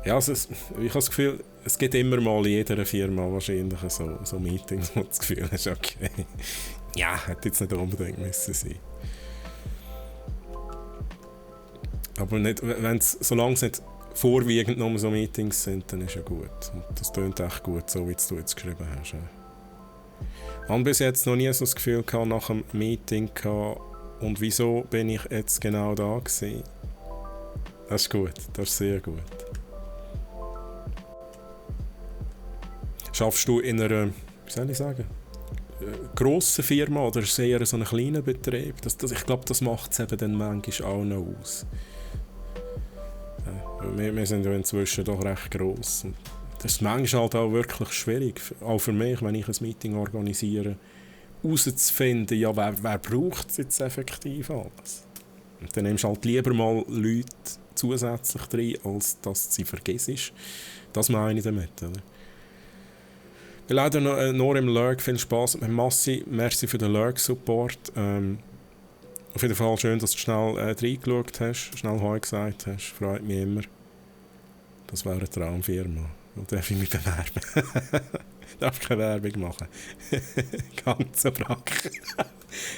Ja, also ich habe das Gefühl, es gibt immer mal in jeder Firma wahrscheinlich so Meetings, wo du das Gefühl hast, okay, ja, hätte jetzt nicht unbedingt müssen sein. Aber nicht, solange es nicht vorwiegend nur so Meetings sind, dann ist ja gut. Und das klingt echt gut, so wie du jetzt geschrieben hast. Ja. Ich habe bis jetzt noch nie so das Gefühl gehabt, nach einem Meeting gehabt, und wieso bin ich jetzt genau da gewesen? Das ist gut, das ist sehr gut. Schaffst du in einer, wie soll ich sagen, grossen Firma oder sehr so einen kleinen Betrieb? Ich glaube, das macht es eben dann manchmal auch noch aus. Wir sind ja inzwischen doch recht gross. Und das ist manchmal halt auch wirklich schwierig, auch für mich, wenn ich ein Meeting organisiere, herauszufinden, ja, wer braucht es jetzt effektiv alles? Und dann nimmst du halt lieber mal Leute zusätzlich rein, als dass du sie vergisst. Das meine ich damit. Oder? Leider noch im Lurk, viel Spass mit Massi. Merci für den Lurk-Support. Auf jeden Fall schön, dass du schnell reingeschaut hast, schnell Heu gesagt hast. Freut mich immer. Das wäre eine Traumfirma. Da darf ich mich bewerben. Darf keine Werbung machen. Ganz so Brack.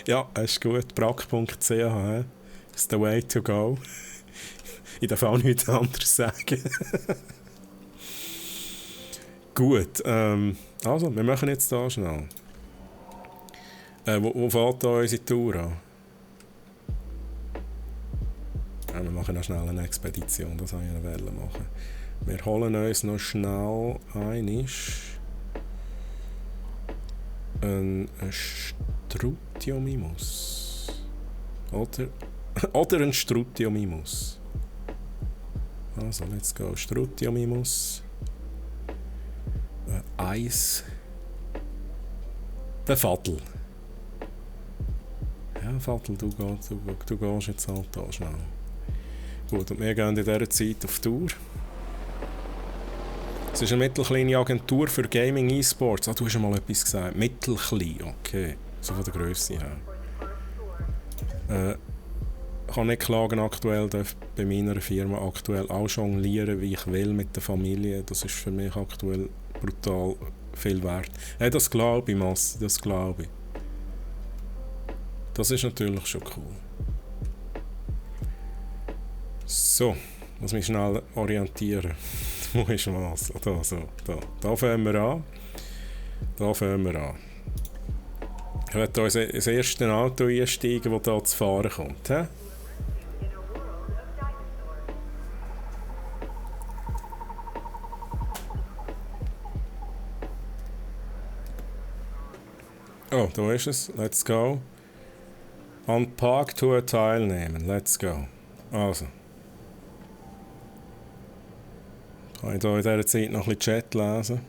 Ja, ist gut. Brack.ch ist the way to go. Ich darf auch nichts anderes sagen. Gut, also, wir machen jetzt da schnell. Wo fährt da unsere Tour an? Ja, wir machen noch schnell eine Expedition, das wollte ich noch machen. Wir holen uns noch schnell einen Strutiomimus. Oder ein Strutiomimus. Also, let's go. Strutiomimus. Eis. Der Fadl. Ja, Fadl, du gehst jetzt halt da schnell. Gut, und wir gehen in dieser Zeit auf Tour. Es ist eine mittelkleine Agentur für Gaming E-Sports. Ah, du hast schon mal etwas gesagt. Mittelklein, okay. So von der Grösse her. Ich kann nicht klagen aktuell, darf bei meiner Firma aktuell auch jonglieren, wie ich will mit der Familie. Das ist für mich aktuell brutal viel wert. Hey, das glaube ich, Massi, das glaube ich. Das ist natürlich schon cool. So, muss mich schnell orientieren. Wo ist was? Da, so, da. Da fangen wir an. Da fangen wir an. Ich werde hier ins erste Auto einsteigen, das hier zu fahren kommt. He? Oh, da ist es. Let's go. An Parktour teilnehmen. Let's go. Also. Kann ich hier in dieser Zeit noch ein bisschen Chat lesen?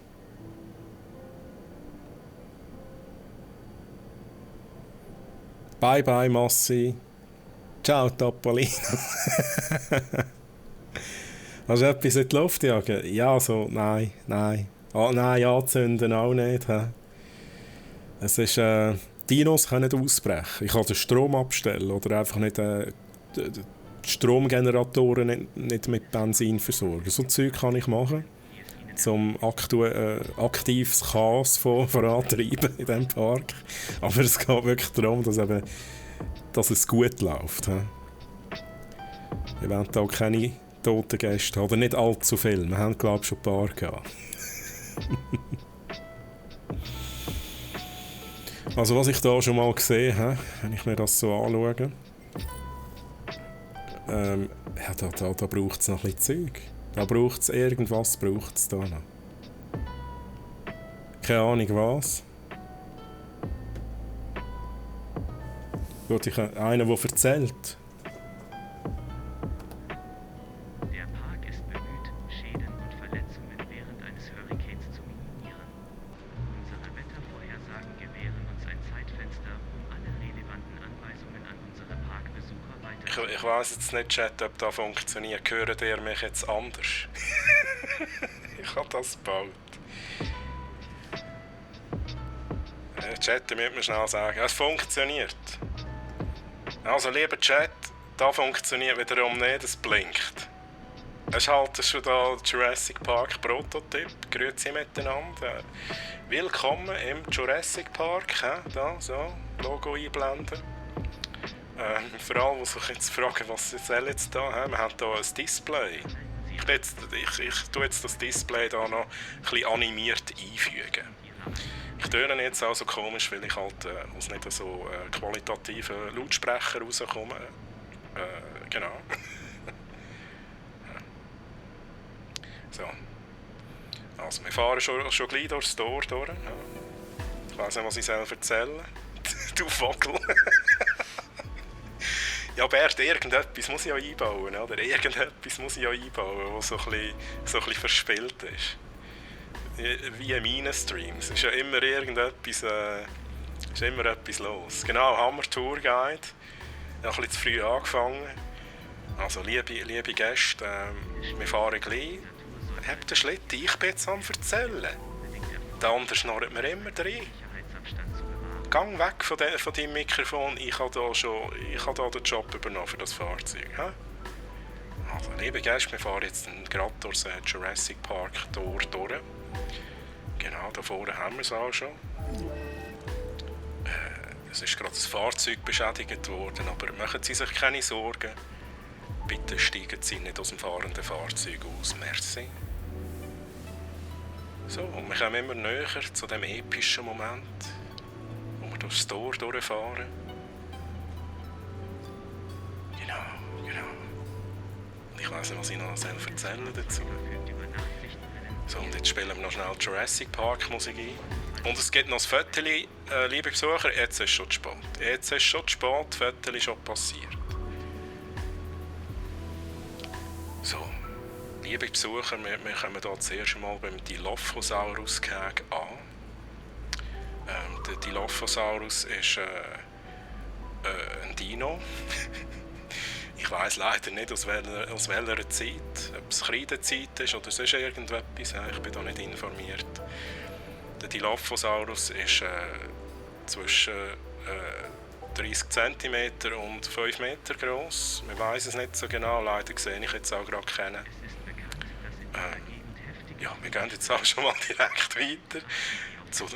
Bye bye Massi. Ciao Topolino. Hast du etwas in die Luft jagen? Ja, so, nein. Oh, nein, anzünden auch nicht. He? Es ist, Dinos können nicht ausbrechen. Ich kann den Strom abstellen oder einfach nicht die Stromgeneratoren nicht mit Benzin versorgen. So Zeug kann ich machen, um aktives Chaos vorantreiben in diesem Park. Aber es geht wirklich darum, dass es gut läuft. He? Wir wollen hier keine toten Gäste haben, oder nicht allzu viel. Wir haben, glaube ich, schon ein paar gehabt. Also was ich da schon mal gesehen habe, wenn ich mir das so anschaue, ja, da braucht es noch ein bisschen Zeug. Da braucht es irgendwas, braucht es da noch. Keine Ahnung was. Gut, einer, der erzählt. Der Park ist bemüht, Schäden und Verletzungen während eines Hurrikans zu minimieren. Unsere Wettervorhersagen gewähren uns ein Zeitfenster, um alle relevanten Anweisungen an unsere Parkbesucher weiterzugeben. Ich weiss jetzt nicht, Chat, ob das funktioniert. Hört ihr mich jetzt anders? Ich habe das gebaut. Chat, ihr müsst mir schnell sagen, es funktioniert. Also, lieber Chat, da funktioniert wiederum nicht, es blinkt. Es ist halt schon da Jurassic Park Prototyp. Grüezi miteinander. Willkommen im Jurassic Park. Da, so, Logo einblenden. Für alle, die sich jetzt fragen, was sie jetzt da haben, wir haben hier ein Display. Ich tue jetzt das Display da noch ein bisschen animiert einfügen. Ich töne jetzt auch so komisch, weil ich halt aus nicht so qualitativen Lautsprecher rauskomme. Genau. So. Also, wir fahren schon gleich durchs Tor durch. Ja. Ich weiss nicht, was ich selber erzählen. Du Vogel. Ja, Bert, irgendetwas muss ich ja einbauen, oder? Irgendetwas muss ich ja einbauen, was so ein bisschen verspielt ist. Wie in meinen Streams. Es ist ja immer irgendetwas, ist immer etwas los. Genau, Hammer Tourguide. Ich habe ein bisschen zu früh angefangen. Also, liebe Gäste, wir fahren gleich. Habt den Schlitten, ich bin jetzt am Erzählen. Der andere schnarrt mir immer rein. Gang weg von deinem Mikrofon, ich habe da den Job übernommen für das Fahrzeug. He? Also, liebe Gäste, wir fahren jetzt gerade durch das Jurassic Park Tor durch. Genau, da vorne haben wir es auch schon. Es ist gerade das Fahrzeug beschädigt worden, aber machen Sie sich keine Sorgen. Bitte steigen Sie nicht aus dem fahrenden Fahrzeug aus. Merci. So, und wir kommen immer näher zu dem epischen Moment, wo wir durchs Tor durchfahren. Genau. Und ich weiss nicht, was ich noch erzählen dazu. So, und jetzt spielen wir noch schnell Jurassic Park Musik ein. Und es gibt noch ein Viertel, liebe Besucher, jetzt ist es schon zu spät. Das Viertel ist schon passiert. So. Liebe Besucher, wir kommen hier zuerst einmal beim Dilophosaurus-Gehege an. Der Dilophosaurus ist ein Dino. Ich weiss leider nicht, aus welcher Zeit, ob es Kreidezeit ist oder sonst irgendetwas. Ich bin da nicht informiert. Der Dilophosaurus ist zwischen 30 cm und 5 Meter groß. Man weiss es nicht so genau, leider sehe ich jetzt auch gerade keinen. Ja, wir gehen jetzt auch schon mal direkt weiter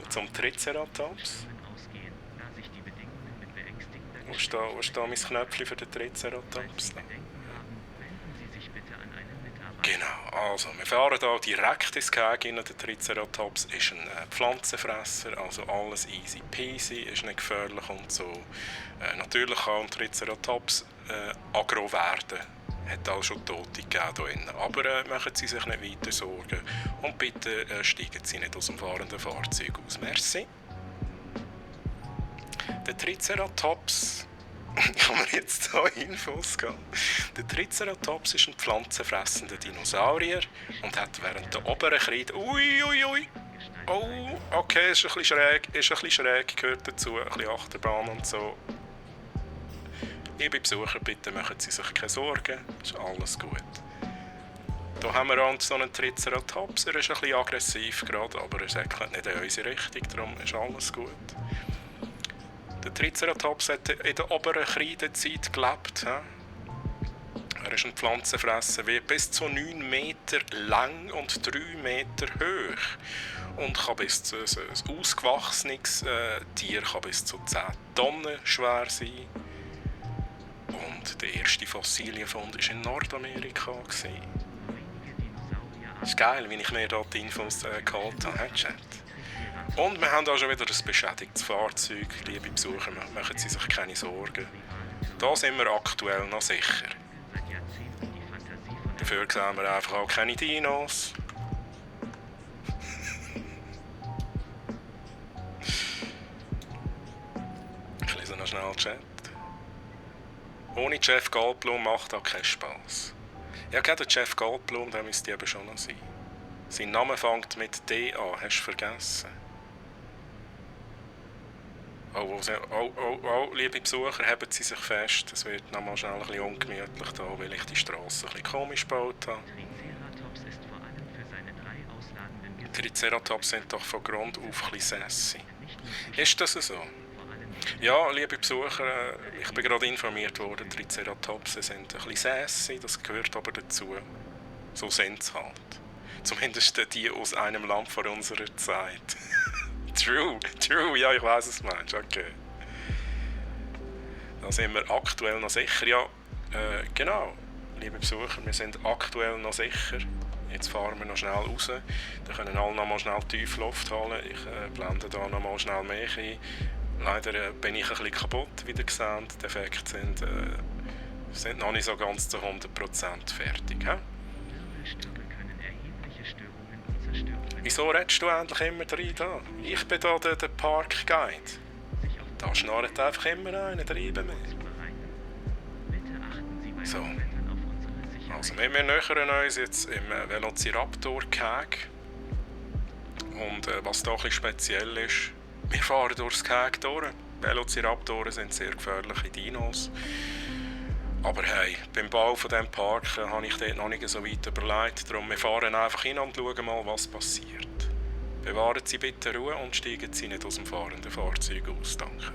zum Triceratops. Wo ist da mein Knöpfchen für den Triceratops? Genau, also wir fahren hier direkt ins Gehege rein. Der Triceratops ist ein Pflanzenfresser, also alles easy peasy, ist nicht gefährlich und so. Natürlich kann ein Triceratops aggro werden. Hat auch schon Tote gegeben hier drin. Aber machen Sie sich nicht weiter Sorgen und bitte steigen Sie nicht aus dem fahrenden Fahrzeug aus. Merci. Der Triceratops, ich kann mir jetzt hier Infos geben. Der Triceratops ist ein pflanzenfressender Dinosaurier und hat während der oberen Kreide... Oh, okay, ist ein bisschen schräg, gehört dazu, ein bisschen Achterbahn und so. Liebe Besucher, bitte machen Sie sich keine Sorgen, ist alles gut. Hier haben wir auch so einen Triceratops, er ist ein bisschen aggressiv gerade, aber er säckelt nicht in unsere Richtung, darum ist alles gut. Der Triceratops hat in der oberen Kreidezeit gelebt. Er ist ein Pflanzenfresser, wird bis zu 9 Meter lang und 3 Meter hoch. Und kann bis zu, ein ausgewachsenes Tier kann bis zu 10 Tonnen schwer sein. Und der erste Fossilienfund war in Nordamerika. Das ist geil, wie ich mir dort die Infos geholt habe, Chat. Und wir haben auch schon wieder ein beschädigtes Fahrzeug. Liebe Besucher, machen Sie sich keine Sorgen. Da sind wir aktuell noch sicher. Dafür sehen wir einfach auch keine Dinos. Ich lese noch schnell Chat. Ohne Jeff Goldblum macht auch keinen Spass. Ja, der Jeff Goldblum, der müsste eben schon noch sein. Sein Name fängt mit D an, hast du vergessen? Oh, liebe Besucher, haben Sie sich fest. Es wird noch mal schnell ein bisschen ungemütlich da, weil ich die Strasse ein bisschen komisch gebaut habe. Triceratops sind doch von Grund auf ein bisschen sassy. Ist das so? Ja, liebe Besucher, ich bin gerade informiert worden, Triceratops sind ein bisschen sassy, das gehört aber dazu. So sind sie halt. Zumindest die aus einem Land vor unserer Zeit. True, ja, ich weiss, was du meinst, okay. Da sind wir aktuell noch sicher, ja, genau, liebe Besucher, wir sind aktuell noch sicher. Jetzt fahren wir noch schnell raus, dann können alle noch mal schnell tief Luft holen, ich blende da noch mal schnell mehr ein. Leider bin ich ein bisschen kaputt, wie ihr seht, die Effekte sind noch nicht so ganz zu 100% fertig. He? Wieso redest du endlich immer rein da? Ich bin da der Park-Guide. Da schnarrt einfach immer einer rein bei mir. So. Also wir nähern uns jetzt im Velociraptor-Gehege. Und was da ein bisschen speziell ist, wir fahren durchs Gehege durch. Velociraptoren sind sehr gefährliche Dinos. Aber hey, beim Bau von diesem Park habe ich dort noch nicht so weit überlegt. Darum, wir fahren einfach hin und schauen mal, was passiert. Bewahren Sie bitte Ruhe und steigen Sie nicht aus dem fahrenden Fahrzeug aus. Danke.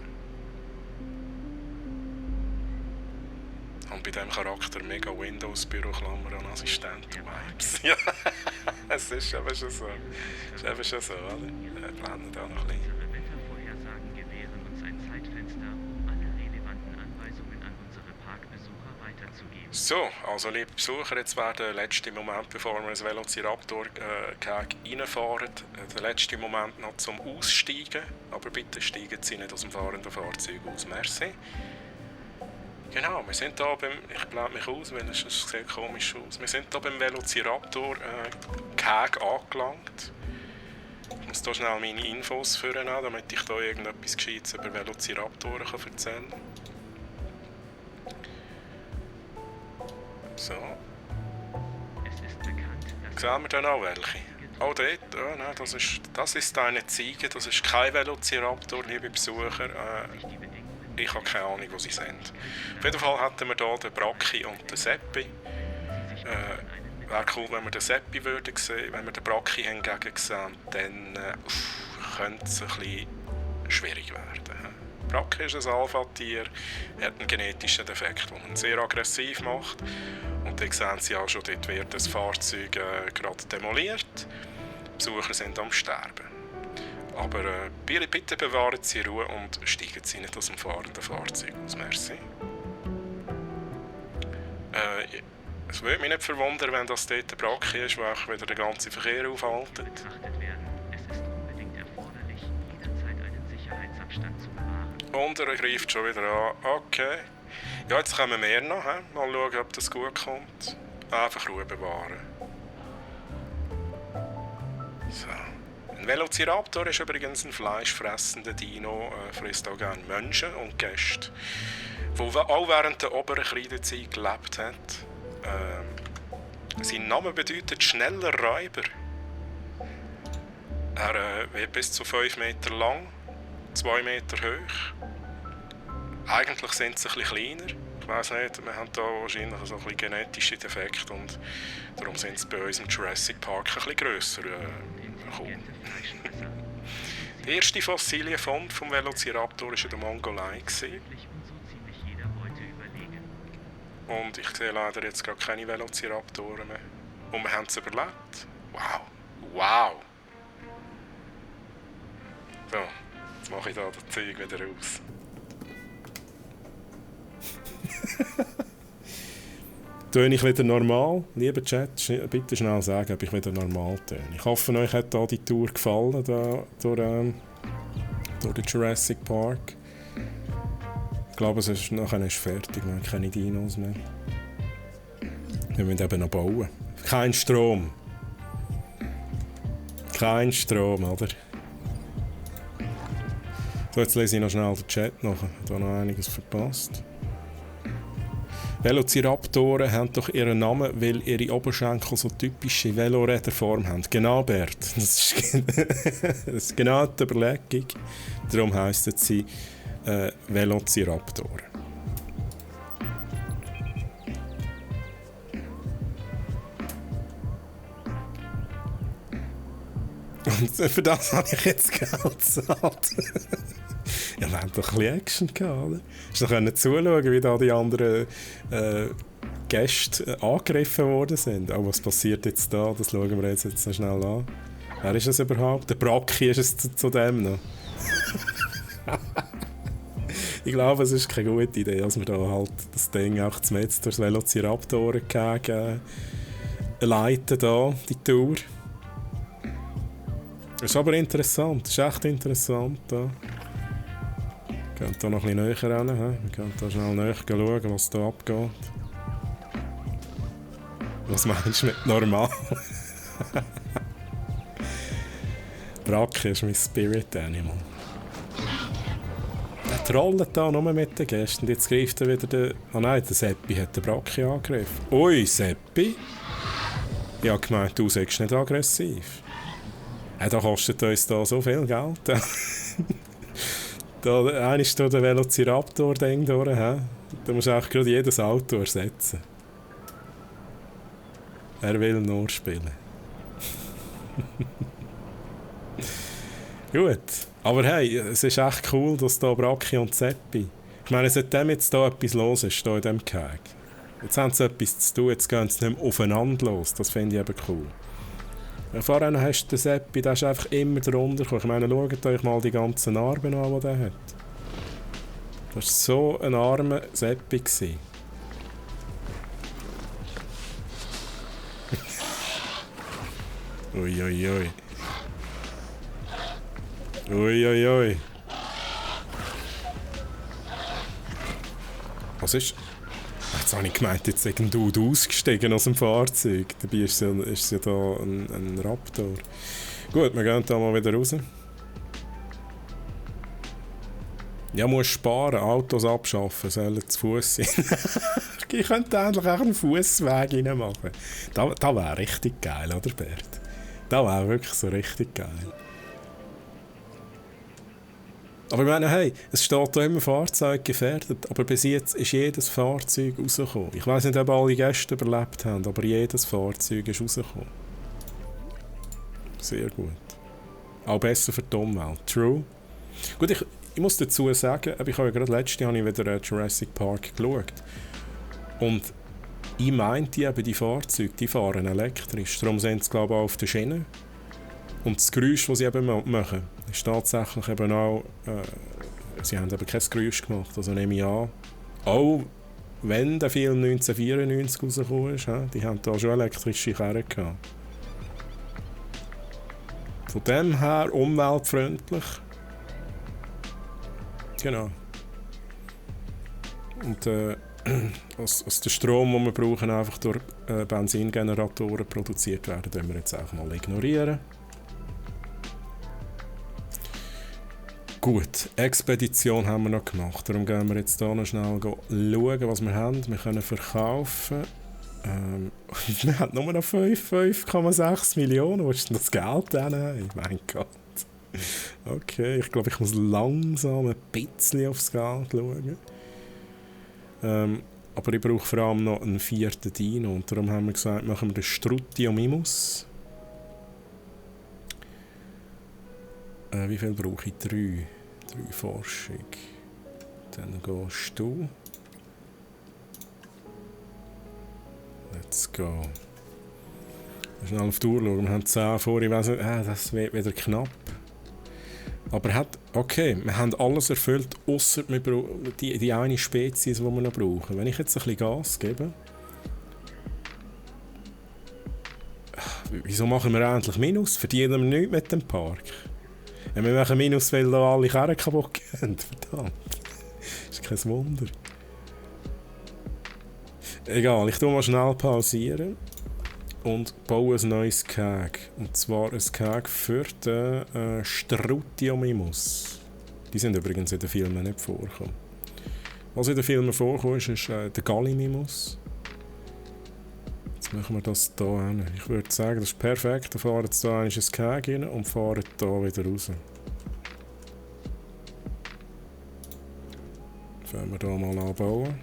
Und bei diesem Charakter mega Windows-Büroklammer an Assistent-Vibes. Ja, es ist eben schon so. Es ist eben schon so, oder? Wir blenden da noch ein bisschen. So, also liebe Besucher, jetzt wäre der letzte Moment, bevor wir ins Velociraptor-Gehege reinfahren, der letzte Moment noch zum Aussteigen. Aber bitte steigen Sie nicht aus dem fahrenden Fahrzeug aus. Merci. Genau, wir sind hier beim... Ich blende mich aus, weil es sieht komisch aus. Wir sind hier beim Velociraptor-Gehege angelangt. Ich muss hier schnell meine Infos führen, damit ich hier irgendetwas Gescheites über Velociraptoren erzählen kann. So. Es ist bekannt, Sehen wir dann auch welche? Oh, dort, oh, nein, das ist eine Ziege, das ist kein Velociraptor, liebe Besucher. Ich habe keine Ahnung, wo sie sind. Auf jeden Fall hätten wir hier den Bracchi und den Seppi. Wäre cool, wenn wir den Seppi würden sehen. Wenn wir den Bracchi hingegen sehen, dann könnte es ein bisschen schwierig werden. Bracchi ist ein Alpha-Tier, hat einen genetischen Defekt, der ihn sehr aggressiv macht. Und dann sehen Sie auch schon, dort wird das Fahrzeug gerade demoliert. Die Besucher sind am Sterben. Aber bitte bewahren Sie Ruhe und steigen Sie nicht aus dem fahrenden Fahrzeug aus. Merci. Es würde mich nicht verwundern, wenn das dort der Bracchi ist, der auch wieder den ganzen Verkehr aufhaltet. Es ist unbedingt erforderlich, jederzeit einen Sicherheitsabstand zu bewahren. Und er greift schon wieder an. Okay. Ja, jetzt kommen wir noch. Mal schauen, ob das gut kommt. Einfach Ruhe bewahren. So. Ein Velociraptor ist übrigens ein fleischfressender Dino, frisst auch gerne Menschen und Gäste, der auch während der oberen Kreidezeit gelebt hat. Sein Name bedeutet schneller Räuber. Er wird bis zu 5 Meter lang, 2 Meter hoch. Eigentlich sind sie ein bisschen kleiner. Ich weiss nicht, wir haben hier wahrscheinlich so ein bisschen genetische Defekte und darum sind sie bei uns im Jurassic Park ein bisschen grösser gekommen. Der erste Fossilienfund vom Velociraptor war in der Mongolei. Und ich sehe leider jetzt gerade keine Velociraptoren mehr. Und wir haben es überlebt. Wow. Wow. So, jetzt mache ich da das Zeug wieder raus. Töne ich wieder normal? Lieber Chat, bitte schnell sagen, ob ich wieder normal töne. Ich hoffe, euch hat da die Tour gefallen, da, durch den Jurassic Park. Ich glaube, nachher ist fertig, wir haben keine Dinos mehr. Wir müssen eben noch bauen. Kein Strom. Kein Strom, oder? So, jetzt lese ich noch schnell den Chat nach. Ich habe noch einiges verpasst. Velociraptoren haben doch ihren Namen, weil ihre Oberschenkel so typische Veloräderform haben. Genau, Bert. Das ist genau die Überlegung. Darum heissen sie Velociraptoren. Und für das habe ich jetzt Geld gezahlt. Ja, wir haben doch ein bisschen Action gehabt, oder? Hast du noch zuschauen, wie da die anderen Gäste angegriffen worden sind? Oh, was passiert jetzt da? Das schauen wir jetzt noch schnell an. Wer ist es überhaupt? Der Bracchi ist es zu dem noch. Ich glaube, es ist keine gute Idee, dass wir da halt das Ding auch zum jetzt durch Velociraptoren gegen leiten, da, die Tour. Das ist aber interessant, das ist echt interessant. Da. Wir können hier noch ein bisschen näher hin. Wir können hier schnell näher schauen, was hier abgeht. Was meinst du mit normal? Bracchi ist mein Spirit Animal. Der trollt da nur mit den Gästen. Jetzt greift er wieder den... Ah nein, der Seppi hat den Bracchi angegriffen. Ui, Seppi? Ich habe gemeint, du sagst nicht aggressiv. Da kostet uns da so viel Geld. Einer ist da der Velociraptor-Ding durch. Da musst du eigentlich gerade jedes Auto ersetzen. Er will nur spielen. Gut. Aber hey, es ist echt cool, dass da Bracchi und Seppi... Ich meine, seitdem jetzt da etwas los ist, hier in diesem Keg. Jetzt haben sie etwas zu tun, jetzt gehen sie nicht mehr aufeinander los. Das finde ich eben cool. Vorher hast du den Seppi, der ist einfach immer drunter gekommen. Ich meine, schaut euch mal die ganzen Narben an, die der hat. Das war so ein armer Seppi. Uiuiui. Uiuiui. Was ist... Jetzt habe ich gemeint, jetzt ist ein Dude ausgestiegen aus dem Fahrzeug. Dabei ist ja da ein Raptor. Gut, wir gehen da mal wieder raus. Ja, muss sparen, Autos abschaffen, sollen zu Fuß sein. Ich könnte endlich auch einen Fußweg reinmachen. Das wäre richtig geil, oder Bert? Das wäre wirklich so richtig geil. Aber ich meine, hey, es steht da immer Fahrzeug gefährdet, aber bis jetzt ist jedes Fahrzeug rausgekommen. Ich weiss nicht, ob alle Gäste überlebt haben, aber jedes Fahrzeug ist rausgekommen. Sehr gut. Auch besser für die Umwelt. True. Gut, ich muss dazu sagen, ich habe ja gerade letztes Jahr wieder Jurassic Park geschaut. Und ich meinte eben, die Fahrzeuge, die fahren elektrisch. Darum sind sie, glaube ich, auch auf der Schiene. Und das Geräusch, das sie eben machen, ist tatsächlich eben auch... sie haben eben kein Geräusch gemacht, also nehme ich an. Auch wenn der Film 1994 rausgekommen ist, die haben da schon elektrische Karren gehabt. Von dem her umweltfreundlich. Genau. Und aus dem Strom, den wir brauchen, einfach durch Benzingeneratoren produziert werden, können wir jetzt auch mal ignorieren. Gut, Expedition haben wir noch gemacht. Darum gehen wir jetzt hier noch schnell schauen, was wir haben. Wir können verkaufen. Wir haben nur noch 5,6 Millionen. Wo ist denn das Geld denn? Hey, mein Gott. Okay, ich glaube, ich muss langsam ein bisschen aufs Geld schauen. Aber ich brauche vor allem noch einen 4. Dino. Und darum haben wir gesagt, machen wir den Strutiomimus. Wie viel brauche ich? 3 Forschung. Dann gehst du. Let's go. Schnell auf die Uhr schauen. Wir haben 10 vor. Ich weiss nicht, das wird wieder knapp. Aber wir haben alles erfüllt, ausser die eine Spezies, die wir noch brauchen. Wenn ich jetzt ein bisschen Gas gebe... Wieso machen wir endlich Minus? Verdienen wir nichts mit dem Park? Ja, wir machen Minus, weil da alle Karren kaputt gehen. Verdammt. Das ist kein Wunder. Egal, ich tue mal schnell pausieren und baue ein neues Gehege. Und zwar ein Gehege für den Strutiomimus. Die sind übrigens in den Filmen nicht vorgekommen. Was in den Filmen vorkommt, ist der Gallimimus. Jetzt machen wir das hier hin. Ich würde sagen, das ist perfekt. Dann fahren jetzt hier ein Gehege rein und fahren hier wieder raus. Fangen wir hier mal anbauen.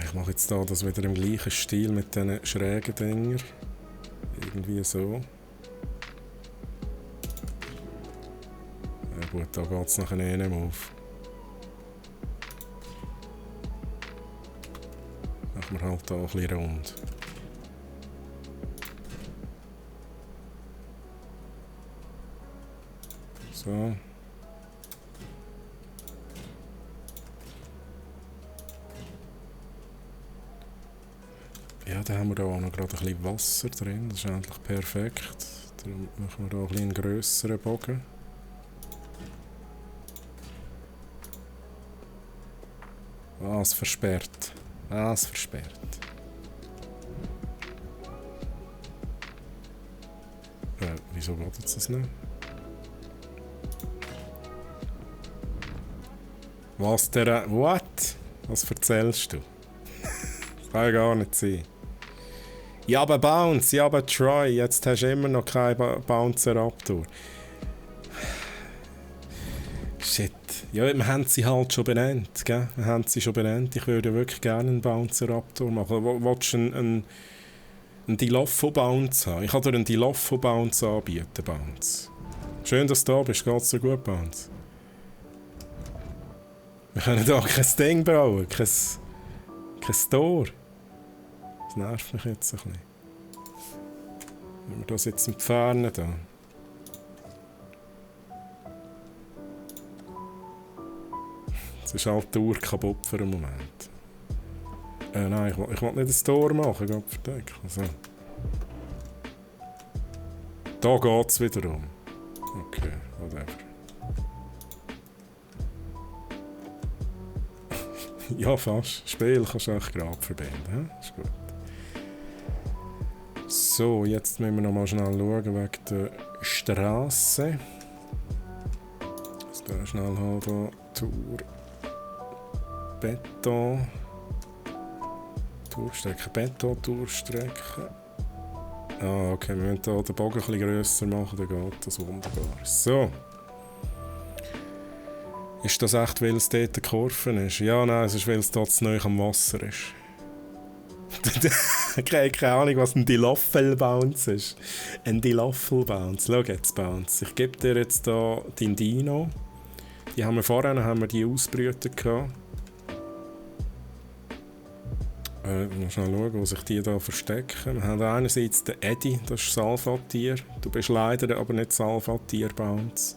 Ich mache jetzt hier das wieder im gleichen Stil mit diesen schrägen Dinger. Irgendwie so. Ja gut, da geht es nachher nicht mehr auf. Machen wir halt hier ein bisschen rund. So. Ja, da haben wir da auch noch gerade ein bisschen Wasser drin, das ist eigentlich perfekt. Darum machen wir hier ein bisschen einen grösseren Bogen. Es versperrt. Es versperrt. Wieso geht jetzt das nicht? Was der... What? Was erzählst du? Das kann ja gar nicht sein. Ja, aber Bounce, ja, aber Troy, jetzt hast du immer noch keinen Bouncer-Raptor. Shit. Ja, wir haben sie halt schon benannt, gell? Wir haben sie schon benannt. Ich würde wirklich gerne einen Bouncer-Raptor machen. Willst du einen Dilopho-Bounce haben? Ich kann dir einen Dilopho-Bounce anbieten, Bounce. Schön, dass du da bist. Geht's dir gut, Bounce? Wir können da kein Ding bauen, kein Tor. Das nervt mich jetzt ein bisschen. Wenn wir das jetzt entfernen, da. Jetzt ist halt die Uhr kaputt für einen Moment. Nein, ich will nicht ein Tor machen, Gott verdeckt. Also. Da geht es wiederum. Okay, whatever. Ja, fast. Spiel kannst du auch gerade verbinden. He? Ist gut. So, jetzt müssen wir noch mal schnell schauen wegen der Straße. Jetzt da schnell halt hier Tour Beton. Durchstrecke, Beton durchstrecke. Ah, okay, wir müssen hier den Bogen ein bisschen grösser machen, dann geht das wunderbar. So. Ist das echt, weil es dort eine Kurve ist? Ja, nein, es ist, weil es dort zu nahe am Wasser ist. Ich habe keine Ahnung, was ein Dilophobounce ist. Ein Dilophobounce. Schau jetzt, Bounce. Ich gebe dir jetzt hier den Dino. Die haben wir vorher die ausbrütet gehabt. Mal schnell schauen, wo sich die hier verstecken. Wir haben einerseits den Eddie, das ist Salvatier. Du bist leider aber nicht Salvatier, Bounce.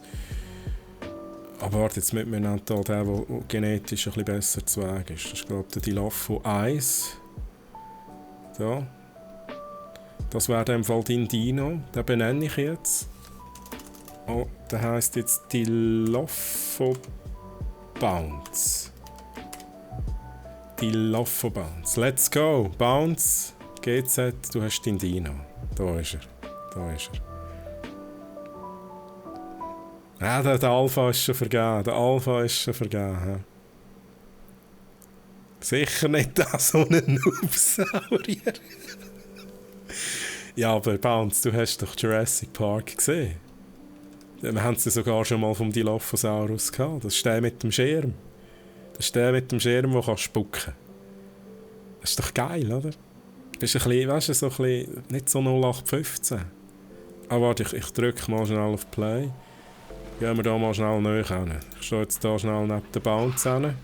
Aber warte, jetzt mit mir nennt hier den, der genetisch ein bisschen besser zu Weg ist. Das ist, glaube ich, der Dilopho 1. So. Das wäre in dem Fall dein Dino. Den benenne ich jetzt. Oh, der heisst jetzt Dilopho Bounce. Dilopho Bounce. Let's go! Bounce, GZ, du hast deinen Dino. Da ist er. Da ist er. Ja, der Alpha ist schon vergeben. Der Alpha ist schon vergeben. Sicher nicht da so ein Noobsaurier. Ja, aber Bounce, du hast doch Jurassic Park gesehen. Wir haben es sogar schon mal vom Dilophosaurus gehabt. Das ist der mit dem Schirm. Das ist der mit dem Schirm, der kann spucken. Das ist doch geil, oder? Du bist ein bisschen, weißt du, so ein bisschen, nicht so 0815. Aber warte, ich drücke mal schnell auf Play. Gehen wir da mal schnell näher hin. Ich stehe jetzt hier schnell neben der Bounce hin.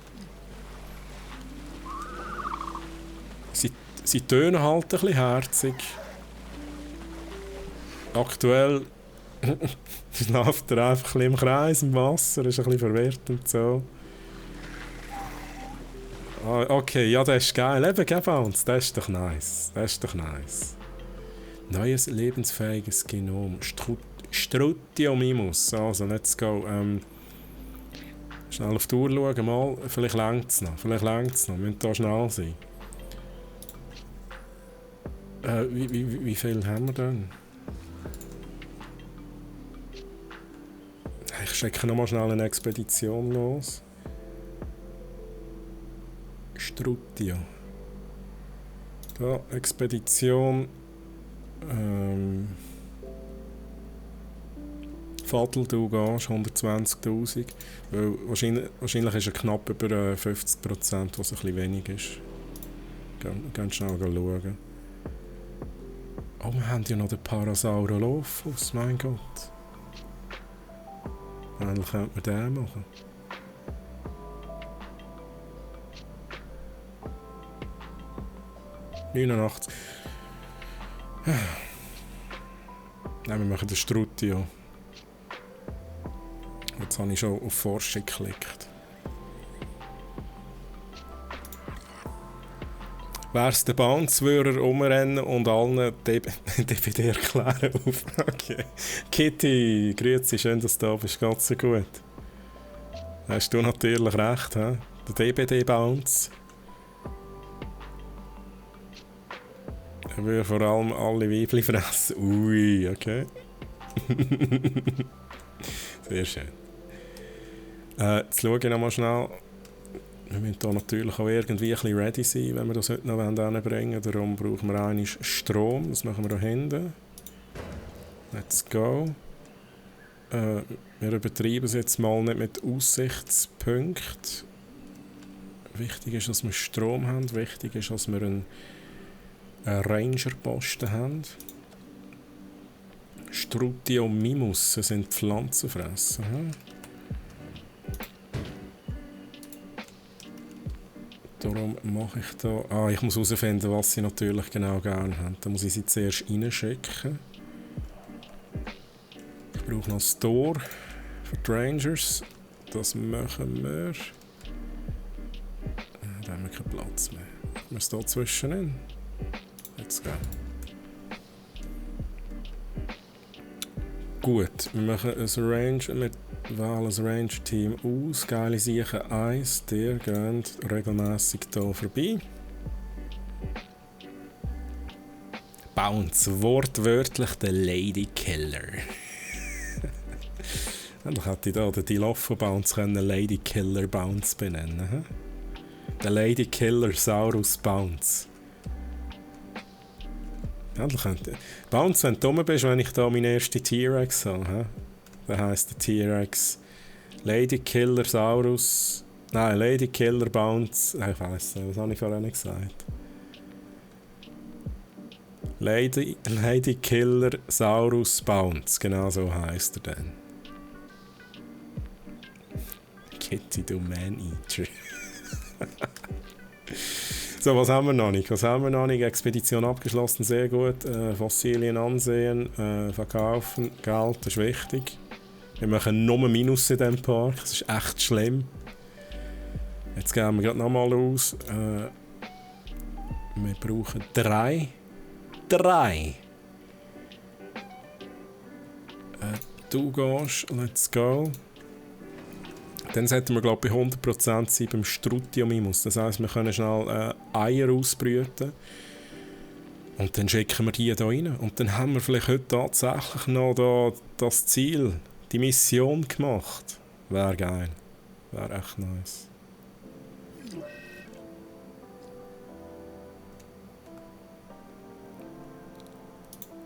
Sie tönen halt ein bisschen herzig. Aktuell läuft er einfach ein bisschen im Kreis im Wasser, ist ein bisschen verwirrt und so. Ah, okay, ja, das ist geil. Eben, geh Bounce, das ist doch nice. Das ist doch nice. Neues lebensfähiges Genom. Strutiomimus. Also, let's go. Schnell auf die Uhr schauen, mal. Vielleicht reicht es noch. Vielleicht reicht es noch. Wir müssen hier schnell sein. Wie viel haben wir denn? Ich schicke nochmal schnell eine Expedition los. Strutio. Da, Expedition. Fadl, du gehst, 120'000. Wahrscheinlich ist er knapp über 50%, was ein bisschen wenig ist. Ganz schnell schauen. Oh, wir haben ja noch den Parasaurolophus, mein Gott. Eigentlich könnte man den machen. $89. Nein, wir machen den Strutio. Jetzt habe ich schon auf Forschung geklickt. Wär's der Bounce, würde er rumrennen und allen DPD erklären auf. Okay. Kitty, grüezi, schön, dass du da bist. Geht's dir gut? Hast du natürlich recht, he? Der DPD-Bounce. Er würde vor allem alle Weibchen fressen. Ui, okay. Sehr schön. Jetzt schaue ich noch mal schnell. Wir müssen hier natürlich auch irgendwie ein bisschen ready sein, wenn wir das heute noch hinbringen wollen. Darum brauchen wir einmal Strom. Das machen wir hier hinten. Let's go. Wir übertreiben es jetzt mal nicht mit Aussichtspunkten. Wichtig ist, dass wir Strom haben. Wichtig ist, dass wir einen Ranger-Posten haben. Strutiomimus sind Pflanzenfresser. Darum mache ich da... Ah, ich muss herausfinden, was sie natürlich genau gerne haben. Da muss ich sie zuerst reinschicken. Ich brauche noch einen Store für die Rangers. Das machen wir. Da haben wir keinen Platz mehr. Ich muss hier zwischen hin. Let's go. Gut, wir machen ein Range, wir wählen ein Range-Team aus. Geile Sache 1, der geht regelmässig hier vorbei. Bounce. Wortwörtlich der Lady Killer. Eigentlich hätte ich da den Dilopho Bounce können Lady Killer Bounce benennen. Der Lady Killer Saurus Bounce. Eigentlich könnte... Bounce, wenn du dumm bist, wenn ich da meine erste T-Rex habe. Dann heisst der T-Rex Lady Killer Saurus... Nein, Lady Killer Bounce... Ich weiss nicht, was habe ich vorhin gesagt? Lady Killer Saurus Bounce. Genau so heisst er dann. Kitty, du Man-Eater. So, was haben wir noch nicht? Expedition abgeschlossen, sehr gut. Fossilien ansehen, verkaufen, Geld, das ist wichtig. Wir machen nur Minus in diesem Park, das ist echt schlimm. Jetzt gehen wir gerade nochmal aus. Wir brauchen 3. Du gehst, let's go. Dann sollten wir, glaube ich, bei 100% sein beim Strutiomimus. Das heisst, wir können schnell Eier ausbrüten. Und dann schicken wir die hier rein. Und dann haben wir vielleicht heute tatsächlich noch da das Ziel, die Mission gemacht. Wäre geil. Wäre echt nice.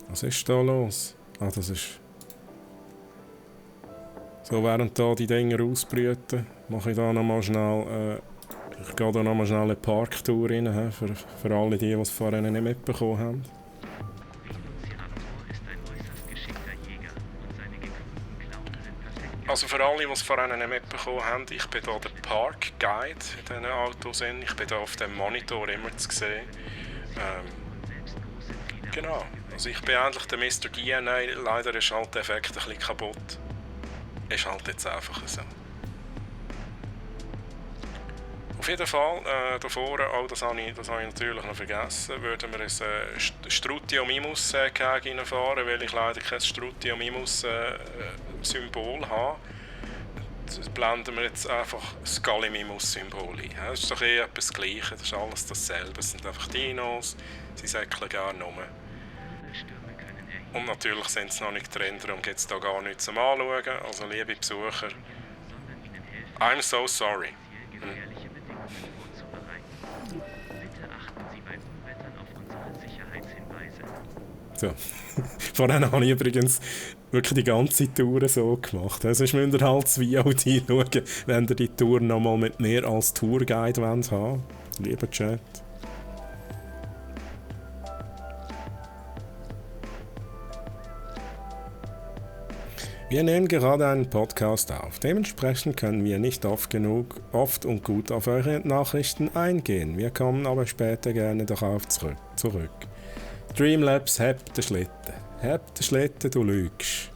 Was ist da los? Ah, das ist... So, während da die Dinger ausbrüten, mache ich da nochmal schnell, ich gehe da nochmal schnell eine Parktour rein, für alle die es vorhin nicht mitbekommen haben. Velociraptor ist ein äußerst geschickter Jäger und seine gekrümmten Klauen sind perfekt. Also für alle, die es vorhin nicht mitbekommen haben, ich bin hier der Park Guide in diesen Autos. Ich bin hier auf dem Monitor immer zu sehen. Genau, also ich bin endlich der Mr. DNA, leider ist halt der Effekt ein bisschen kaputt. Ist halt jetzt einfach so. Auf jeden Fall, da vorne, das habe ich natürlich noch vergessen, würden wir ein Strutiomimus reinfahren, weil ich leider kein Strutiomimus-Symbol habe. Das blenden wir jetzt einfach das Gallimimus-Symbol ein. Das ist doch etwas Gleiches, das ist alles dasselbe. Es sind einfach Dinos, sie säckeln gerne rum. Und natürlich sind sie noch nicht drin, darum gibt es da gar nichts zum Anschauen. Also liebe Besucher, I'm so sorry. So. Vorhin habe ich übrigens wirklich die ganze Tour so gemacht. Sonst müsst ihr halt das VOD schauen, wenn ihr die Tour nochmal mit mir als Tourguide haben wollt. Lieber Chat. Wir nehmen gerade einen Podcast auf. Dementsprechend können wir nicht oft und gut auf eure Nachrichten eingehen. Wir kommen aber später gerne darauf zurück. Streamlabs, hebt den Schlitten. Hebt den Schlitten, du lügst.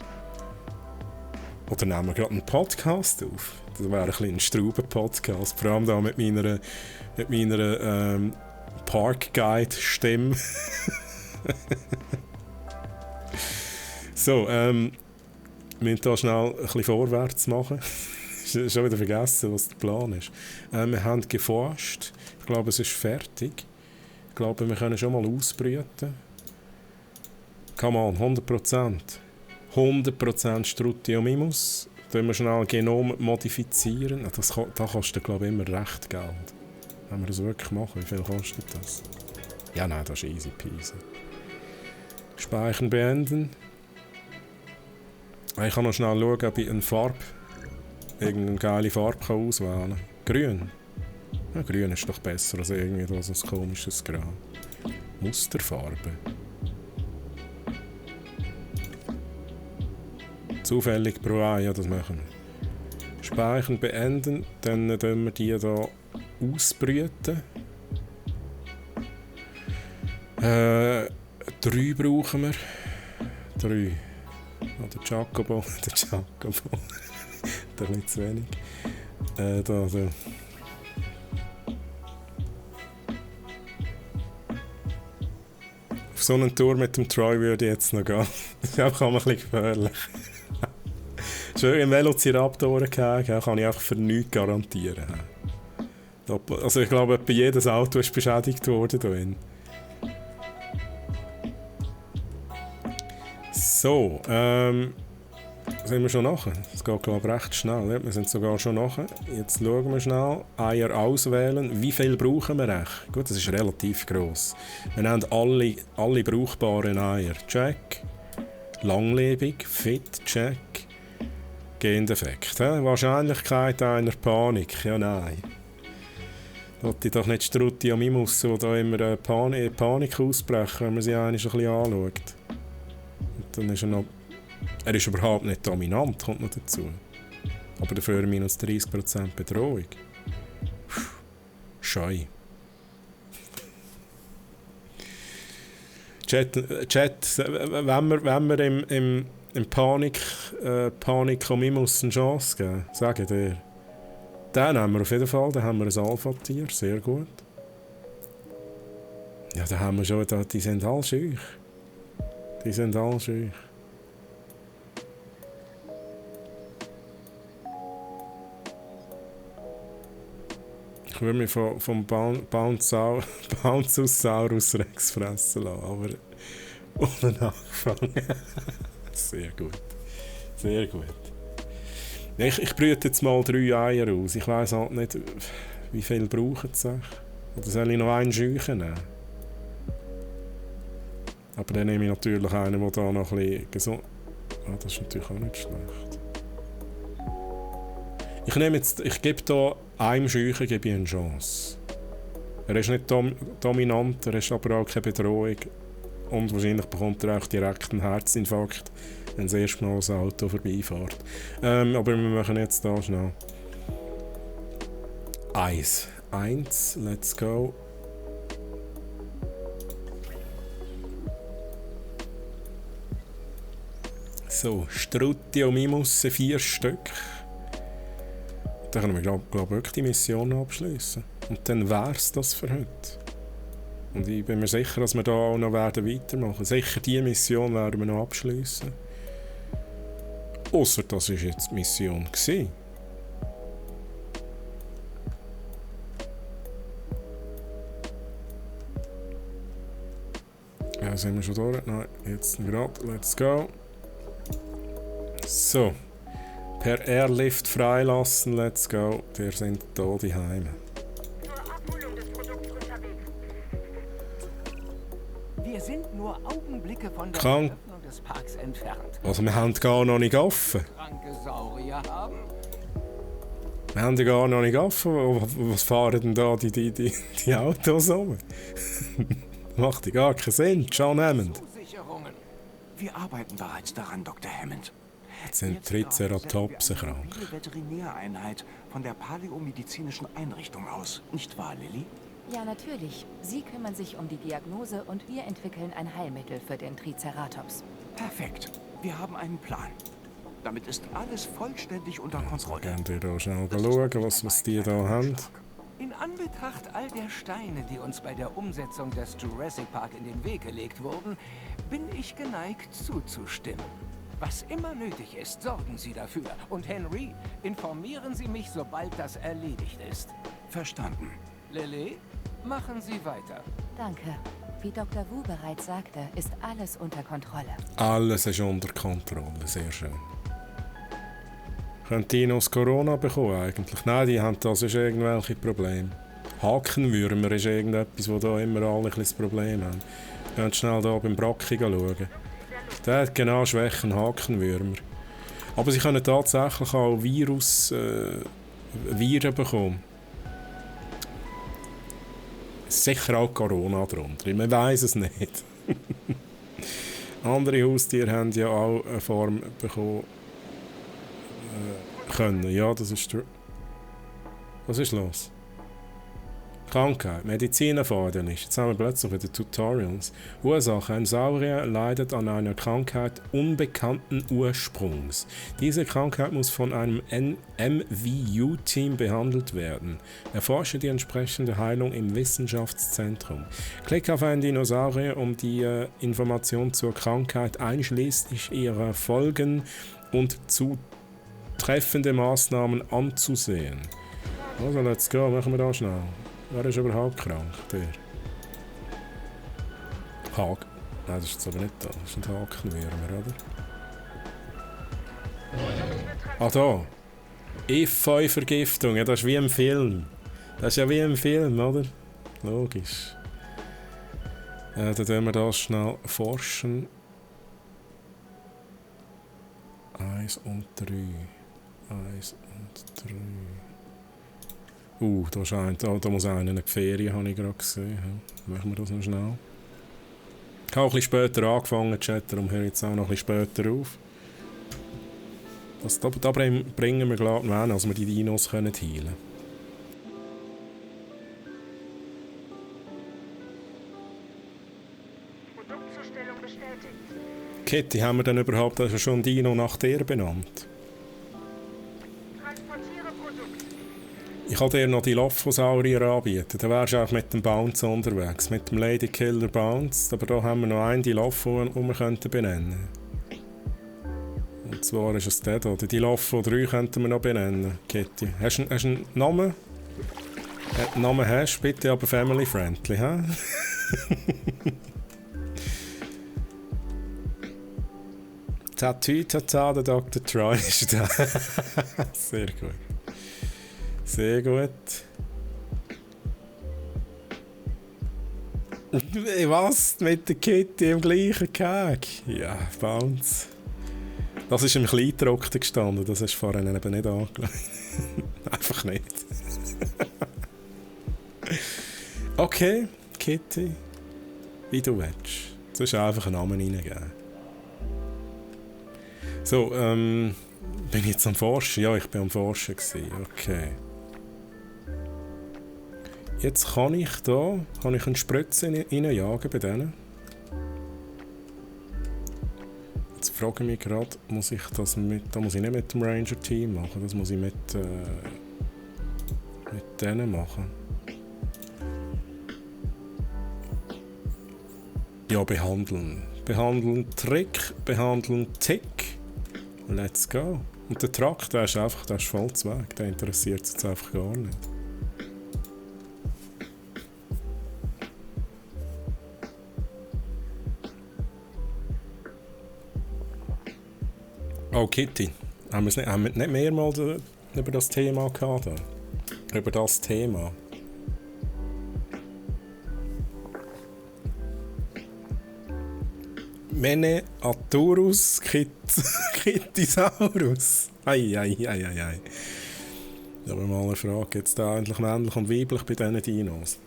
Oder nehmen wir gerade einen Podcast auf. Das wäre ein kleiner Strauben-Podcast. Vor allem da mit meiner Park-Guide-Stimme. So, wir müssen hier schnell ein bisschen vorwärts machen. Ich habe schon wieder vergessen, was der Plan ist. Wir haben geforscht. Ich glaube, es ist fertig. Ich glaube, wir können schon mal ausbrüten. Come on, 100%. 100% Strutiomimus. Dann wir schnell Genom modifizieren. Da kostet, glaube ich, immer recht Geld. Wenn wir das wirklich machen, wie viel kostet das? Ja, nein, das ist easy peasy. Speichern beenden. Ich kann noch schnell schauen, ob ich irgendeine geile Farbe auswählen kann. Grün. Ja, grün ist doch besser als irgendwie so ein komisches Grau. Musterfarbe. Zufällig pro Ei, ja, das machen wir. Speichern beenden, dann tun wir die hier ausbrüten. 3 brauchen wir. 3. Oh, der Jacobo. Der ein bisschen zu wenig. Da. Auf so einen Tour mit dem Troy würde ich jetzt noch gehen. Das ist einfach ein bisschen gefährlich. Schön im Velociraptor kann ich einfach für nichts garantieren. Also ich glaube, jedes Auto ist beschädigt worden. So, sind wir schon nachher? Es geht, glaube ich, recht schnell. Ja? Wir sind sogar schon nachher. Jetzt schauen wir schnell. Eier auswählen. Wie viel brauchen wir echt? Gut, das ist relativ gross. Wir haben alle brauchbaren Eier. Check. Langlebig, fit, check. Gendefekt. Wahrscheinlichkeit einer Panik. Ja, nein. Wollte ich doch nicht Strutti am Imus, die da immer Panik ausbrechen, wenn man sie einmal ein bisschen anschaut. Und dann ist er ist überhaupt nicht dominant, kommt noch dazu. Aber dafür minus 30% Bedrohung. Scheu. Chat, wenn wir im Panik am Imus eine Chance geben, sage dir. Den haben wir auf jeden Fall, da haben wir ein Alpha-Tier, sehr gut. Ja, da haben wir schon, die sind alle schüch. Die sind alle schüch. Ich würde mich vom Bounceosaurus Rex fressen lassen, aber ohne Anfang. Sehr gut. Sehr gut. Ich brüte jetzt mal 3 Eier aus. Ich weiss halt nicht, wie viel brauchen sie. Oder soll ich noch einen Scheuchen nehmen? Aber dann nehme ich natürlich einen, der da noch ein bisschen gesund... Ah, das ist natürlich auch nicht schlecht. Ich gebe hier einem Scheuchen eine Chance. Er ist nicht dominant, er ist aber auch keine Bedrohung. Und wahrscheinlich bekommt er auch direkt einen Herzinfarkt, wenn das erste Mal das Auto vorbeifährt. Aber wir machen jetzt da schnell. 1, let's go. So, Strutti und Mimusse 4 Stück. Dann können wir, glaube wirklich die Mission abschließen. Und dann wäre es das für heute. Und ich bin mir sicher, dass wir da auch noch weitermachen werden. Sicher diese Mission werden wir noch abschließen. Ausser das war jetzt die Mission gewesen. Ja, sind wir schon durch? Nein, jetzt gerade. Let's go. So. Per Airlift freilassen, let's go. Wir sind hier die Heime. Zur Abholung des Produkts unterwegs. Wir sind nur Augenblicke von der Krank. Öffnung des Parks entfernt. Also wir haben gar noch nicht offen. Kranke Saurier haben. Wir haben ja gar noch nicht offen. Was fahren denn da die Autos um? Macht ja gar keinen Sinn. John Hammond. Zusicherungen. Wir arbeiten bereits daran, Dr. Hammond. Jetzt sind Triceratops krank. Die Veterinäreinheit von der paläomedizinischen Einrichtung aus. Nicht wahr, Lilly? Ja, natürlich. Sie kümmern sich um die Diagnose und wir entwickeln ein Heilmittel für den Triceratops. Perfekt. Wir haben einen Plan. Damit ist alles vollständig unter Kontrolle. Gehen wir da schnell schauen, was die da haben. In Anbetracht all der Steine, die uns bei der Umsetzung des Jurassic Park in den Weg gelegt wurden, bin ich geneigt zuzustimmen. Was immer nötig ist, sorgen Sie dafür. Und Henry, informieren Sie mich, sobald das erledigt ist. Verstanden. Lily, machen Sie weiter. Danke. Wie Dr. Wu bereits sagte, ist alles unter Kontrolle. Alles ist unter Kontrolle, sehr schön. Können die noch das Corona bekommen eigentlich? Nein, die haben das ist irgendwelche Probleme. Hakenwürmer ist irgendetwas, wo da immer alle ein bisschen das Problem haben. Könnt schnell hier beim Brocki schauen. Der hat genau Schwächen, Hakenwürmer. Aber sie können tatsächlich auch Viren bekommen. Sicher auch Corona drunter. Man weiß es nicht. Andere Haustiere haben ja auch eine Form bekommen können. Ja, das ist true. Was ist los? Krankheit, Medizinerfordernis. Jetzt haben wir plötzlich wieder Tutorials. Ursache: Ein Saurier leidet an einer Krankheit unbekannten Ursprungs. Diese Krankheit muss von einem MVU-Team behandelt werden. Erforsche die entsprechende Heilung im Wissenschaftszentrum. Klick auf einen Dinosaurier, um die Information zur Krankheit einschließlich ihrer Folgen und zutreffende Maßnahmen anzusehen. Also, let's go, machen wir da schnell. Wer ist überhaupt krank? Der. Nein, das ist jetzt aber nicht da. Das ist ein Hakenwürmer, oder? Ah, da. Efeu-Vergiftung. Ja, das ist wie im Film. Das ist ja wie im Film, oder? Logisch. Dann tun wir das schnell forschen. 1 und 3. 1 und 3. Da, ist da muss einer eine Ferien, habe ich gerade gesehen. Machen wir das noch schnell. Ich habe auch ein bisschen später angefangen, Chat, darum höre ich jetzt auch noch ein bisschen später auf. Da bringen wir glaube ich noch, als wir die Dinos heilen können. Produktzustellung bestätigt. Kitty, haben wir denn überhaupt schon einen Dino nach dir benannt? Transportiere Produkt. Ich kann dir noch die Lophosaurier anbieten. Da wärst du auch mit dem Bounce unterwegs. Mit dem Ladykiller Bounce. Aber da haben wir noch einen Dilopho, den wir benennen könnten. Und zwar ist es der hier. Die Dilopho 3 könnten wir noch benennen, Kitty. Hast du einen Namen? Den Namen hast du, bitte aber family friendly, hä? Tattoo-Tata, der Dr. Troy ist da. Sehr gut. Sehr gut. Was? Mit der Kitty im gleichen Keg? Ja, Bounce. Das ist im Kleidrockten gestanden, das hast du vorhin eben nicht angelegt. Einfach nicht. Okay, Kitty. Wie du willst. Du hast einfach einen Namen reingegeben. So, bin ich jetzt am Forschen? Ja, ich bin am Forschen gewesen. Okay. Jetzt kann ich eine Spritze reinjagen bei denen. Jetzt frage ich mich gerade, muss ich das da muss ich nicht mit dem Ranger-Team machen, das muss ich mit denen machen. Ja, behandeln. Behandeln Trick, behandeln Tick. Let's go. Und der Truck, der ist voll zu weg. Der interessiert es jetzt einfach gar nicht. Oh, Kitty. Haben wir nicht mehrmals über das Thema gehabt? Über das Thema. Meneaturus Kittisaurus. Ei. Da haben wir mal eine Frage. Jetzt da endlich männlich und weiblich bei diesen Dinos.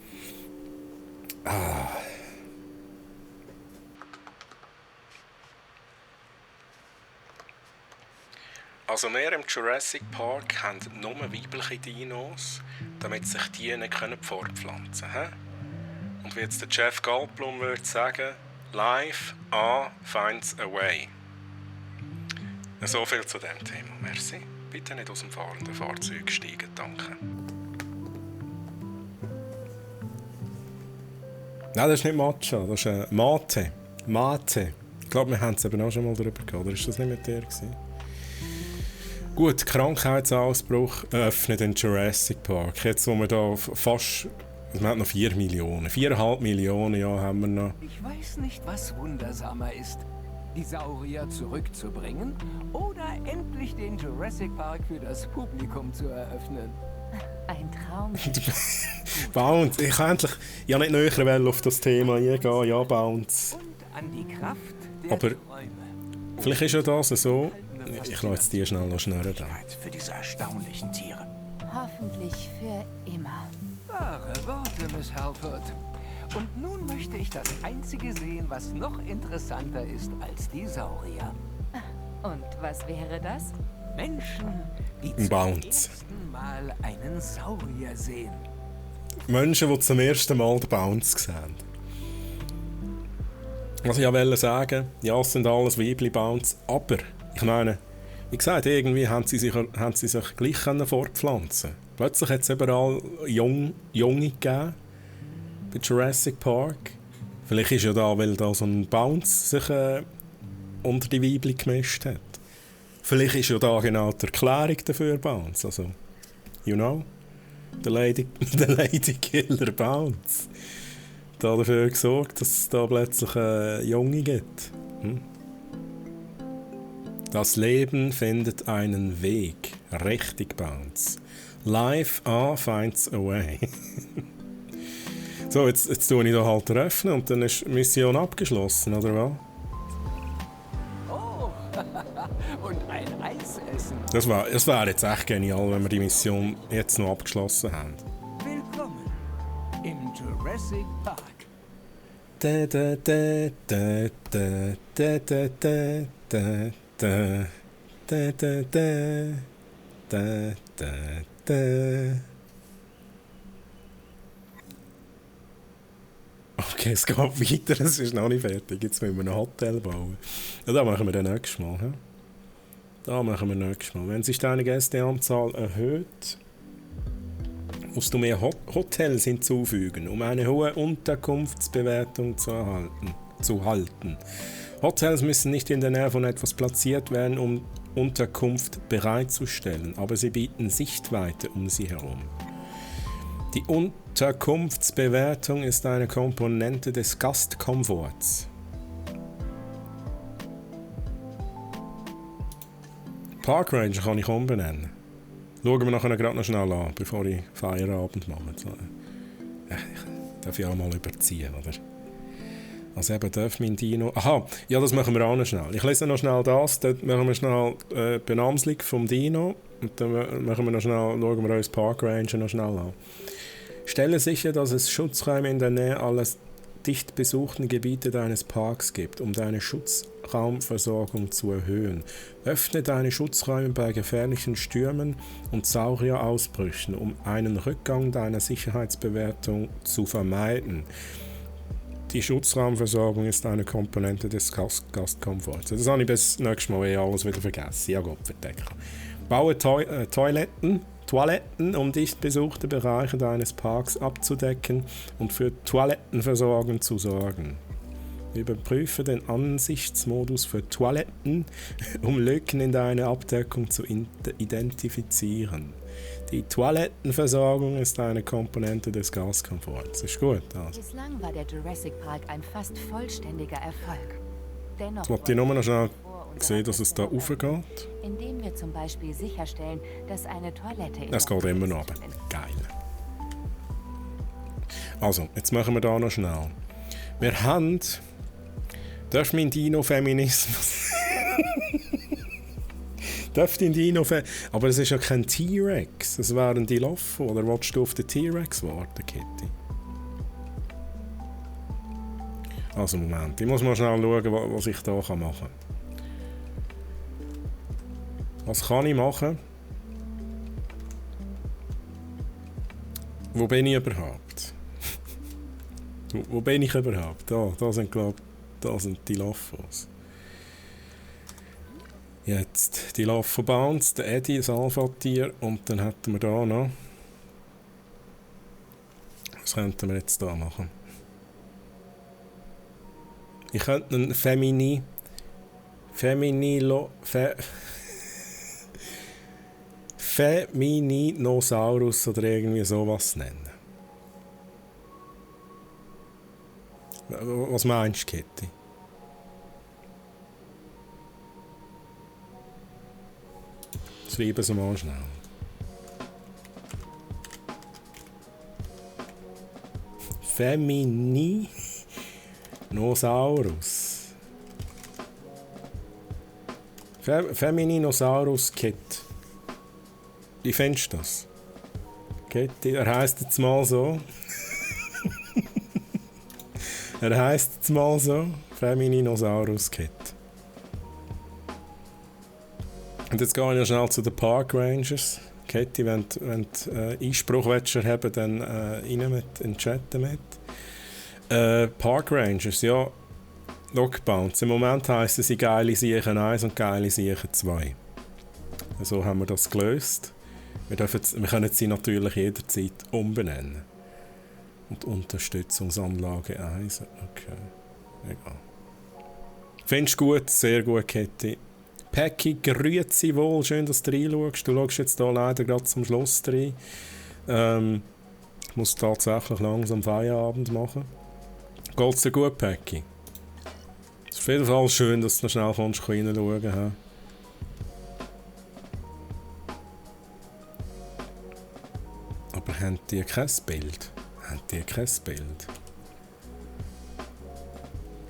Also wir im Jurassic Park haben nur weibliche Dinos, damit sich die nicht fortpflanzen können. Und wie jetzt der Jeff Goldblum würde sagen, Life finds a way. So viel zu dem Thema. Merci. Bitte nicht aus dem fahrenden Fahrzeug steigen, danke. Nein, das ist nicht Matcha, das ist Mate. Mate. Ich glaube, wir haben es eben auch schon mal darüber gehabt. Oder ist das nicht mit dir gewesen? Gut, Krankheitsausbruch öffnet den Jurassic Park. Jetzt, wo wir da fast... Wir haben noch 4 Millionen. 4,5 Millionen, ja, haben wir noch. Ich weiß nicht, was wundersamer ist. Die Saurier zurückzubringen oder endlich den Jurassic Park für das Publikum zu eröffnen. Ein Traum. Bounce, ich habe nicht näher auf das Thema eingehen. Ja, Bounce. Und an die Kraft der Aber Träume. vielleicht ist ja das so. Ich lasse jetzt die schnell noch schnurren. Für diese erstaunlichen Tiere. Hoffentlich für immer. Wahre Worte, Miss Halford. Und nun möchte ich das Einzige sehen, was noch interessanter ist als die Saurier. Und was wäre das? Menschen, die Ein zum Bounce. ersten Mal einen Saurier sehen. Menschen, die zum ersten Mal den Bounce sehen. Was ich wollte sagen, ja, es sind alles Weibli-Bounce, aber ich meine, wie gesagt, irgendwie haben sie sich gleich fortpflanzen. Plötzlich hat es überall Junge gegeben bei Jurassic Park. Vielleicht ist ja da, weil da so ein Bounce sich unter die Weibli gemischt hat. Vielleicht ist ja da genau die Erklärung dafür Bounce. Also, you know, the Lady Killer Bounce. da dafür gesorgt, dass es da plötzlich Junge gibt. Das Leben findet einen Weg. Richtig, Bounce. Life finds a way. So, jetzt tue ich da halt öffnen und dann ist die Mission abgeschlossen, oder was? Oh, und ein Eis essen. Das wär jetzt echt genial, wenn wir die Mission jetzt noch abgeschlossen haben. Willkommen im Jurassic Park. Da, da, da, da, da, da, da, da, da, da, da, da, da, da, da. Okay, es geht weiter, es ist noch nicht fertig. Jetzt müssen wir ein Hotel bauen. Ja, das machen wir dann nächstes Mal. He? Da machen wir nächstes Mal. Wenn sich deine Gästeanzahl erhöht, musst du mehr Hotels hinzufügen, um eine hohe Unterkunftsbewertung zu halten. Hotels müssen nicht in der Nähe von etwas platziert werden, um Unterkunft bereitzustellen, aber sie bieten Sichtweite um sie herum. Die Unterkunftsbewertung ist eine Komponente des Gastkomforts. Park Ranger kann ich umbenennen. Schauen wir nachher gerade noch schnell an, bevor ich Feierabend mache. Ich darf ja auch mal überziehen, oder? Also eben darf mein Dino... Aha, ja, das machen wir auch noch schnell. Ich lese noch schnell das, dann machen wir schnell Benamslung vom Dino und dann machen wir noch schnell, schauen wir uns Park Ranger noch schnell an. Stelle sicher, dass es Schutzräume in der Nähe aller dicht besuchten Gebiete deines Parks gibt, um deine Schutzraumversorgung zu erhöhen. Öffne deine Schutzräume bei gefährlichen Stürmen und Saurierausbrüchen, um einen Rückgang deiner Sicherheitsbewertung zu vermeiden. Die Schutzraumversorgung ist eine Komponente des Gastkomforts. Das habe ich bis nächstes Mal alles wieder vergessen. Ja Gott, verdecken. Baue Toiletten, um dicht besuchte Bereiche deines Parks abzudecken und für Toilettenversorgung zu sorgen. Überprüfe den Ansichtsmodus für Toiletten, um Lücken in deiner Abdeckung zu identifizieren. Die Toilettenversorgung ist eine Komponente des Gaskomforts. Ist gut. Also. Bislang war der Jurassic Park ein fast vollständiger Erfolg. Dennoch jetzt wollte ich nur noch schnell sehen, dass es da raufgeht. Indem wir zum Beispiel sicherstellen, dass eine Toilette in Es geht immer noch runter. Geil. Also, jetzt machen wir da noch schnell. Wir haben... Das ist mein Dino-Feminismus. Aber es ist ja kein T-Rex. Es wäre ein Dilopho. Oder willst du auf den T-Rex warten, Kitty? Also Moment, ich muss mal schnell schauen, was ich da machen kann. Was kann ich machen? Wo bin ich überhaupt? Wo bin ich überhaupt? Da sind, glaube ich, da sind die Laffos. Jetzt die Lafo Bounce, der Eddie, das Alpha-Tier, und dann hätten wir da noch. Was könnten wir jetzt da machen? Ich könnte einen Femininosaurus oder irgendwie sowas nennen. Was meinst du, Kitty? Schreiben Sie mal schnell. Femininosaurus. Femininosaurus Kit. Wie findest du das? Kitty, er heisst jetzt mal so. Er heisst jetzt mal so. Femininosaurus Kit. Und jetzt gehe ich noch schnell zu den Park Rangers. Kitty, wenn du Einspruch willst haben, dann rein in den Chat damit. Park Rangers, ja. Lockbounce. Im Moment heissen sie geile Siechen 1 und geile Siechen 2. So haben wir das gelöst. Wir können sie natürlich jederzeit umbenennen. Und Unterstützungsanlage 1. Okay. Egal. Findest du gut? Sehr gut, Kitty. Päcki, grüezi wohl. Schön, dass du reinschaust. Du schaust jetzt hier leider gerade zum Schluss rein. Ich muss tatsächlich langsam Feierabend machen. Geht's dir gut, Peggy? Es ist auf jeden Fall schön, dass du noch schnell reinschauen kannst. Aber haben die kein Bild?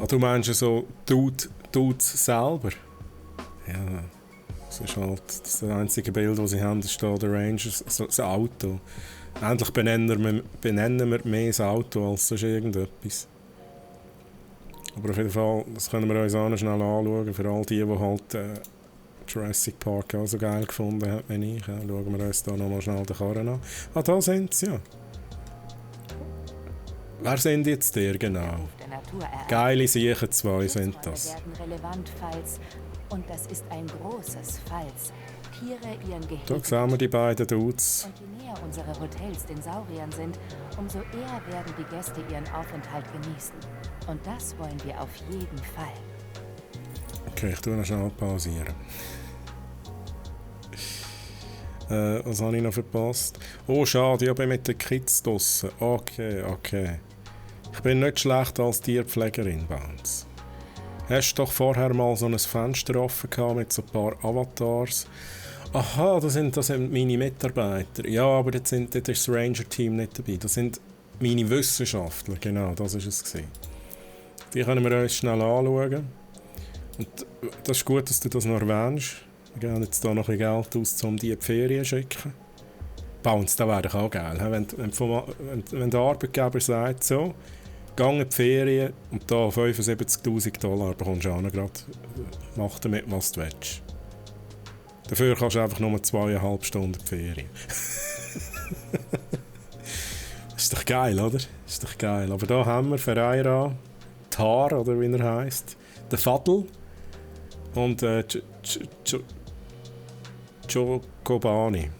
Ah, du meinst so, Dudes selber? Ja, das ist halt das einzige Bild, das sie haben, ist da der Ranger, so ein Auto. Endlich benennen wir mehr das Auto als sonst irgendetwas. Aber auf jeden Fall, das können wir uns auch noch schnell anschauen, für all die halt Jurassic Park auch so geil gefunden haben, wenn ich. Schauen wir uns da nochmal schnell den Karren an. Ah, da sind sie ja. Wer sind jetzt der genau? Geile Siechen, zwei sind das. Werden relevant, falls, und das ist ein großes Falls, Tiere ihren Gehege. Da sehen wir die beiden Dudes. Und je näher unsere Hotels den Sauriern sind, umso eher werden die Gäste ihren Aufenthalt genießen. Und das wollen wir auf jeden Fall. Okay, ich tue noch schnell pausieren. Was habe ich noch verpasst? Oh, schade, ich bin mit den Kids draussen. Okay. Ich bin nicht schlechter als Tierpflegerin, Bounce. Hast du doch vorher mal so ein Fenster offen gehabt mit so ein paar Avatars? Aha, das sind meine Mitarbeiter. Ja, aber dort ist das Ranger-Team nicht dabei. Das sind meine Wissenschaftler, genau, das war es. Die können wir uns schnell anschauen. Und das ist gut, dass du das noch erwähnst. Wir geben jetzt hier noch ein bisschen Geld aus, um die in die Ferien zu schicken. Bounce, das wäre doch auch geil. Wenn der Arbeitgeber sagt, so, geh in die Ferien und da $75.000 bekommst du auch noch gerade, mach damit, was du willst. Dafür kannst du einfach nur 2,5 Stunden in die Ferien. Ist doch geil, oder? Ist doch geil. Aber da haben wir Ferreira, Tar, oder wie er heisst, der Fadl und Giacobani.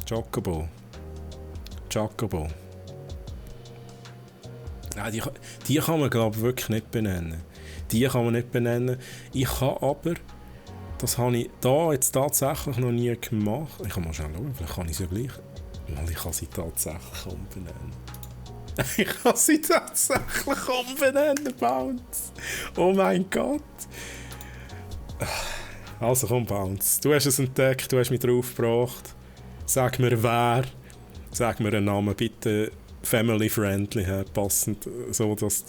Giacobo. Ja, die kann man, glaube ich, wirklich nicht benennen. Ich kann aber, das habe ich da jetzt tatsächlich noch nie gemacht. Ich kann mal schnell schauen, vielleicht kann ich sie ja gleich. Ich kann sie tatsächlich umbenennen. Bounce. Oh mein Gott. Also komm, Bounce. Du hast es entdeckt, du hast mich draufgebracht. Sag mir wer. Sag mir einen Namen, bitte family-friendly, passend, so dass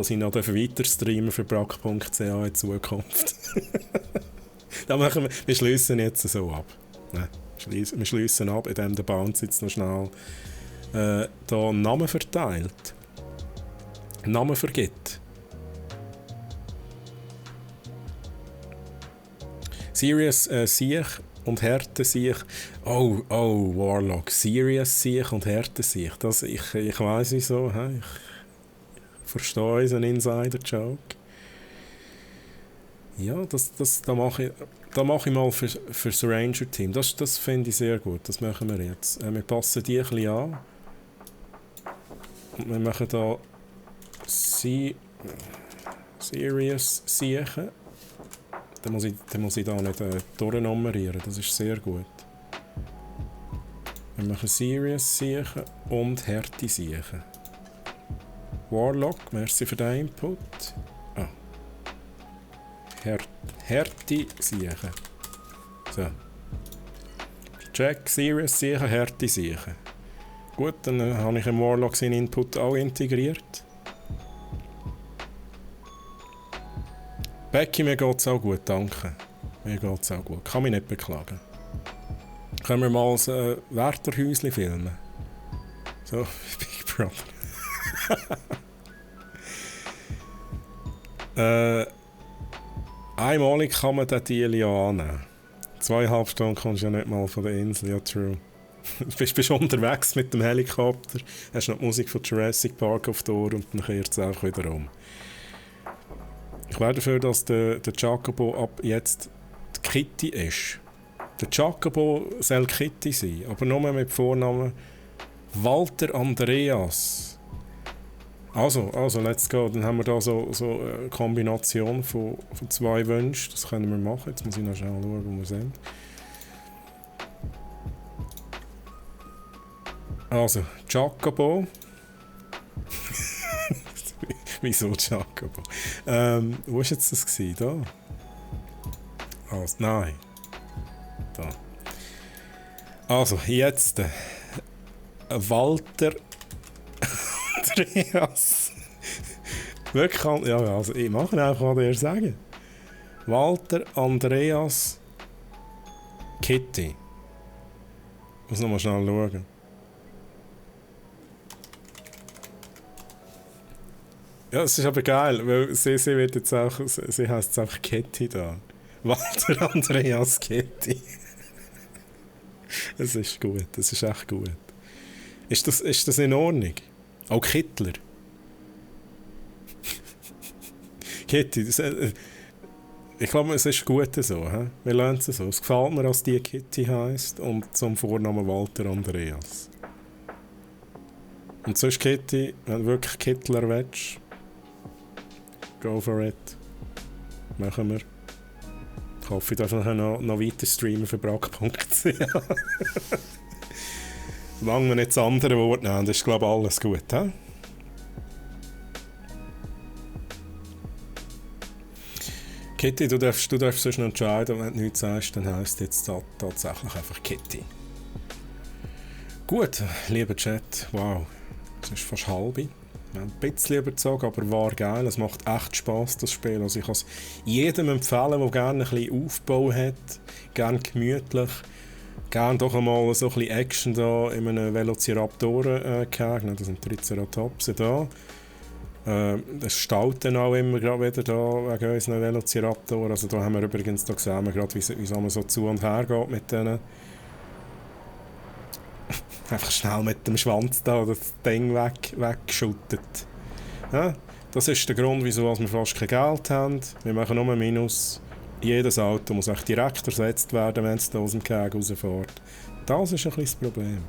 ich noch weiter streamen für brack.ch in Zukunft. Wir schliessen jetzt so ab. Wir schliessen ab, indem der Bounce jetzt noch schnell da einen Namen verteilt. Namen vergibt. Serious Siech und Härte Siech. Oh, Warlock. Serious Siech und Härte Siech. Ich weiss wieso. Ich verstehe unseren Insider-Joke. Ja, da mache ich mal für das Ranger-Team. Das finde ich sehr gut. Das machen wir jetzt. Wir passen die ein bisschen an. Und wir machen da Serious Siechen. Dann muss ich da nicht durchnummerieren. Das ist sehr gut. Wir machen Serious Siechen und Härte Siechen. Warlock, merci für den Input. Härte Siechen. So. Check, Serious Siechen, Härte Siechen. Gut, dann habe ich im Warlock seinen Input auch integriert. Becky, mir geht es auch gut, danke. Mir geht es auch gut. Kann mich nicht beklagen. Können wir mal ein Wärterhäuschen filmen? So, Big Brother. Einmalig kann man den Deal ja annehmen. 2,5 Stunden kommst du ja nicht mal von der Insel, ja true. Du bist unterwegs mit dem Helikopter, hast noch die Musik von Jurassic Park auf der Ohr und dann kehrt es einfach wieder um. Ich wäre dafür, dass der Giacobo ab jetzt die Kitty ist. Der Giacobo soll Kitty sein, aber nur mit Vornamen Walter Andreas. Also, let's go. Dann haben wir da so eine Kombination von zwei Wünschen. Das können wir machen. Jetzt muss ich noch schnell schauen, wo wir sind. Also, Giacobo. Wieso Jacobo? Wo war jetzt das gewesen? Da? Also, nein. Da. Also, jetzt Walter Andreas. Wirklich, ja, also ich mache einfach, was ihr sagen. Walter Andreas Kitty. Ich muss nochmal schnell schauen. Ja, es ist aber geil, weil sie wird jetzt auch, sie heisst jetzt einfach Kitty da. Walter Andreas Kitty. Es ist gut, das ist echt gut. Ist das in Ordnung? Auch Kittler. Kitty, ich glaube, es ist gut so. He? Wir lernen es so. Es gefällt mir, dass die Kitty heisst und zum Vornamen Walter Andreas. Und sonst Kitty, wenn du wirklich Kittler willst, go for it. Machen wir. Ich hoffe, ich darf noch weiter streamen für brack.ch. Solange wir nicht das andere Wort nehmen, ist, glaube ich, alles gut. He? Kitty, du darfst sonst noch entscheiden, wenn du nichts sagst, dann heisst jetzt tatsächlich einfach Kitty. Gut, lieber Chat, wow, es ist fast halb. Wir haben ein bisschen überzogen, aber war geil, es macht echt Spass, das Spiel. Also ich kann es jedem empfehlen, der gerne ein bisschen Aufbau hat, gerne gemütlich, gerne doch einmal so ein bisschen Action da in einem Velociraptor-Gegner, das sind Triceratops da. Das staut dann auch immer gerade wieder da wegen unseren Velociraptor. Also da haben wir übrigens da gesehen, gerade wie man so zu und her geht mit denen. Einfach schnell mit dem Schwanz da das Ding weggeschüttet. Ja, das ist der Grund, wieso wir fast kein Geld haben. Wir machen nur Minus. Jedes Auto muss auch direkt ersetzt werden, wenn es da aus dem Käge rausfährt. Das ist ein bisschen das Problem.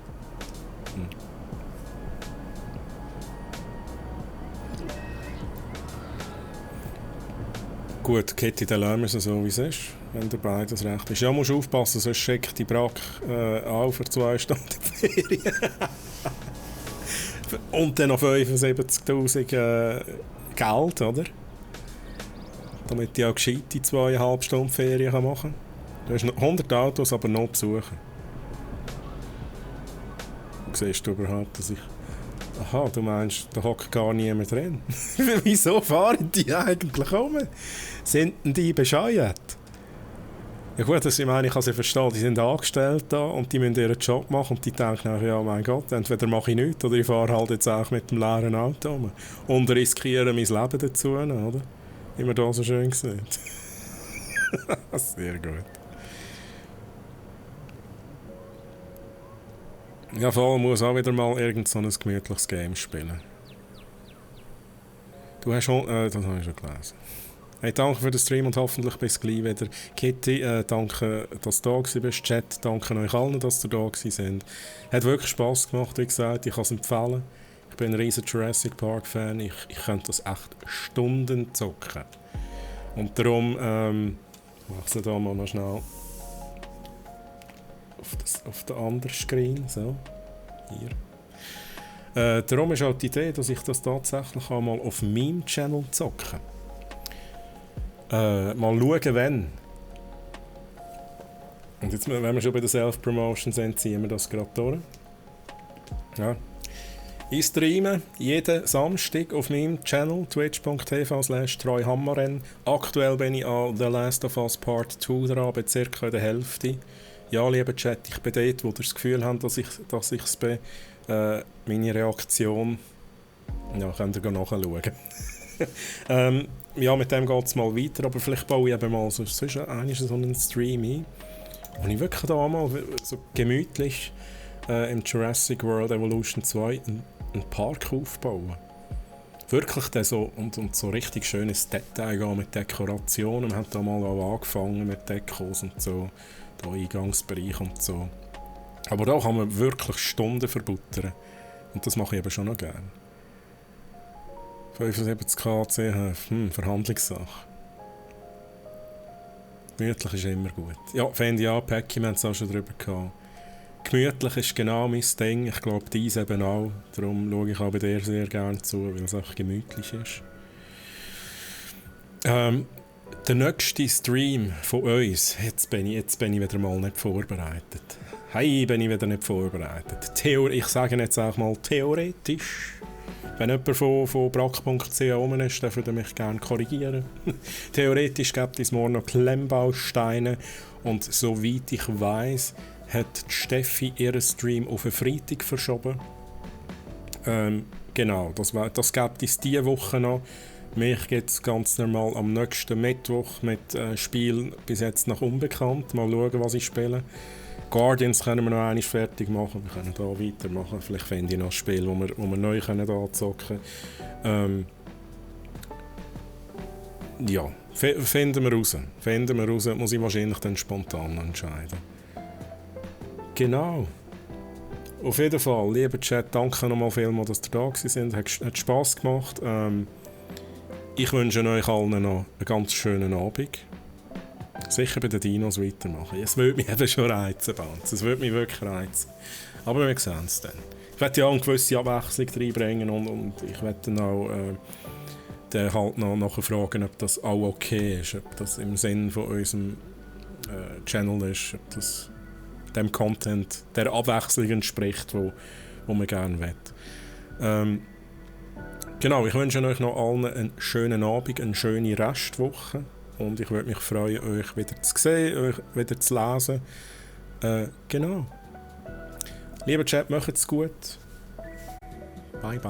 Gut, Kitty, dann lassen wir es so, wie es ist, wenn der beides recht ist. Ja, musst du aufpassen, sonst schickt die Brack auch für 2 Stunden Ferien. Und dann noch 75'000 Geld, oder? Damit ich auch gescheite 2,5 Stunden Ferien machen kann. Du hast 100 Autos, aber noch besuchen. Siehst du überhaupt, dass ich... Aha, du meinst, da hockt gar niemand drin. Wieso fahren die eigentlich um? Sind denn die bescheuert? Ja gut, ich meine, ich kann sie verstehen, die sind angestellt da und die müssen ihren Job machen und die denken, ja mein Gott, entweder mache ich nichts oder ich fahre halt jetzt auch mit dem leeren Auto um und riskiere mein Leben dazu, oder? Wie man da so schön sieht. Sehr gut. Ja, vor allem muss auch wieder mal irgend so ein gemütliches Game spielen. Du hast schon... das habe ich schon gelesen. Hey, danke für den Stream und hoffentlich bis gleich wieder. Kitty, danke, dass du da gewesen bist. Chat, danke euch allen, dass ihr da gewesen sind. Hat wirklich Spass gemacht, wie gesagt. Ich kann es empfehlen. Ich bin ein riesen Jurassic Park Fan. Ich könnte das echt Stunden zocken. Und darum... wechsle da mal noch schnell... auf den anderen Screen, so, hier. Darum ist auch die Idee, dass ich das tatsächlich auch mal auf meinem Channel zocke. Mal schauen, wenn. Und jetzt, wenn wir schon bei der Self-Promotion sind, ziehen wir das gerade durch. Ja. Ich streame jeden Samstag auf meinem Channel twitch.tv/treuhammerren. Aktuell bin ich an The Last of Us Part 2 dran, bei ca. der Hälfte. Ja, lieber Chat, ich bin dort, wo ihr das Gefühl habt, dass ich es bin. Meine Reaktion... Ja, könnt ihr nachschauen. Ja, mit dem geht es mal weiter, aber vielleicht baue ich eben mal so einen Stream ein, wo ich wirklich da mal so gemütlich im Jurassic World Evolution 2 einen Park aufbaue. Wirklich so, und so richtig schönes Detail gehen mit Dekorationen. Wir haben da mal auch angefangen mit Dekos und so. Da Eingangsbereich und so. Aber da kann man wirklich Stunden verbuttern. Und das mache ich eben schon noch gerne. 75k CHF, Verhandlungssache. Gemütlich ist immer gut. Ja, fände ich an, Päckchen, wir haben es auch schon drüber gehabt. Gemütlich ist genau mein Ding. Ich glaube, dies eben auch. Darum schaue ich auch bei dir sehr gerne zu, weil es einfach gemütlich ist. Der nächste Stream von uns, jetzt bin ich wieder mal nicht vorbereitet. Hey, bin ich wieder nicht vorbereitet. Ich sage jetzt auch mal theoretisch. Wenn jemand von brack.ch rum ist, darf er mich gerne korrigieren. Theoretisch gibt es morgen noch Klemmbausteine und soweit ich weiss, hat Steffi ihren Stream auf einen Freitag verschoben. Genau, das gibt es diese Woche noch. Mich gibt es ganz normal am nächsten Mittwoch mit Spiel bis jetzt noch unbekannt. Mal schauen, was ich spiele. Guardians können wir noch einmal fertig machen. Wir können hier weitermachen. Vielleicht finde ich noch ein Spiel, wo wir neu anzocken können. Ja, finden wir raus. Muss ich wahrscheinlich dann spontan entscheiden. Genau. Auf jeden Fall, lieber Chat, danke nochmal vielmals, dass ihr da gewesen seid. Hat Spass gemacht. Ich wünsche euch allen noch einen ganz schönen Abend. Sicher bei den Dinos weitermachen. Es würde mich eben schon reizen, Banz. Es würde mich wirklich reizen. Aber wir sehen es dann. Ich werde ja eine gewisse Abwechslung reinbringen und ich werde dann auch dann halt noch nachher fragen, ob das auch okay ist, ob das im Sinn von unserem Channel ist, ob das dem Content, der Abwechslung entspricht, wo man gerne will. Genau, ich wünsche euch noch allen einen schönen Abend, eine schöne Restwoche. Und ich würde mich freuen, euch wieder zu sehen, euch wieder zu lesen. Genau. Lieber Chat, macht's gut.